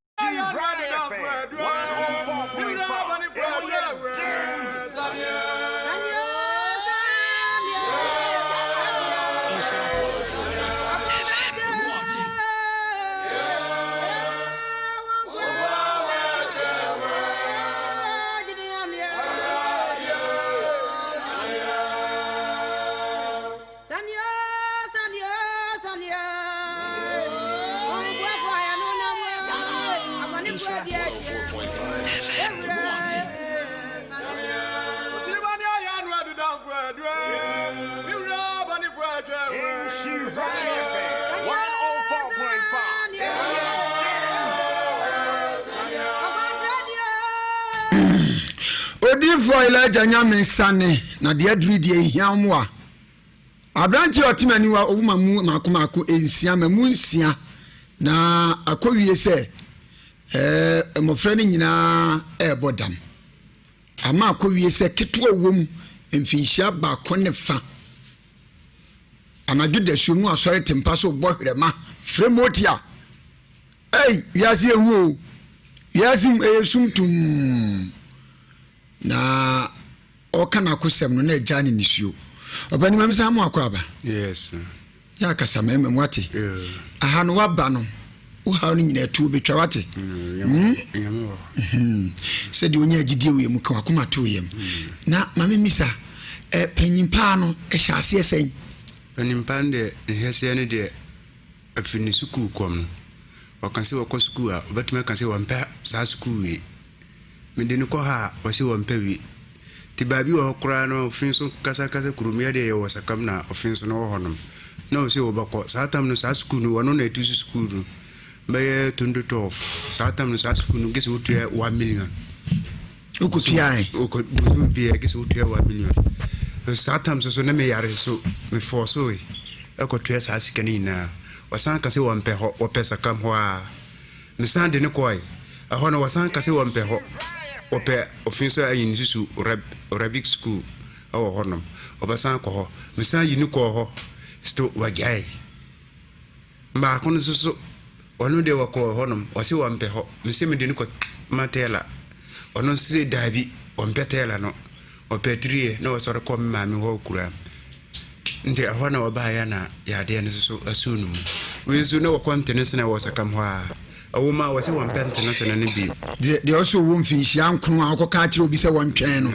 Odiyifoɔ Elijah Nyame sane na deɛ aduru deɛ ehia mmoa. Aberanteɛ a ɔte m'aniwa owu ma mu mako mako nsia ma mu nsia na akɔwie sɛ ɛɛ mmɔfra no nyinaa ɛrebɔ dam. Ama akɔwie sɛ ketewa wom mfinhyia baako ne fa. Anadwo dasuom no asɔre te mpa so bɔ hwerɛma frɛ motia. Ei, wiase yɛ hu o. Wiase mu ɛyɛ sum tumm. Na ɔka n'akosɛm no na agya ne nisuo. Ɔpɛni ma mesa mo akɔ aba.
Yes.
Yɛ akasa mɛma mu ate. Aha no waba no wo haw no nyinaa tuo bɛtwa wate. Mm, hmm? Sɛdeɛ onya agyidie wɔ mu ka wakoma to yam. Mm. Na ma memisa eh, panyin paa no ɛhyɛ aseɛ sɛn?
Panyin paa no deɛ nhɛseɛ no deɛ Ɛfiri ne sukuu kɔm no, ɔka sɛ ɔkɔ sukuu a, ɔbɛtumi aka sɛ ɔmpɛ saa sukuu wei. Mede no kɔ ha a, ɔse ɔmpɛ wei. Nti baabi wɔ hɔ koraa no, ɔfe nso kasakasa kurom, yɛ deɛ yɛwɔ Sakam na ɔfe nso no wɔ hɔnom. Na ɔse ɔbɛkɔ. Saa tam no, saa sukuu no, ɔno na ɛtu so sukuu no. Bɛyɛ 2012. Saa tam no, saa sukuu no, gye sɛ wotua 1 million.
Wokɔtuae?
Wokɔ bosom biara gye sɛ wotua 1 million. Saa tam so so na meyare so mefɔɔsoe ɛkɔtua saa sika no nyinaa. Wɔsan ka sɛ wɔmpɛ hɔ, wɔpɛ Sakam hɔ ara. Mesan de no kɔe. Ɛhɔ no wɔsan ka sɛ wɔmpɛ hɔ, wɔpɛ Ofi so ayi ne susu Arabic school ɛwɔ hɔnom. Wɔbɛsan akɔ hɔ. Mesan yi no kɔɔ hɔ, still wɔagyae. Baako no nso so, ɔno deɛ wɔkɔɔ hɔnom, ɔse wɔmpɛ hɔ. Mese mede no kɔma tɛɛla. Ɔno nso se daabi, ɔmpɛ tɛɛla no. Ɔpɛ tiriɛ na wɔsɔre kɔ me maame hɔ kura. Nti ɛhɔ na wɔbaeɛ na yadeɛ no nso so asuo no mu. Wei nso na wɔkɔ ntenesene wɔ sakam hɔ a. Ɛwɔ mu a wɔse wɔmpɛ ntenesene no bio.
Deɛ deɛ ɔsɛ ɔwɔ mfinhyia nkron a ɔkɔka akyerɛ obi sɛ wɔntwɛn no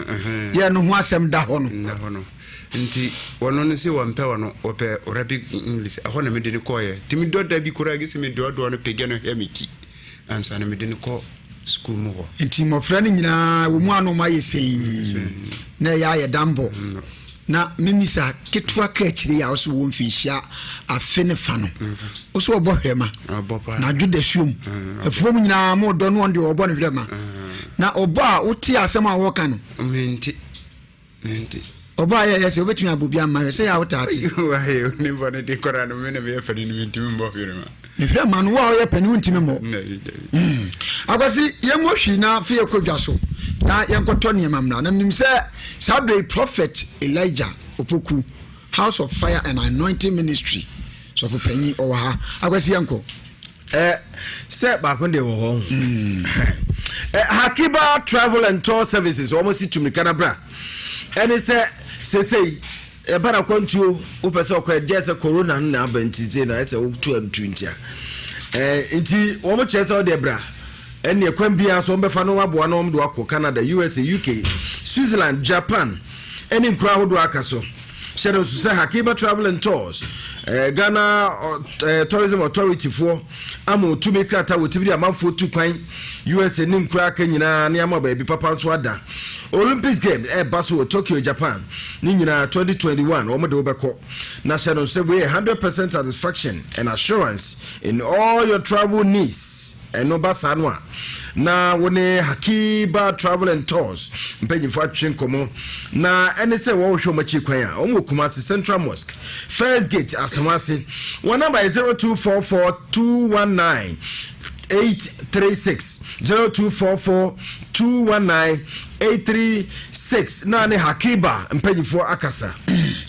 yɛ no ho asɛm da hɔ no.
Da hɔ no. Nti wɔno no se wɔmpɛ ɔno, wɔpɛ Arabic English. Ɛhɔ na mede no kɔeɛ. Nti medɔ da bi koraa gye sɛ medɔɔdɔɔ no pagya no hwɛ me ti ansa na mede no kɔ sukuu mu hɔ.
Nti mmɔfra no nyinaa wɔ mu a na wɔayɛ sei na ɛyɛ ayɛ dambɔ. Na memisa ketewa ka akyire yi a wosɛ wɔ mfinhyia afe ne fa no wosɛ wɔbɔ hwɛma na adwo da suom afuom nyinaa mo dɔ no ɔno deɛ wɔbɔ no hwɛma na ɔbɔ a wote asɛm a wɔka no.
Mente. Mente.
Ɔbɔ a yɛyɛ sɛ wobɛtumi abɔ bi ama hwɛ sɛ yɛ a wotaa te.
Wayɛ ne bɔ ne de kɔra no me na meyɛ panin no mentumi mmɔ hwere ma.
Ne hwɛ ma no wo a woyɛ panin wontumi mmɔ. Hmm. Akwasi yɛmmɔ hwii na afei yɛkɔ dwa so na yɛnkɔtɔ nneɛma mmra na menim sɛ saa berɛ yi Prophet Elijah Opoku House of Fire and Anointing Ministry sɔfo panyin ɔwɔ ha. Akwasi yɛnkɔ.
Eh, sɛ baako deɛ wɔ hɔ hmm. eh, Hakiba Travel and Tour Services wɔn si tumirika na bra ɛne sɛ sesei ɛba na kwantuo wopɛ sɛ ɔkɔ ɛgye sɛ corona no na aba nti sei na ɛsɛ wotu antu ntia eh, nti wɔn kyerɛ sɛ ɔde bra ɛne ɛkwan biara so wɔn bɛfa no aboa no wɔn de wakɔ Canada, USA, UK, Switzerland, Japan ɛne nkuro ahodoɔ aka so. Hyɛ no nso sɛ Hakiba Travel and Tours, eh, Ghana eh, Tourism Authority foɔ ama otumi krataa wɔtumi de amanfoɔ tu kwan USA ne nkura aka nyinaa ne ama baabi papa nso ada. Olympics Games ɛreba so wɔ Tokyo, Japan ne nyinaa 2021 wɔn de wobɛkɔ. Na hyɛ no nso sɛ wei yɛ 100% satisfaction and assurance in all your travel needs. Ɛno ba saa no a, na wo ne Hakiba Travel and Tours mpanyimfo atwetwe nkɔmmɔ, na ɛne sɛ wɔrehwɛ wɔn akyi kwan a, wɔn wɔ Kumasi Central Mosque, First Gate, Asawase. Wɔn namba yɛ 0244 219 836, 0244 219 836 na ne Hakiba mpanyimfoɔ akasa.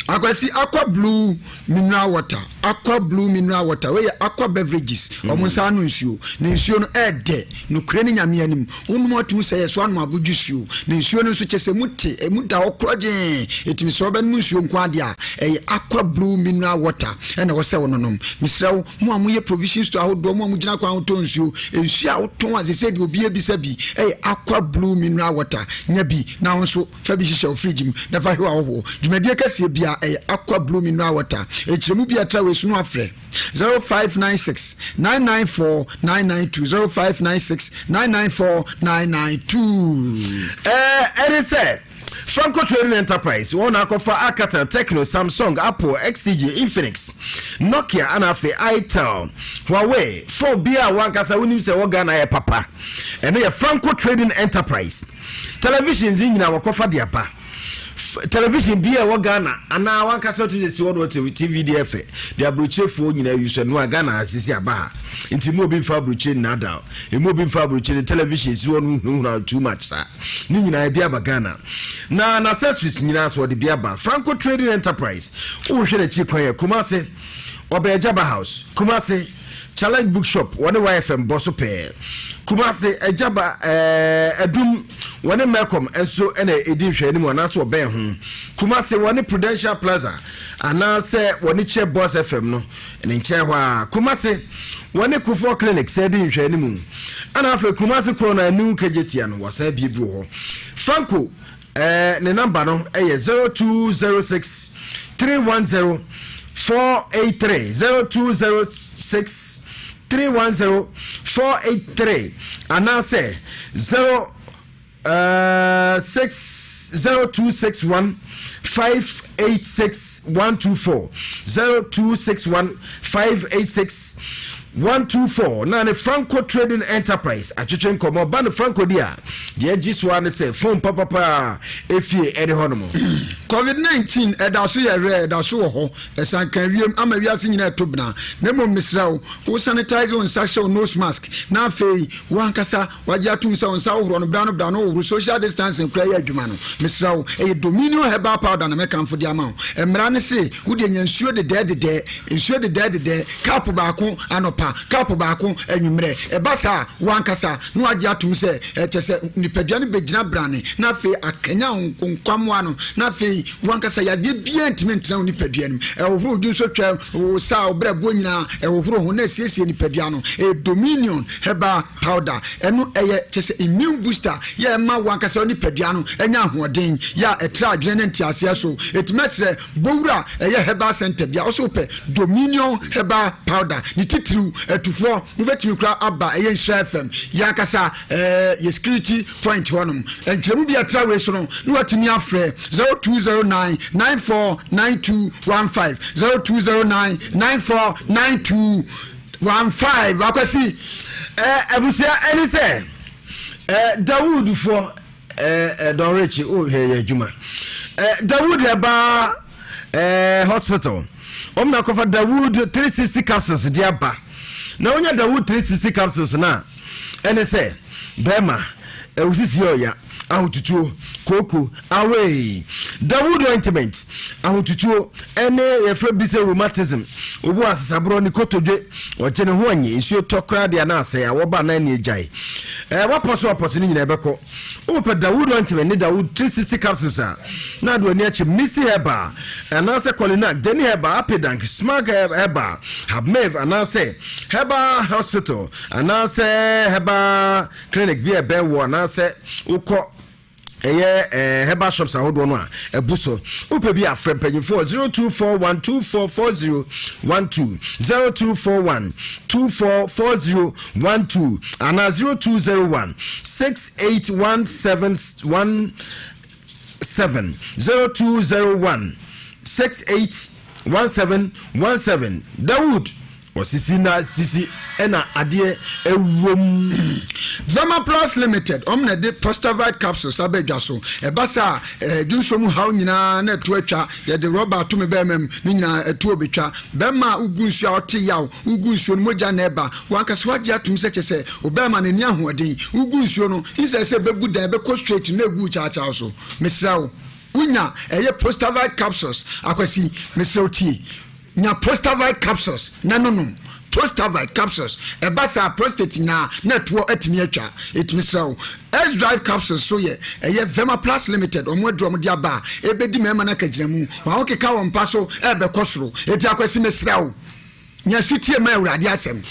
Akwasi Aqua Blue Mineral water, Aqua Blue Mineral Water, wei yɛ Aqua Beverages, wɔn mm. nsa ano nsuo. Na nsuo no ɛɛdɛ, nokorɛ ne Nyame anim. Wonom atum sɛ yɛ so anom abodwo suo. Na nsuo no nso kyɛ sɛ mu te, emu da hɔ korɔgyee. Ɛtumi sɛ wɔbɛnom nsuo nko adeɛ a, ɛyɛ Aqua Blue Mineral Water ɛna ɛwɔ sɛ wononom. Mesrɛ wo, mo a moyɛ provision store ahodoɔ, mo a mogyina kwan ho tɔn nsuo, nsuo a wotɔn a sɛ sɛ deɛ obi abisa bi, ɛyɛ Aqua Blue Mineral Water. Nya bi na wo nso Fa bi hyehyɛ wo fridge mu na fa hwɛ w'ahɔhoɔ. Dwumadie kɛseɛ biara, ɛyɛ Aqua Blue Mineral Water. Nkyerɛmu bi a ɛtra wei so no afrɛ 0596 994 992, 0596 994 992.
Ɛne sɛ Franco Trading Enterprise wɔn na akɔfa Alcatel, Tecno, Samsung, Apple, XCG, Infinix, Nokia ana afei Itel, Huawei phone bi a wankasa wonim sɛ wɔ Ghana yɛ papa. Ɛno yɛ Franco Trading Enterprise. Televisions nyinaa wɔkɔfa de aba. Television bi a ɛwɔ Ghana anaa wankasa to sɛ si hɔ no wɔte TV deɛ ɛfɛ de aburokyerefoɔ nyinaa yi so ɛno a Ghana asisi aba ha nti mu obi nfa aburokyire nnaadaa emu obi nfa aburokyire television si hɔ no hunahuna too much saa ne nyinaa ebi aba Ghana na na accessories nyinaa so ɔde bi aba Franco Trading Enterprise wohwɛ n'akyi kwan yɛ Kumasi ɔbɛn Jaba House Kumasi Challenge Bookshop wɔne YFM bɔ so pɛɛ. Kumasi, Agyaba, ɛɛ Adum wɔne Melcom nso na ɛdi nhwɛanim anaasɛ wɔbɛn ho. Kumasi wɔne Prudential Plaza anaasɛ wɔne Kyɛ Boss FM no ne nkyɛn hɔ ara. Kumasi wɔne Kufuor Clinic sɛ di nhwɛanim. Ɛna afei Kumasi korɔ no a New Kejetia no wɔsan abie bi wɔ hɔ. Franco Ɛɛ ne namba no yɛ 0206 310 483 0206 310 483 anaasɛ 0 uh, 6 0261 586 124 0261 586 124 na ne Franco Trading Enterprise atwetwe nkɔmmɔ ba no Franco di a Deɛ ɛgye so ara ne sɛ fon papapa a efie ɛne hɔ nom.
Covid 19 ɛda so yɛ rare, ɛda so wɔ hɔ, ɛsan ka wiem ama wiase nyinaa ɛto bena. Na mmom mesrɛ wo, wo sanitize wo nsa, hyɛ wo nose mask, na afei wo ankasa wagye atom sɛ wo nsa wohorɔ no bra no bra no wohoro, social distancing koraa yɛ adwuma no. Mesrɛ wo, ɛyɛ Dominion Herbal Powder na mɛkamfo de ama wo. Mmara ne se, wo deɛ nya nsuo dedɛɛ dedɛɛ, nsuo dedɛɛ dedɛɛ, cup baako anɔpa, cup baako anwummerɛ. Ɛba saa a, wo ankasa na wagye atom sɛ ɛkyɛ sɛ nipadua no bɛgyina brane na afei akanyan wo nkwammoa no na afei wankasa yadeɛ biara ntumi ntena wo nipadua no mu. Ɛhohoro wo dwonsotwa, wo sa, wo brɛboɔ nyinaa ɛhohoro ho na ɛsiesie nipadua no. Ɛyɛ Dominion Herbal Powder. Ɛno ɛyɛ kyɛ sɛ immune booster yɛ ɛma wankasa wo nipadua no anya ahoɔden yɛ a ɛtra adwene ne nteaseɛ so. Ɛtumi ɛsrɛ bɔwura ɛyɛ herbal center bia wo sɛ wopɛ Dominion Herbal Powder ne titiriw atufoɔ mobɛtumi koraa aba ɛyɛ Nhyira FM yɛn ankasa ɛɛ yɛ security point hɔnom nkyerɛmu bi ɛtra wei so no na watumi afrɛ 0209 949215 0209 949215 akwasi
ɛɛ abusua ɛne sɛ ɛɛ Dawoodfoɔ Eh, eh, Don Rich, oh, hwɛ yɛ adwuma. Eh, Dawood ɛbaa eh, hospital. Wɔn na akɔfa Dawood 360 capsules de aba. Na wonya Dawood 360 capsules na ɛne sɛ bɛrima ɛwosisi ɔya ahotutuo kooko away Dawood ointment ahotutuo ɛne yɛfrɛ bi sɛ rheumatism obu asesaborɔ ne kotodwe ɔgye ne ho anyi nsuo tɔ koraa deɛ na asɛe a wɔba na ɛne agyae ɛɛ wapɔ so apɔ so ne nyinaa ɛbɛkɔ wopɛ Dawood ointment ne Dawood 360 capsules a na ade w'ani akyi Missy Herbal anaasɛ Colinac Jenny Herbal Apidank Smag Herbal Habmev anaasɛ Herbal Hospital anaasɛ Herbal Clinic bi a ɛbɛn wɔ anaasɛ wokɔ ɛyɛ eh, herbal shops ahodoɔ no a ɛbu so wopɛ bi afrɛ mpanyinfoɔ 0241 244012 0241 244012 anaa 0201 681717 0201 681717 Dawood Ɔsisi na sisi ɛna adeɛ ɛwom.
Vema Plus Limited, wɔn na ɛde Prostavite capsules aba dwa so. Ɛba saa a, eh, dwonsɔ mu haw nyinaa na ɛto atwa. Yɛde rɔba ato me bɛrima mu, ne nyinaa ɛto obetwa. Bɛrima a wogu nsuo a ɔte yaw, wogu nsuo no mogya na ɛba. Wankasa wagye atom sɛ kyɛ sɛ obɛrima no ani ahoɔden. Wogu nsuo no, insɛ sɛ ɛbɛgu dan, ɛbɛkɔ straight na ɛgu kyaakyaw so. Mesrɛ wo, wonya ɛyɛ Prostavite capsules. Akwasi, mesrɛ wo tie. Nya Prostavite capsules na nonom. Prostavite capsules, ɛba saa a prostate nyinaa na ɛtoɔ atumi atwa. Ɛtumi srɛ wo. S-Drive capsules so yɛ ɛyɛ Vermaplus Limited wɔn aduro a wɔde aba a ɛbɛdi mmarima no akagyinamu. Wɔn ahokeka wɔ mpa so ɛrebɛkɔ soro. Enti Akwasi mesrɛ wo, nya sutie ma Awurade asɛm.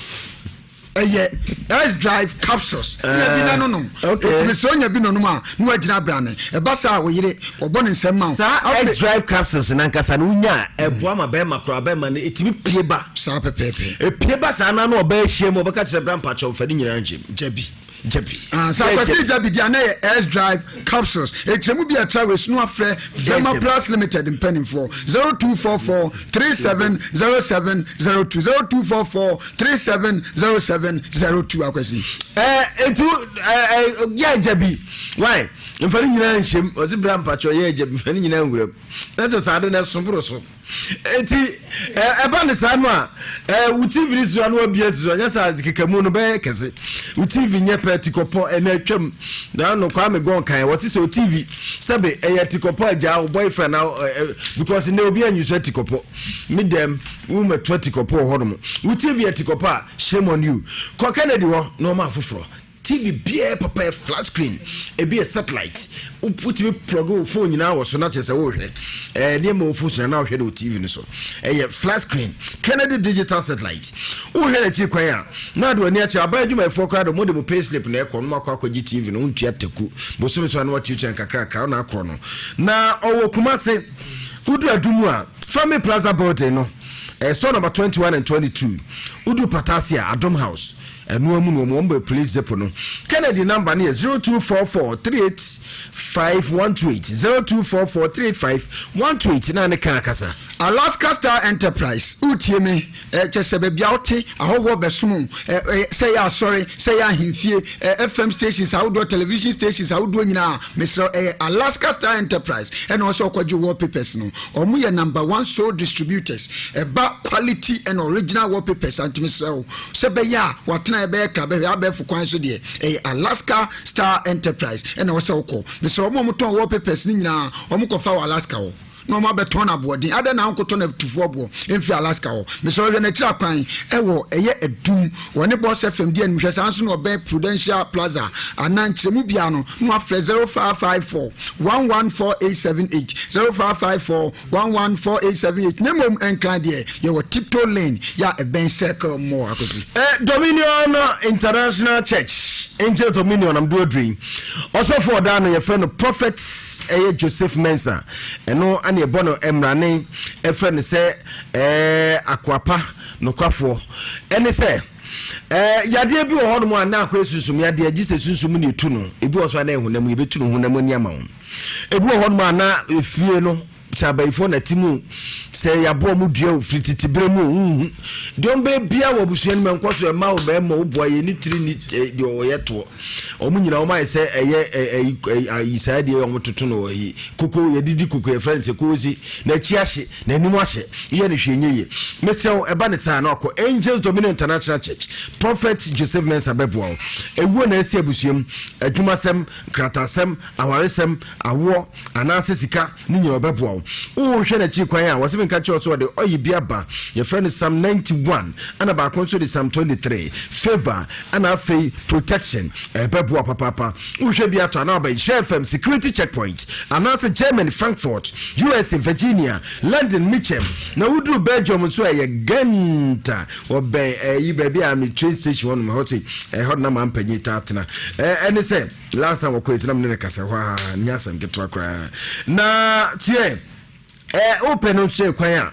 ɛyɛ S drive capsules nya bi na nonom ɛtumi sɛ onya bi nonom a na wagyina abrane ɛba saa a oyere ɔbɔ ne nsɛm ma wo
saa S drive capsules nankasa no wonya a ɛboa ma bɛrima koraa bɛrima no ɛtumi pie ba
saa pɛpɛɛpɛ
ɛpie ba saa na na ɔbɛyɛ hyia mu ɔbɛka kyerɛ bra mpakyɛw fa ne nyinaa nkyɛm
gya bi.
Gyabi.
Ah, sɛ Akwasi Gyabi di a na yɛ S Drive capsules. Ekyiremu bi a ɛtra wɔ esunu afrɛ Vema Plus Limited mpanimfoɔ 0244 370702 0244 370702 Akwasi.
Ɛɛ etu ɛɛ yɛ Gyabi why nfa ne nyinaa nhyɛm ɔsi bra mpatsɔ yɛ Gyabi nfa ne nyinaa nwuram na kyɛ sɛ ade na ɛso boro so. Eti ɛba ne saa no a, wo TV no si so a na wabia si so anyɛ saa kekamu no bɛyɛ kɛse. Wo TV nyɛ pɛ tikɔpɔ ɛna atwam. Na no Kwame Gɔn kan wɔte sɛ wo TV sɛbe ɛyɛ tikɔpɔ agyaa wo boyfriend na because nnɛ obi anyi so atikɔpɔ. Me dɛm wo mɛto atikɔpɔ wɔ hɔnom. Wo TV yɛ tikɔpɔ a shame on you. Kɔ Kennedy hɔ na ɔma afoforɔ. TV biara papa yɛ flat screen, ebi yɛ satellite. Wotumi plug wo phone nyinaa wɔ so na kyerɛ sɛ wohwɛ ɛɛ nneɛma wɔ phone so na wohwɛ no wɔ TV no so. Ɛyɛ flat screen, Kennedy digital satellite. Wohwɛ n'akyi kwan a na ade w'ani akyerɛ aban adwumayɛfoɔ koraa de wɔde mo pay slip na ɛkɔ no akɔ akɔgye TV no wontua taku bosome so a na watuatua nkakrakra na akorɔ no. Na ɔwɔ Kumase wodu Adum a Family Plaza building no ɛɛ store number 21 and 22 wodu Patase a Adom House. Ɛno amu no wɔn bɛ police depot no. Kennedy number no yɛ 0244 385 128 0244 385 128 na ne kan akasa.
Alaska Star Enterprise, wotie me? Eh, kyɛ sɛ baabi a wote, ahɔhoɔ bɛsom wo, eh, eh, sɛ ɛyɛ asɔre, sɛ ɛyɛ ahemfie, eh, FM stations ahodoɔ, television stations ahodoɔ nyinaa, mesrɛ wo, ɛyɛ Alaska Star Enterprise ɛna ɔsɛ ɔkɔgye wallpapers no. Wɔn yɛ number one sole distributors, ɛba quality and original wallpapers a, nti mesrɛ wo, Sɛ ɛbɛyɛ a w'atenaeɛ bɛyɛ krabɛhwɛ abɛɛfo kwan so deɛ, ɛyɛ Alaska Star Enterprise na ɛwɔ sɛ wokɔ. Mesrɛ wɔn a wɔtɔn wallpapers no nyinaa, wɔkɔfa wɔ Alaska hɔ na wɔabɛtɔn no aboɔden. Adɛn na wonkɔtɔ no atufoɔ boɔ mfiri Alaska hɔ? Mesrɛ wo hwɛ n'akyiri akwan wɔ ɛyɛ Adum, wɔne Boss FM di animhwɛ, saa nso na ɔbɛn Prudential Plaza anaa nkyerɛmu biara no na wafrɛ 0554 114878, 0554 114878 na mmom Nkran deɛ yɛwɔ Tiptoe Lane yɛ a ɛbɛn Circle Mall akosi.
Eh, Dominion International Church, Angel Dominion am do aduru yi. Ɔsɔfo ɔda no yɛfrɛ no Prophet ɛyɛ Joseph Mensah. Ɛno ane ɛbɔ no mmrane ɛfrɛ no sɛ eh, akoapa nokwafoɔ. Ɛne sɛ eh, yadeɛ bi wɔ hɔnom a na akɔyɛ sunsum yadeɛ gye sɛ sunsum ne ɛtu no. Ebi wɔ so a na ɛhonam yɛbɛtu no honam ani ama wo. Ebi wɔ hɔnom a na efie no sɛ abayifoɔ na te mu sɛ yɛaboa ɔmo dua o firi tete berɛ mu o nhu deɛ ɔmo bɛyɛ bia wɔ abusua no mu ɛnkɔ so ɛma wo bɛrima wo boa yɛ ne tiri ne deɛ ɔyɛ toɔ ɔmo nyina ɔmo ayɛ sɛ ɛyɛ ɛyi ayi saa deɛ ɔmo toto no wɔ yi koko yɛdidi koko yɛfrɛ no sɛ koosi n'akyi ahye n'anim ahye yɛ no hwee nyɛ yie mesrɛ wo ɛba ne saa na wakɔ Angels Dominion International Church Prophet Joseph Mensah bɛboa wo ewuo na ɛsi abusua mu adwumasɛm Nkrataasɛm, awaresɛm, awoɔ, anaasɛ sika ne nyina ɔbɛboa wo. Wohwɛ n'akyiri kwan a, wɔse menka kyerɛ wo sɛ ɔde ɔye bi aba, yɛfrɛ no Psalm 91, ɛna baako nso de Psalm 23, favour, ɛna afei protection, ɛbɛboa papaapa. Wohwɛ bi atɔ anaa ɔbɛn Nhyira FM, Security Checkpoint, anaasɛ Germany, Frankfurt, USA, Virginia, London, Mitcham, na woduru Belgium nso a ɛyɛ Ghent. Ɔbɛn ɛyi baabi a me train station hɔ nom ɛhɔ te ɛhɔ na maa mpanyin taa tena ɛne sɛ last time wɔkɔ esi na me ne no kasa hɔ a nyɛ asɛm ketewa koraa na tiɛ ɛɛ wopɛ no kyerɛ kwan a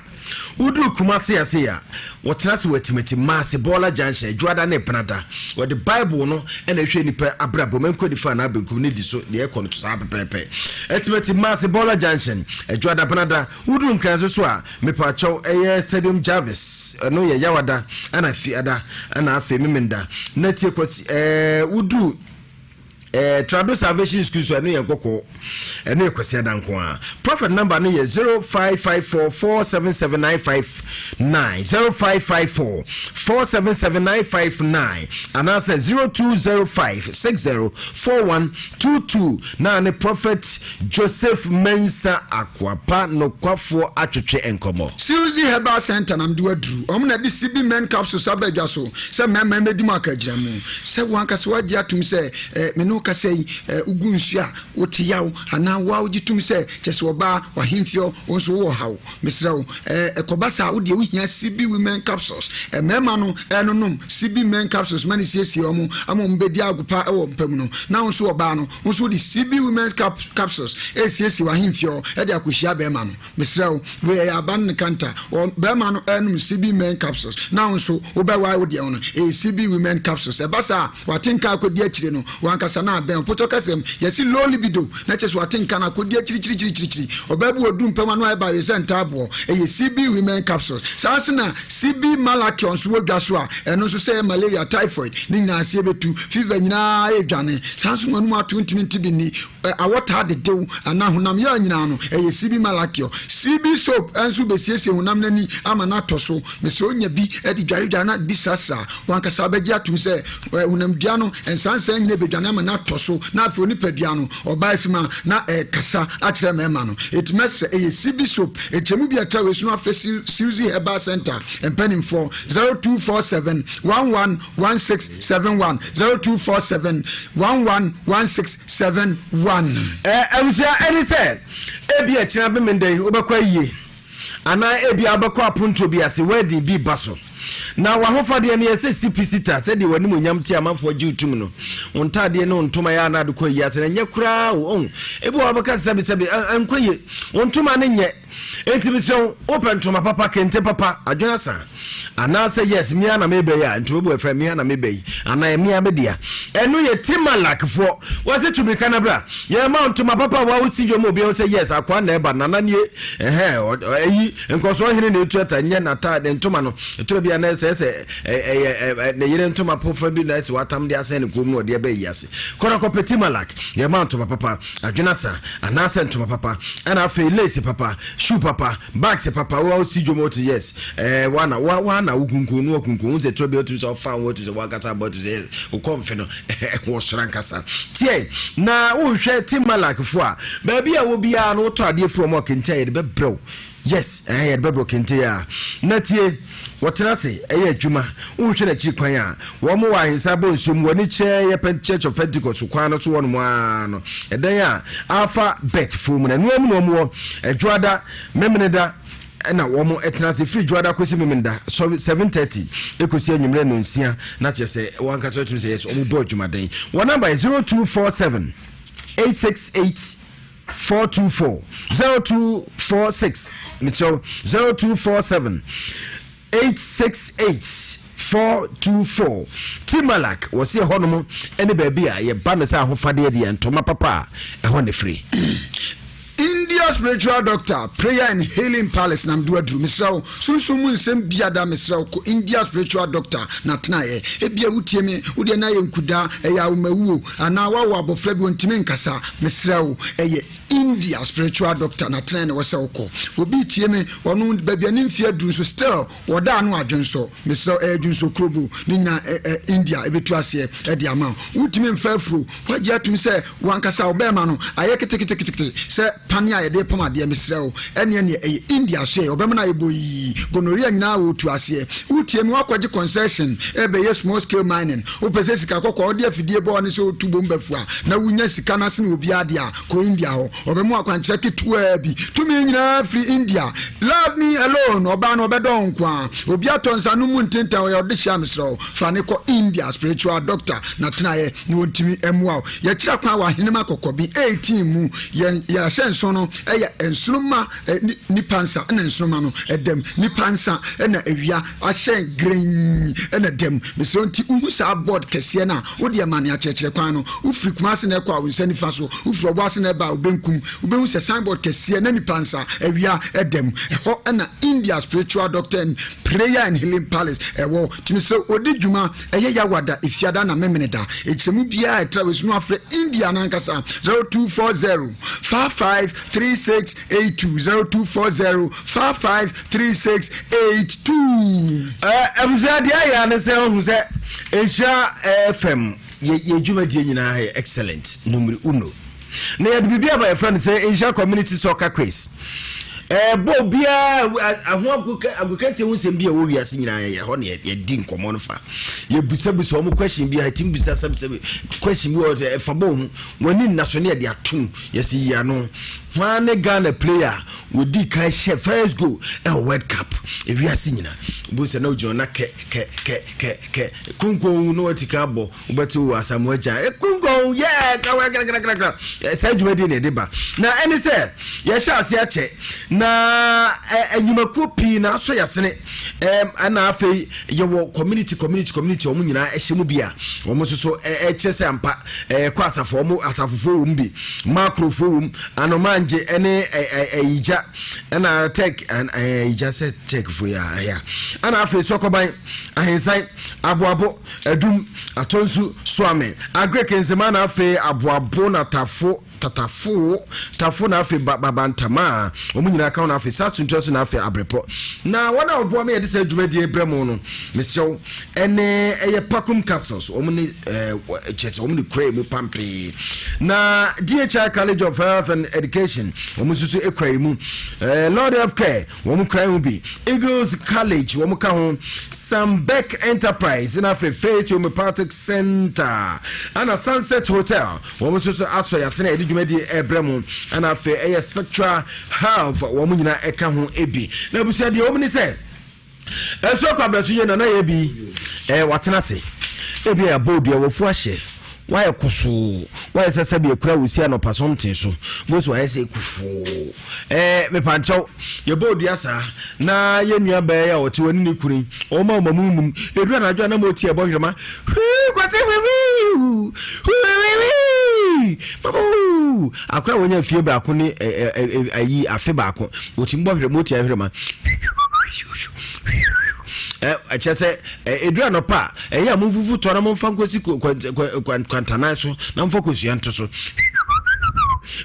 woduru Kumasi ase a wɔtena ase wɔ atimati maase bɔɔla junction adwuada ne penada wɔde bible no ɛna ɛhwɛ nipa abrabɔ mɛnkɔ nifa anaa benkum ne di so deɛ ɛkɔ no to saa pɛpɛɛpɛ atimati maase bɔɔla junction adwuada penada Woduru Nkran nso so a, mepaakyɛw, ɛyɛ Stadium Jarvis, ɛno yɛ Yawada ɛna Fiada ɛna afei Memenda. Na tie Kwasi, ɛɛ woduru ɛɛ Trado Salvation School so ɛno yɛ Nkɔkɔɔ, ɛno yɛ Kwasiada nko ara. Prophet number no yɛ 0554 477 959, 0554 477 959 anaasɛ 0205 60 4122 na ne Prophet Joseph Mensah Akoapa nokwafoɔ atwetwe nkɔmmɔ.
Suzy Herbal Centre na mede wo aduru. Wɔn na ɛde CB Men Capsules aba adwa so sɛ mmarima mmɛdi mu akagyinamu. Sɛ wo ankasa woagye atom sɛ eh, me ne wo kasa yi, eh, wogu nsuo a, wote yaw, anaa wo a wogye tom sɛ kyɛ sɛ ɔbaa, w'ahemfie, wo nso wowɔ haw. Mesrɛ wo, eh, ɛkɔba saa, wo deɛ wohia CB Women Capsules. Eh, mmarima no ɛnonom CB Men Capsules ma ne siesie wɔn ama wɔn bɛdi agopa wɔ mpa mu no, na wo nso ɔbaa no, wo nso wode CB Women's cap Capsules ɛresiesie w'ahemfie hɔ de akɔhyia bɛrima no. Mesrɛ wo, wei ɛyɛ aba ne kanta. Wɔ bɛrima no ɛrenom CB Men Capsules, na wo nso wobɛwae wo deɛ ho no, ɛyɛ CB Women Capsules. Ɛba saa a, wate nka akɔdi akyire no, wankasa na abɛn wo. Potɔ kasa mu, yɛse low libido, na kyerɛ sɛ wate nka no akɔdi akyirikyirikyirikyiri. Ɔbaa bi wɔ du mpam ano ayɛ bawee sɛ ntaaboɔ. Ɛyɛ CB Women Capsules. Saa nso na CB Malachion nso wɔ dwa so a, ɛno nso sɛ ɛyɛ malaria, typhoid, ne nyinaa aseɛ bɛtu, fever nyinaa ɛredwane. Saa nso na wɔnom ato ntumi nte bi nni. Awɔ taa dedew anaa honam yaw nyinaa no, ɛyɛ CB Malacure. CB soap nso besiesie honam no ani ama no atɔ so. Mesrɛ wo nya bi de dwaredware na bi srasra. W'ankasa wobɛgye atom sɛ honamdua no nsansan nyinaa bedwane ama no atɔ so na afei onipadua no, ɔbaa sim a na ɛrekasa akyerɛ mmarima no. Enti mɛsrɛ, ɛyɛ CB soap. Nkyɛmu bi a ɛtra wei so no afrɛ Suzy Herbal Center mpanimfoɔ 0247 11 1671 0247 11 1671.
Abusua, ɛne sɛ ebia kyena Memenda yi wobɛkɔ ayie anaa ebia wobɛkɔ apontoɔ bi ase, wedding bi ba so. Na w'ahofadeɛ no yɛ sɛ sipi sita, sɛdeɛ w'animuonyam te amanfoɔ gye wo tom no. Wo ntaadeɛ ne wo ntoma yɛ a na ade kɔ ayie ase no, ɛnyɛ koraa o, ɔhu. Ebi wɔ hɔ a wobɛka sɛ sɛbesɛbe, ɛnkɔ yie. Wo ntoma no nyɛ. Enti mesrɛ wo, wopɛ ntoma papa, kente papa, adwene asa, anaasɛ yes, me ara na meba yi a, ntoma bi wɔ ɛfrɛ me ara na meba yi, anaa ɛme ara me dea. Ɛno yɛ Timalak foɔ. Wɔse tu mirika na bra. Yɛma wo ntoma papa a wosi dwom obi ahu sɛ yes, akoa na ɛba, nana nie, ɛhɛ, ɛyi, nkɔsoɔ hene na ɛtu ata, nyɛ nata, ne ntoma no, ɛtɔ bi a na ɛsɛ sɛ ɛyɛ ne yere ntoma pofa bi na ɛsɛ watam de asɛn ne kɔn mu na ɔde ɛbɛ yi ase. Kɔ na kɔpɛ Timalak, yɛma wo ntoma papa. Adwene asa anaasɛ ntoma papa ɛna afei lace papa shoe papa bags papa wa si dwom wote yes ɛɛ eh, wana wa wana wo kunkun no kunkun wo sɛ turo bi otumi sɛ ɔfa wo otumi sɛ wankasa abɔ otumi sɛ yes wokɔ mfe no wɔ soro ankasa tiɛ na wohwɛ Timberlake fo a baabi a wɔ biara no wotɔ adeɛ firi wɔn a kente a yɛde bɛbrɛw Yes, ɛɛ yɛde bɛbrɛ kente a. Na tie, wɔtena ase ɛyɛ adwuma, wohwɛ n'akyiri kwan a, wɔn wɔ ahensa bɔ nsuo mu, wɔn ani kyerɛ yɛ Pen Church of Pentecost kwan no so hɔ nom ara no, ɛdan a Alpha Bet foɔ mu no, ɛno ara mu na wɔn wɔ, Ɛdwoada, Memeneda, ɛna wɔn ɛtena ase firi Dwoada kɔsi Memeneda, sɔre 7:30 ɛkɔsi anwummerɛ nnɔnsia, na kyerɛ sɛ wɔn ankasa wɔtumi sɛ yes, wɔn bɔ adwumaden. Wɔn namba yɛ 0247 868 424 0246 mekyerɛw 0247 868 424 Timalak wɔsi ɛhɔ nom ɛne baabi a yɛba no sɛ ahofadeɛ deɛ ntoma papa a ɛhɔ ne firi.
India spiritual doctor prayer and healing palace nam do aduru mesrɛ wo sunsum mu nsɛm biada mesrɛ wo kɔ India spiritual doctor na tenaeɛ ebia wotie me wodeɛ na ayɛ nkudaa ɛyɛ awomawuo Anaa woawo abɔfra bi ɔntumi nkasa, mesrɛ wo, ɛyɛ India spiritual doctor na tena na ɛwɔ sɛ wokɔ. Obi retie me, ɔno baabi a ne mfeɛ aduru nso still wɔda ano adwensɔ. Mesrɛ wo, ɛyɛ dwensɔ kurobo ne nyinaa ɛ ɛ India ɛbɛtu aseɛ ɛde ama wo. Wontumi mfa afuro, woagye atum sɛ wankasa wo bɛɛma no ayɛ keteketekete sɛ pane a yɛde pam adeɛ, mesrɛ wo, ɛneɛ neɛ ɛyɛ India so ɛ, ɔbɛma no ayɛ boyii, gonorrhea nyinaa wɔtu aseɛ. Wotie me, woakɔgye concession ɛbɛyɛ small scale mining, Wopɛ sɛ sika kɔkɔɔ a wode afidie bɔ ne sɛ wotu bom bɛfu a na wonya sika no asene obiara deɛ a, kɔ India hɔ. Wɔbɛma wo akwankyerɛ ketewaa bi. Tumi nyinaa firi India. Love me alone, ɔbaa no ɔbɛdɔ wo nko ara. Obi atɔ nsanom mu ntentan, ɔyɛ ɔdehyeɛ a mesrɛ wo, fa no kɔ India spiritual doctor na tenaeɛ na ɔntumi mmoa wo. Yɛkyerɛ kwan wɔ Ahenem Akɔkɔbe 18 mu. Yɛn yɛn ahyɛnso no yɛ nsoromma Nipa nsa na nsoromma no da mu. Nipa nsa na awia ahyɛn grenn na da mu. Mesrɛ wo nti wohu saa board kɛseɛ no a, wo deɛ ma nea kyerɛkyerɛ kwan no. Wofiri Kumasi na ɛkɔ a, wo nsa nifa so. Wofiri Ɔboase na ɛba a, wo benkum. Wobɛhu sɛ signboard kɛseɛ na nipa nsa awia da mu. Ɛhɔ na India Spiritual Doctor and Prayer and Healing Palace ɛwɔ. Nti mesrɛ wo, ɔdi dwuma, ɛyɛ Yawada, Efiada na Memeneda. Nkyerɛmu biara a ɛtra wei so no afrɛ India no ankasa 0240 55 36 82 0240 55 36 82.
Abusua deɛ ayɛ ne sɛ ɔhu sɛ nhyira fm yɛ dwumadie nyinaa yɛ excellent numero uno na yɛde biribi aba yɛfrɛ no sɛ nhyira community soccer quiz. Ɛbɔ obiara ho agokantie ho nsɛm bi a ɛwɔ wiase nyinaa yɛ hɔ na yɛdi nkɔmmɔ no fa. Yɛbisabisa wɔn question bi a ɛtumi bisa sɛbisɛbi question bi wɔ ɛfa bɔ ho wɔn ani nna so ne yɛde atom yɛsi yi ano. Hwan ne Ghana player wɔdi kan hyɛ first goal ɛwɔ World Cup ewiase nyinaa. Bo sɛ na ogyina na kɛ kɛ kɛ kɛ kɛ kunkun na wati kan abɔ. Wobɛte o Asamoah Gyan ekunkun yɛ kawɛ krakrakrakra saa dwumadie na ɛde ba na ɛne sɛ yɛhyɛ ase akyɛ na nnwumakuo pii na asɔ yɛasene ɛna afei yɛwɔ community community community wɔn nyinaa ɛhyɛ mu bi a wɔn nso so ɛkyerɛ sɛ ampa ɛkɔ asafo wɔn asafofoɔ wɔm bi makrofoɔ wɔm anomangye ɛne ɛyigya ɛna tech ɛyigya sɛ techfoɔ yɛ ɛyà ɛna afei sɔkɔban ahensan aboabo Adum, Atonsu, Suame, Agric, Nzema na afei Aboabo na Tafo, Tatafo, Tafo na afei ba, Babantama. Wɔn nyinaa ka ho na afei South Suntua so na afei Abrepɔ. Na wɔn a wɔboa me yɛde saa dwumadie brɛ mo no, mesrɛ wo, ɛne ɛyɛ Pakum Capsules, wɔn ne ɛɛ kyerɛ sɛ wɔn ne kura mu pampee. Na DHI College of Health and Education, wɔn nso so kura mu. Ɛɛ Lord Healthcare, Wɔn kura ho bi Eagles College wɔn ka ho Sambek Enterprise na afei Faith Homeopathic Center ɛna Sunset Hotel wɔn nso so asɔ yasene a yɛde dwumadie ɛbrɛ mu ɛna afei ɛyɛ Spectra Health wɔn nyinaa ɛka ho ebi na abusua deɛ wɔn ni sɛ ɛso akɔ abɛso yɛ nana yɛ bi ɛɛ watena ase ebi a yɛabɔ odua wɔfu ahyɛ Wayɛ kosoo, wayɛ sɛ sɛdeɛ akura wusie anɔpa sɔmten so. Mose wayɛ sɛ kufoo. Ɛɛ mepankyɛw, yɛbɔ odua saa na yɛn nua baa yi a ɔte hɔ ne ne kunu yi, wɔn a wɔn mu num. Eduru anadwo a na mo ti ɛbɔ hwerɛma. Hwii kwasi hwii hwii mama huu. Akora a wɔnya fie baako ne ayi afe baako, wɔtumi bɔ hwerɛma, wɔtia hwerɛma. Ɛkyɛ sɛ Ɛduru anɔpa a, ɛyɛ a momfufu tɔ na momfa nkɔsi kwantanan so na momfa kosua nto so.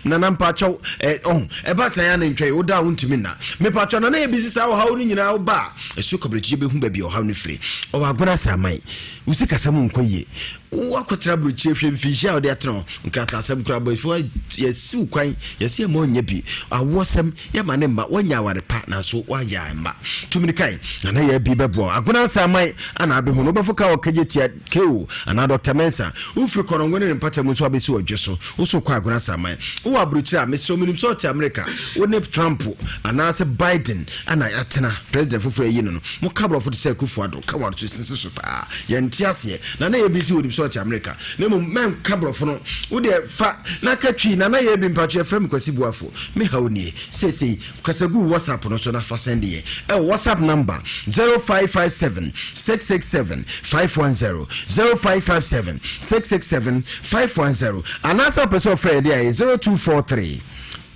Nana mpakyɛw, ɔho, ɛba saa ya na ntwa yi, woda a wontumi nna. Mepakyɛw, nana yɛ bisi saa ɔhaw no nyinaa woba a, ɛso kɔbrɛkyigye bɛhu baabi a ɔhaw no firi. Ɔwɔ agona asaman, wo sikasɛm nkɔ yie. Woakɔtena aburokyire hwɛ mfinhyia a wode atena hɔ, nkrataasɛm koraa bɔfoɔ yɛsiw kwan, yɛsi ɛma ɔnyɛ bi, awoɔsɛm Yɛma ne mma wɔnya aware pa nanso wɔayɛ a mma. Tumi kan na na yɛ bi bɛboa wo. Agona Nsaman ana abɛhu no wobɛfo ka wɔ kagye tia KO anaa Dɔkta Mensah. Wofiri Kɔnɔngo ne ne mpata mu nso abɛsi wɔ dwe so. Wo so kɔ Agona Nsaman. Wowɔ aburokyire a, mesrɛ wo menim sɛ ɔte Amerika. Wo ne Trump anaasɛ Biden ana atena, president foforɔ ayi no no. Moka borɔfo te sɛ Akufo Addo, ka wɔn so sisi so paa. Yɛnte aseɛ. Nana yɛ bi si wɔnim sɛ ɔte Amerika. Na mmom mɛnka borɔfo no. Wo deɛ fa na ka Twi. Nana yɛ bi mpakyɛ yɛfrɛ me Kwasi Boafo. Me haw nie, seesei kasa gu WhatsApp no so na fa sɛnde yɛn ɛwɔ WhatsApp number 0557 667 510, 0557 667 510, anaasɛ wopɛ sɛ ɔfrɛ yɛn de a ɛyɛ 0243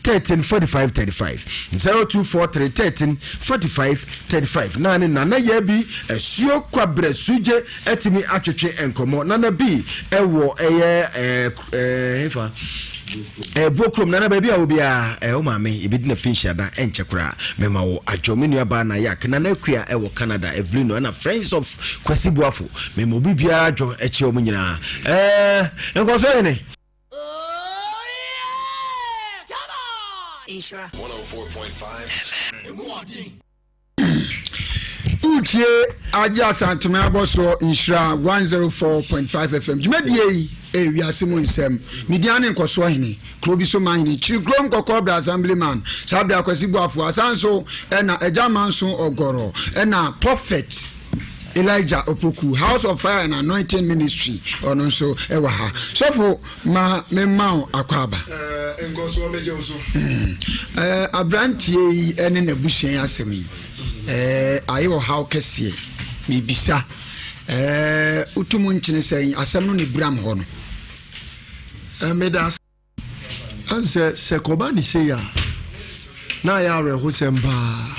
13 45 35, 0243 13 45 35. Na ne Nana Yaa bi Asuo Kwabrɛ Sugye atumi atwetwe nkɔmmɔ. Nana bi ɛwɔ ɛyɛ ɛɛ ɛɛ hefa ɛbuo kurom nana baabi a wo biara ɛɛ wo maame yɛbɛdi na finhyia da ɛnkyɛ koraa mɛma wo adwo me nua baa na yak nana akua ɛwɔ Canada Evelino ɛna Friends of Kwasi Buafo mɛma obi biara adwo ɛkyɛ wɔn nyinaa ɛɛ nkɔso hene.
Nhyira 104.5 FM. Emu ɔden.
Wotie Agye Asanteme abɔsoɔ Nhyira 104.5 FM dwumadie yi ɛyɛ wiase mu nsɛm. Me din ane Nkɔsoɔ Hene, kuro bi so man hene, Kyiri kurom Kɔkɔɔ Bra Assemblyman, saa bere Akwasi Boafo, asan so ɛna Agya Manso Ɔgɔrɔ, ɛna Prophet Elijah Opoku, House of Fire and Anointing Ministry, ɔno nso ɛwɔ ha. Sɔfo Ma me mma wo akwaaba.
Eh, nkɔsoɔ mɛgye wo so.
Hmm. Eh, aberanteɛ yi ne n'abusua yi asɛm yi eh, ayɛ ɔhaw kɛseɛ. Mebisa, eh, wotu mu nkyene sɛn asɛm no na eburam hɔ no?
Eh, meda ase. Ansɛ sɛ kɔba ne sei a, na ayɛ awerɛhosɛm paa.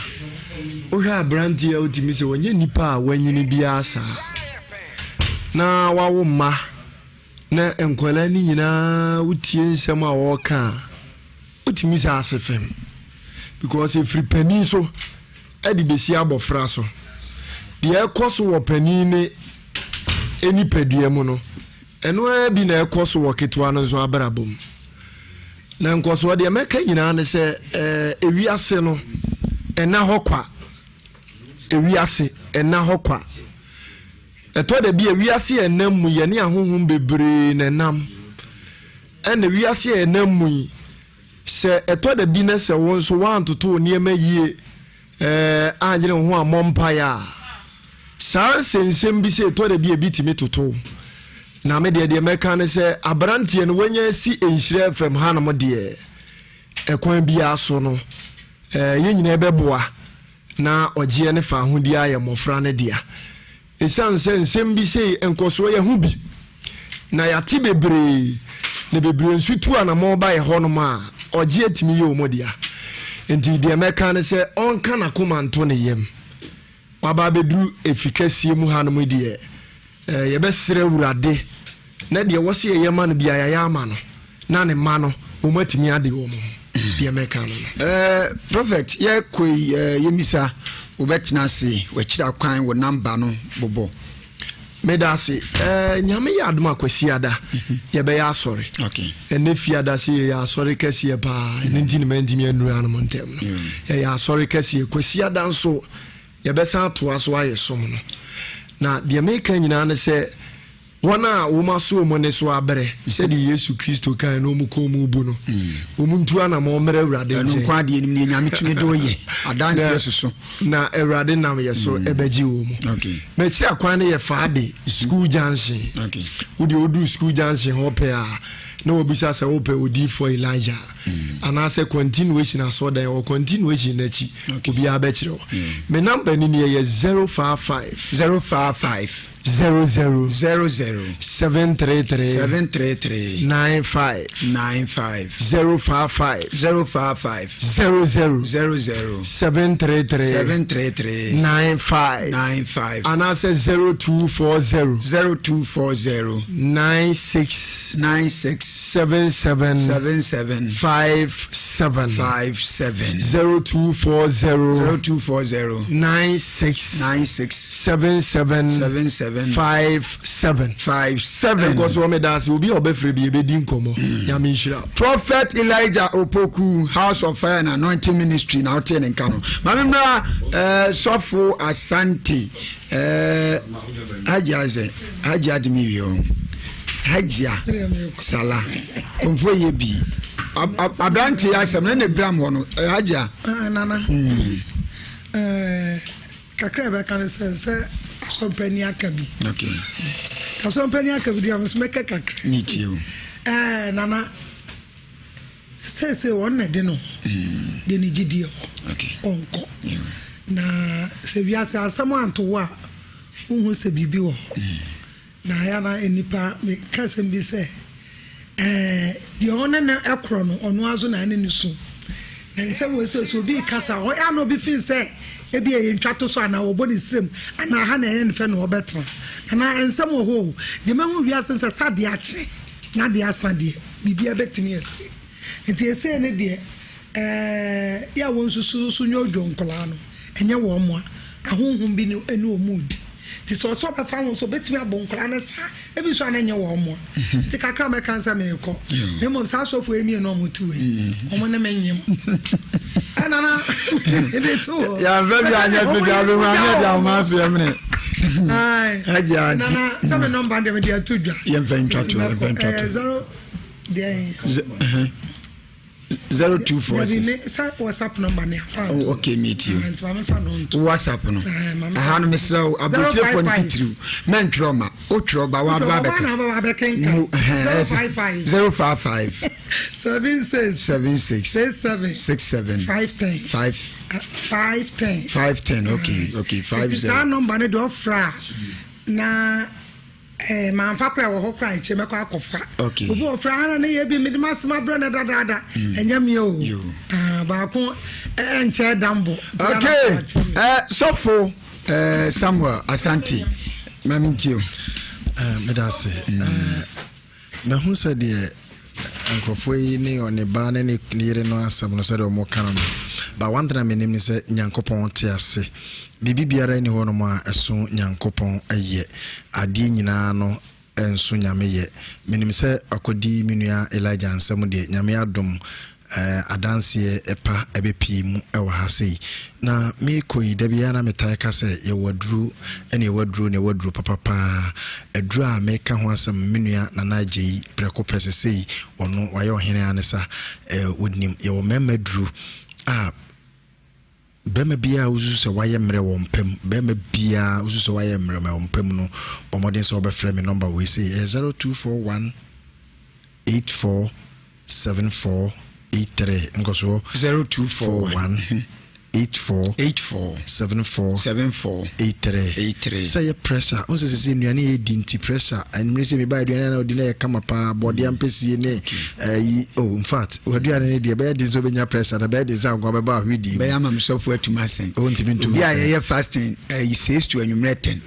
Wohwɛ aberanteɛ a wotumi sɛ wɔnyɛ nipa a wanyini biara saa na wawo mma Na nkwadaa no nyinaa wotie nsɛm a wɔreka a, wotumi sɛ ase fam because ɛfiri panin so de bɛsi abɔfra so. Deɛ ɛkɔ so wɔ panin ne nipadua mu no, ɛno ara bi na ɛkɔ so wɔ ketewa no nso abrabɔ mu. Na nkɔsoɔ deɛ mɛka nyinaa ne sɛ ewiase no ɛna hɔ kwa. Ewiase ɛna hɔ kwa. Ɛtɔ da bi a wiase a ɛnam mu yɛne ahonhom bebree na ɛnam. Ɛna wiase a ɛnam mu yi, sɛ ɛtɔ da bi na sɛ wo nso woantoto wo nneɛma yie ɛɛ anyere wo ho ammɔ mpaeɛ a, saa nsɛnsɛm bi sɛ ɛtɔ da bi a ebi tumi toto wo. Na me deɛ deɛ mɛka ne sɛ aberanteɛ no wanya asi Nhyira FM hanom deɛ ɛkwan biara so no ɛɛ yɛn nyinaa bɛboa na ɔgyeɛ ne fawohodie ayɛ mmɔfra no dea. Ɛsiane sɛ nsɛm bi sei nkɔsoɔ yɛho bi na yɛate bebree na bebree nso tu anamɔn ba yɛ hɔnom a, ɔgyeɛ tumi yɛ wɔn dea. Nti deɛ mɛka ne sɛ ɔnka n'akoma nto ne yam. Waba abɛduru efi kɛseɛ mu hanom deɛ, eh, yɛbɛsrɛ Awurade na deɛ ɛwɔ sɛ yɛyɛ ma no biara yɛayɛ ama no na ne mma no wɔn atumi ade wɔn ho. Deɛ mɛka no no.
Eh, Prophet, yɛkɔ yi, eh, yɛmmisa, wobɛtena ase, wakyiri akwan, wo namba no bobɔ.
Meda ase. Eh, Nyame yɛ adom a Kwasiada yɛbɛyɛ asɔre.
Okay.
Ɛnɛ fiada se yɛyɛ asɔre kɛseɛ paa, ɛno nti na mantumi annuru hanom ntɛm no. Yɛyɛ asɔre kɛseɛ. Kwasiada nso yɛbɛsan atoa so ayɛ som no. Na deɛ meka nyinaa ne sɛ, wɔn a wɔn aso wɔn nne so abrɛ, sɛdeɛ Yesu Kristo kae na wɔn kɔn mu bu no, wɔn ntu anamɔn mmrɛ Awurade
Ɛno
nkyɛn.
nko adeɛ nim deɛ Nyame tumi de woyɛ. Adanseɛ soso.
Na Awurade nam yɛ so ɛbɛgye wɔn mu.
Okay.
M'akyiri akwan no yɛ Faade School Junction.
Okay.
Wo deɛ woduru School Junction hɔ pɛ a, na wɔbisa sɛ wopɛ Odiyifoɔ Elijah anaasɛ Continuation Asɔrdan wɔ Continuation no akyi. Obiara bɛkyerɛ wo. Me number no ni, ɛyɛ 055.
055.
00.
00.
733.
733.
95.
95.
055.
055.
00.
00.
733.
733.
95.
95.
Anaasɛ 0240.
0240.
96.
96.
77.
77.
57.
57.
0240.
0240.
96.
96.
77.
77.
57.
57.
Nkɔ so meda ase obi a ɔbɛfrɛ bi yɛbɛdi nkɔmmɔ. Nyame nhyira.
Prophet Elijah Opoku House of Fire and Anointing Ministry na wotee ne nka no. Maame mmra eh, Sɔfo Asante eh, Hajia sɛ Hajia de me wie o. Hajia Sala Komfo yɛ bi. Aberante asɛm na ne bram hɔ no eh, Hajia.
Ah, nana. Eh, kakra a ɛbɛka ne sɛ sɛ asɔmpani aka bi.
Okay.
Asɔmpani aka bi deɛ nso mɛka kakra.
Ne tie o.
Eh, nana. Seesei wɔn na ɛde no ho de ne gyidie hɔ. Ɔnkɔ. Na sɛ wiase asɛm anto wo a, wonhu sɛ biribi wɔ hɔ. Na ayɛ na nnipa meka asɛm bi sɛ ɛɛ deɛ ɔne ne ɛkorɔ no ɔno ara so na ɛne ne su. Na nsɛm wɔ sɛ sɛ obi kasa ɔyɛ ana obi fi sɛ ebi ɛyɛ ntwa to so anaa wɔbɔ ne srem anaa ha na ɛyɛ ne fɛ na ɔbɛtena. Na nsɛm wɔ hɔ o. Deɛ mahu wiase sɛ sadeɛ akye na adeɛ asa deɛ, biribiara bɛtumi asi. Nti esei no deɛ, ɛɛ, yɛ a wɔnsusu so nnwoodwoo nkwadaa no, ɛnyɛ wɔn mmoa. Ahonhom bi ne ɛne wɔn redi. Nti sɛ ɔsɛ ɔbɛfa ho nso, ɔbɛtumi abɔ nkwadaa no saa. Ebi nso a na ɛnyɛ wɔn mmoa. Nti kakra a mɛka sɛ merekɔ. Na mmom saa asɔfoɔ yi mmienu a wɔte wei, wɔn ne me nyem. Ɛna na mede to hɔ.
Yɛamfa bi anyɛ so deɛ abɛhu anyɛ deɛ ahoma so yɛmene. Agye anti.
Nana sɛ me nɔmba deɛ mede ato dwa.
Yɛmfa ntwa to yɛmfa ntwa to.
Zero deɛ.
0246.
Sɛ WhatsApp number ne afa.
Oh, okay, meet you.
Nti maame fa no nto.
WhatsApp no. Aha no mesrɛ wo aburokyerɛfoɔ no titiriw mɛntwerɛ ma wotwerɛ ba waba
bɛka.
Mu
055
055
76
76
67
67
510
5
510
510 okay okay 50.
Nti saa nɔmba no deɛ ɔfrɛ a na eh, manfa koraa wɔ hɔ koraa ɛkyɛ mɛkɔ akɔfa.
Okay.
Obi ɔfrɛ ara ne yɛ bi mede m'asɛm abrɛ no dadaada. Ɛnyɛ me o. Ah, baako ɛnkyɛ dambɔ.
Okay. Eh, sɔfo eh, Samuel Asante ma mentie o.
Eh, meda ase. Eh, mahu sɛ deɛ nkurɔfoɔ yi ne ɔne ba ne ne yere no asɛm no sɛdeɛ wɔn ka no no, but one thing a menim ne sɛ Nyankopɔn te ase. Biribi biara nni hɔnom a ɛso Nyankopɔn yɛ. Adeɛ nyinaa no.
nso Nyame yɛ. Menim sɛ akɔdi me nua Elijah nsam deɛ, Nyame adom eh, adanseɛ pa ɛbɛpie mu wɔ ha sei. Na meekɔ yi, da biara na metae ka sɛ yɛwɔ aduro ɛne yɛwɔ aduro ne yɛwɔ aduro papa paa. Aduro a meka ho asɛm me nua Nana Agyei prɛko pɛ sesei ɔno wayɛ ɔhene ara ne sa, eh, ɔnim. Yɛwɔ mmarima aduro a Barima biara a wosusu sɛ wayɛ mmerɛ wɔ mpa mu, barima biara a wosusu sɛ wayɛ mmerɛ wɔ mpa mu no, bɔ mmɔden sɛ wobɛfrɛ me nɔmba wei sei, ɛyɛ 0241 84 74 83, nkɔsoɔ
0241
84
84
74
74
83.
83.
Sɛ yɛ pressure, wohu sɛ sɛsɛ nnuane a yɛdi nti pressure, anwummere sɛ mebaa aduane a na ɔdi na ɛyɛ kama paa, bɔɔdeɛ ampesie ne Ayi oh in fact w'aduane no deɛ ɛbɛyɛ den sɛ wobɛnya pressure na ɛbɛyɛ den sɛ ankoa bɛba ahwedie mu.
Bɛyɛ ama me sɔfo atumi asɛn.
Ɔntumi ntu
Obi a yɛyɛ fasting ayi six to anwummerɛ ten.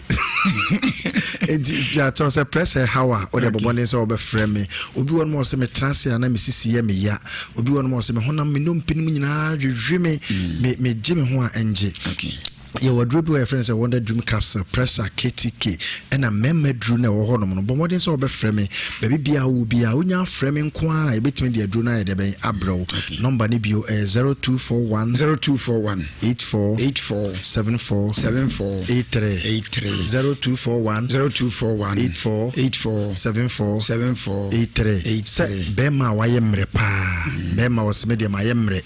Nti yɛatɔ sɛ pressure haw a wode bɔ mmɔden sɛ wobɛfrɛ me. Obi wɔ nom a ɔsɛ metra ase a na me sisi yɛ me ya. Obi wɔ nom a ɔsɛ me honam me nnompe no mu nyinaa dwedwe me. Me megye me ho a ɛngye.
Okay.
Yɛwɔ aduro bi wɔ yɛfrɛ no sɛ Wonder Dream Capsule, Pressure, KTK, ɛna mmarima aduro no a ɛwɔ hɔnom no. Bɔ mmɔden sɛ wobɛfrɛ me. Baabi biara wowɔ biara, wonya frɛ me nko ara a, yɛbɛtumi de aduro no ayɛ dɛ bɛn abrɛ wo. Nɔmba no bio ɛyɛ 0241
0241
84
84
74
74
83
83
0241
0241
84
84
74
74
83
83.
Sɛ bɛrima a wayɛ mmerɛ paa, bɛrima wɔ sɛ me deɛ mayɛ mmerɛ.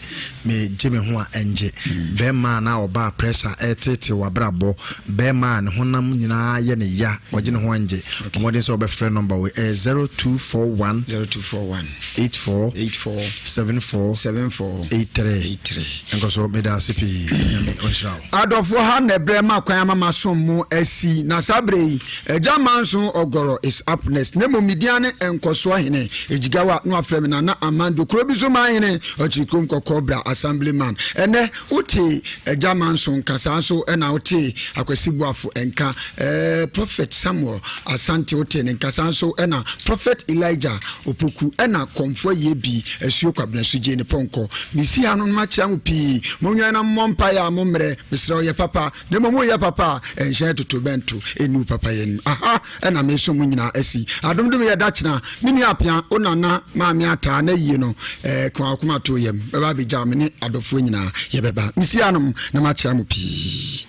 Me gye me ho a ɛngye. Bɛɛma anaa ɔbaa a pressure ɛreteetee w'abrabɔ, bɛɛma a ne honam nyinaa yɛ ne ya, ɔgye ne ho ɛngye. Bɔ mmɔden sɛ wobɛfrɛ number wei, ɛyɛ 0241
0241
84
84
74
74
83.
83.
Nkɔso, meda ase pii. Nyame ɔnhyira wo.
Adɔfoɔ ha na ɛberɛ ma kwan ama masom mo asi na saa berɛ yi Agya Manso Ɔgɔrɔ is up next na mmom me din ane Nkɔsoɔ Hene Ejigawa na wafrɛ me Nana Amando kuro bi so man hene Ɔkyiri kurom kɔkɔɔ bra assembly man Ɛnɛ wotee Agya Manso nka saa nso ɛna wotee Akwasi Boafo nka ɛɛ Prophet Samuel Asante wotee ne nka saa nso ɛna Prophet Elijah Opoku ɛna Kɔmfoɔ Ayiebi Asuo Kwabena Sugye ne Pɔnkɔ Mesi ha no makyea mo pii monwɛn na mommɔ mpaeɛ a mommrɛ mesrɛ wo yɛ papa Na mmom woyɛ papa a, ɛnhyɛn totorobɛnto nni wo papayɛ anim. Aha na meresom mo nyinaa asi. Adom dom yɛ da kyena. Me nua Apea, wo nana maame ataa na yie no, eh, ka w'akoma to yam. Bɛba abɛgya me ne adɔfoɔ nyinaa. Yɛbɛba. Mesi anom na makyea mo pii.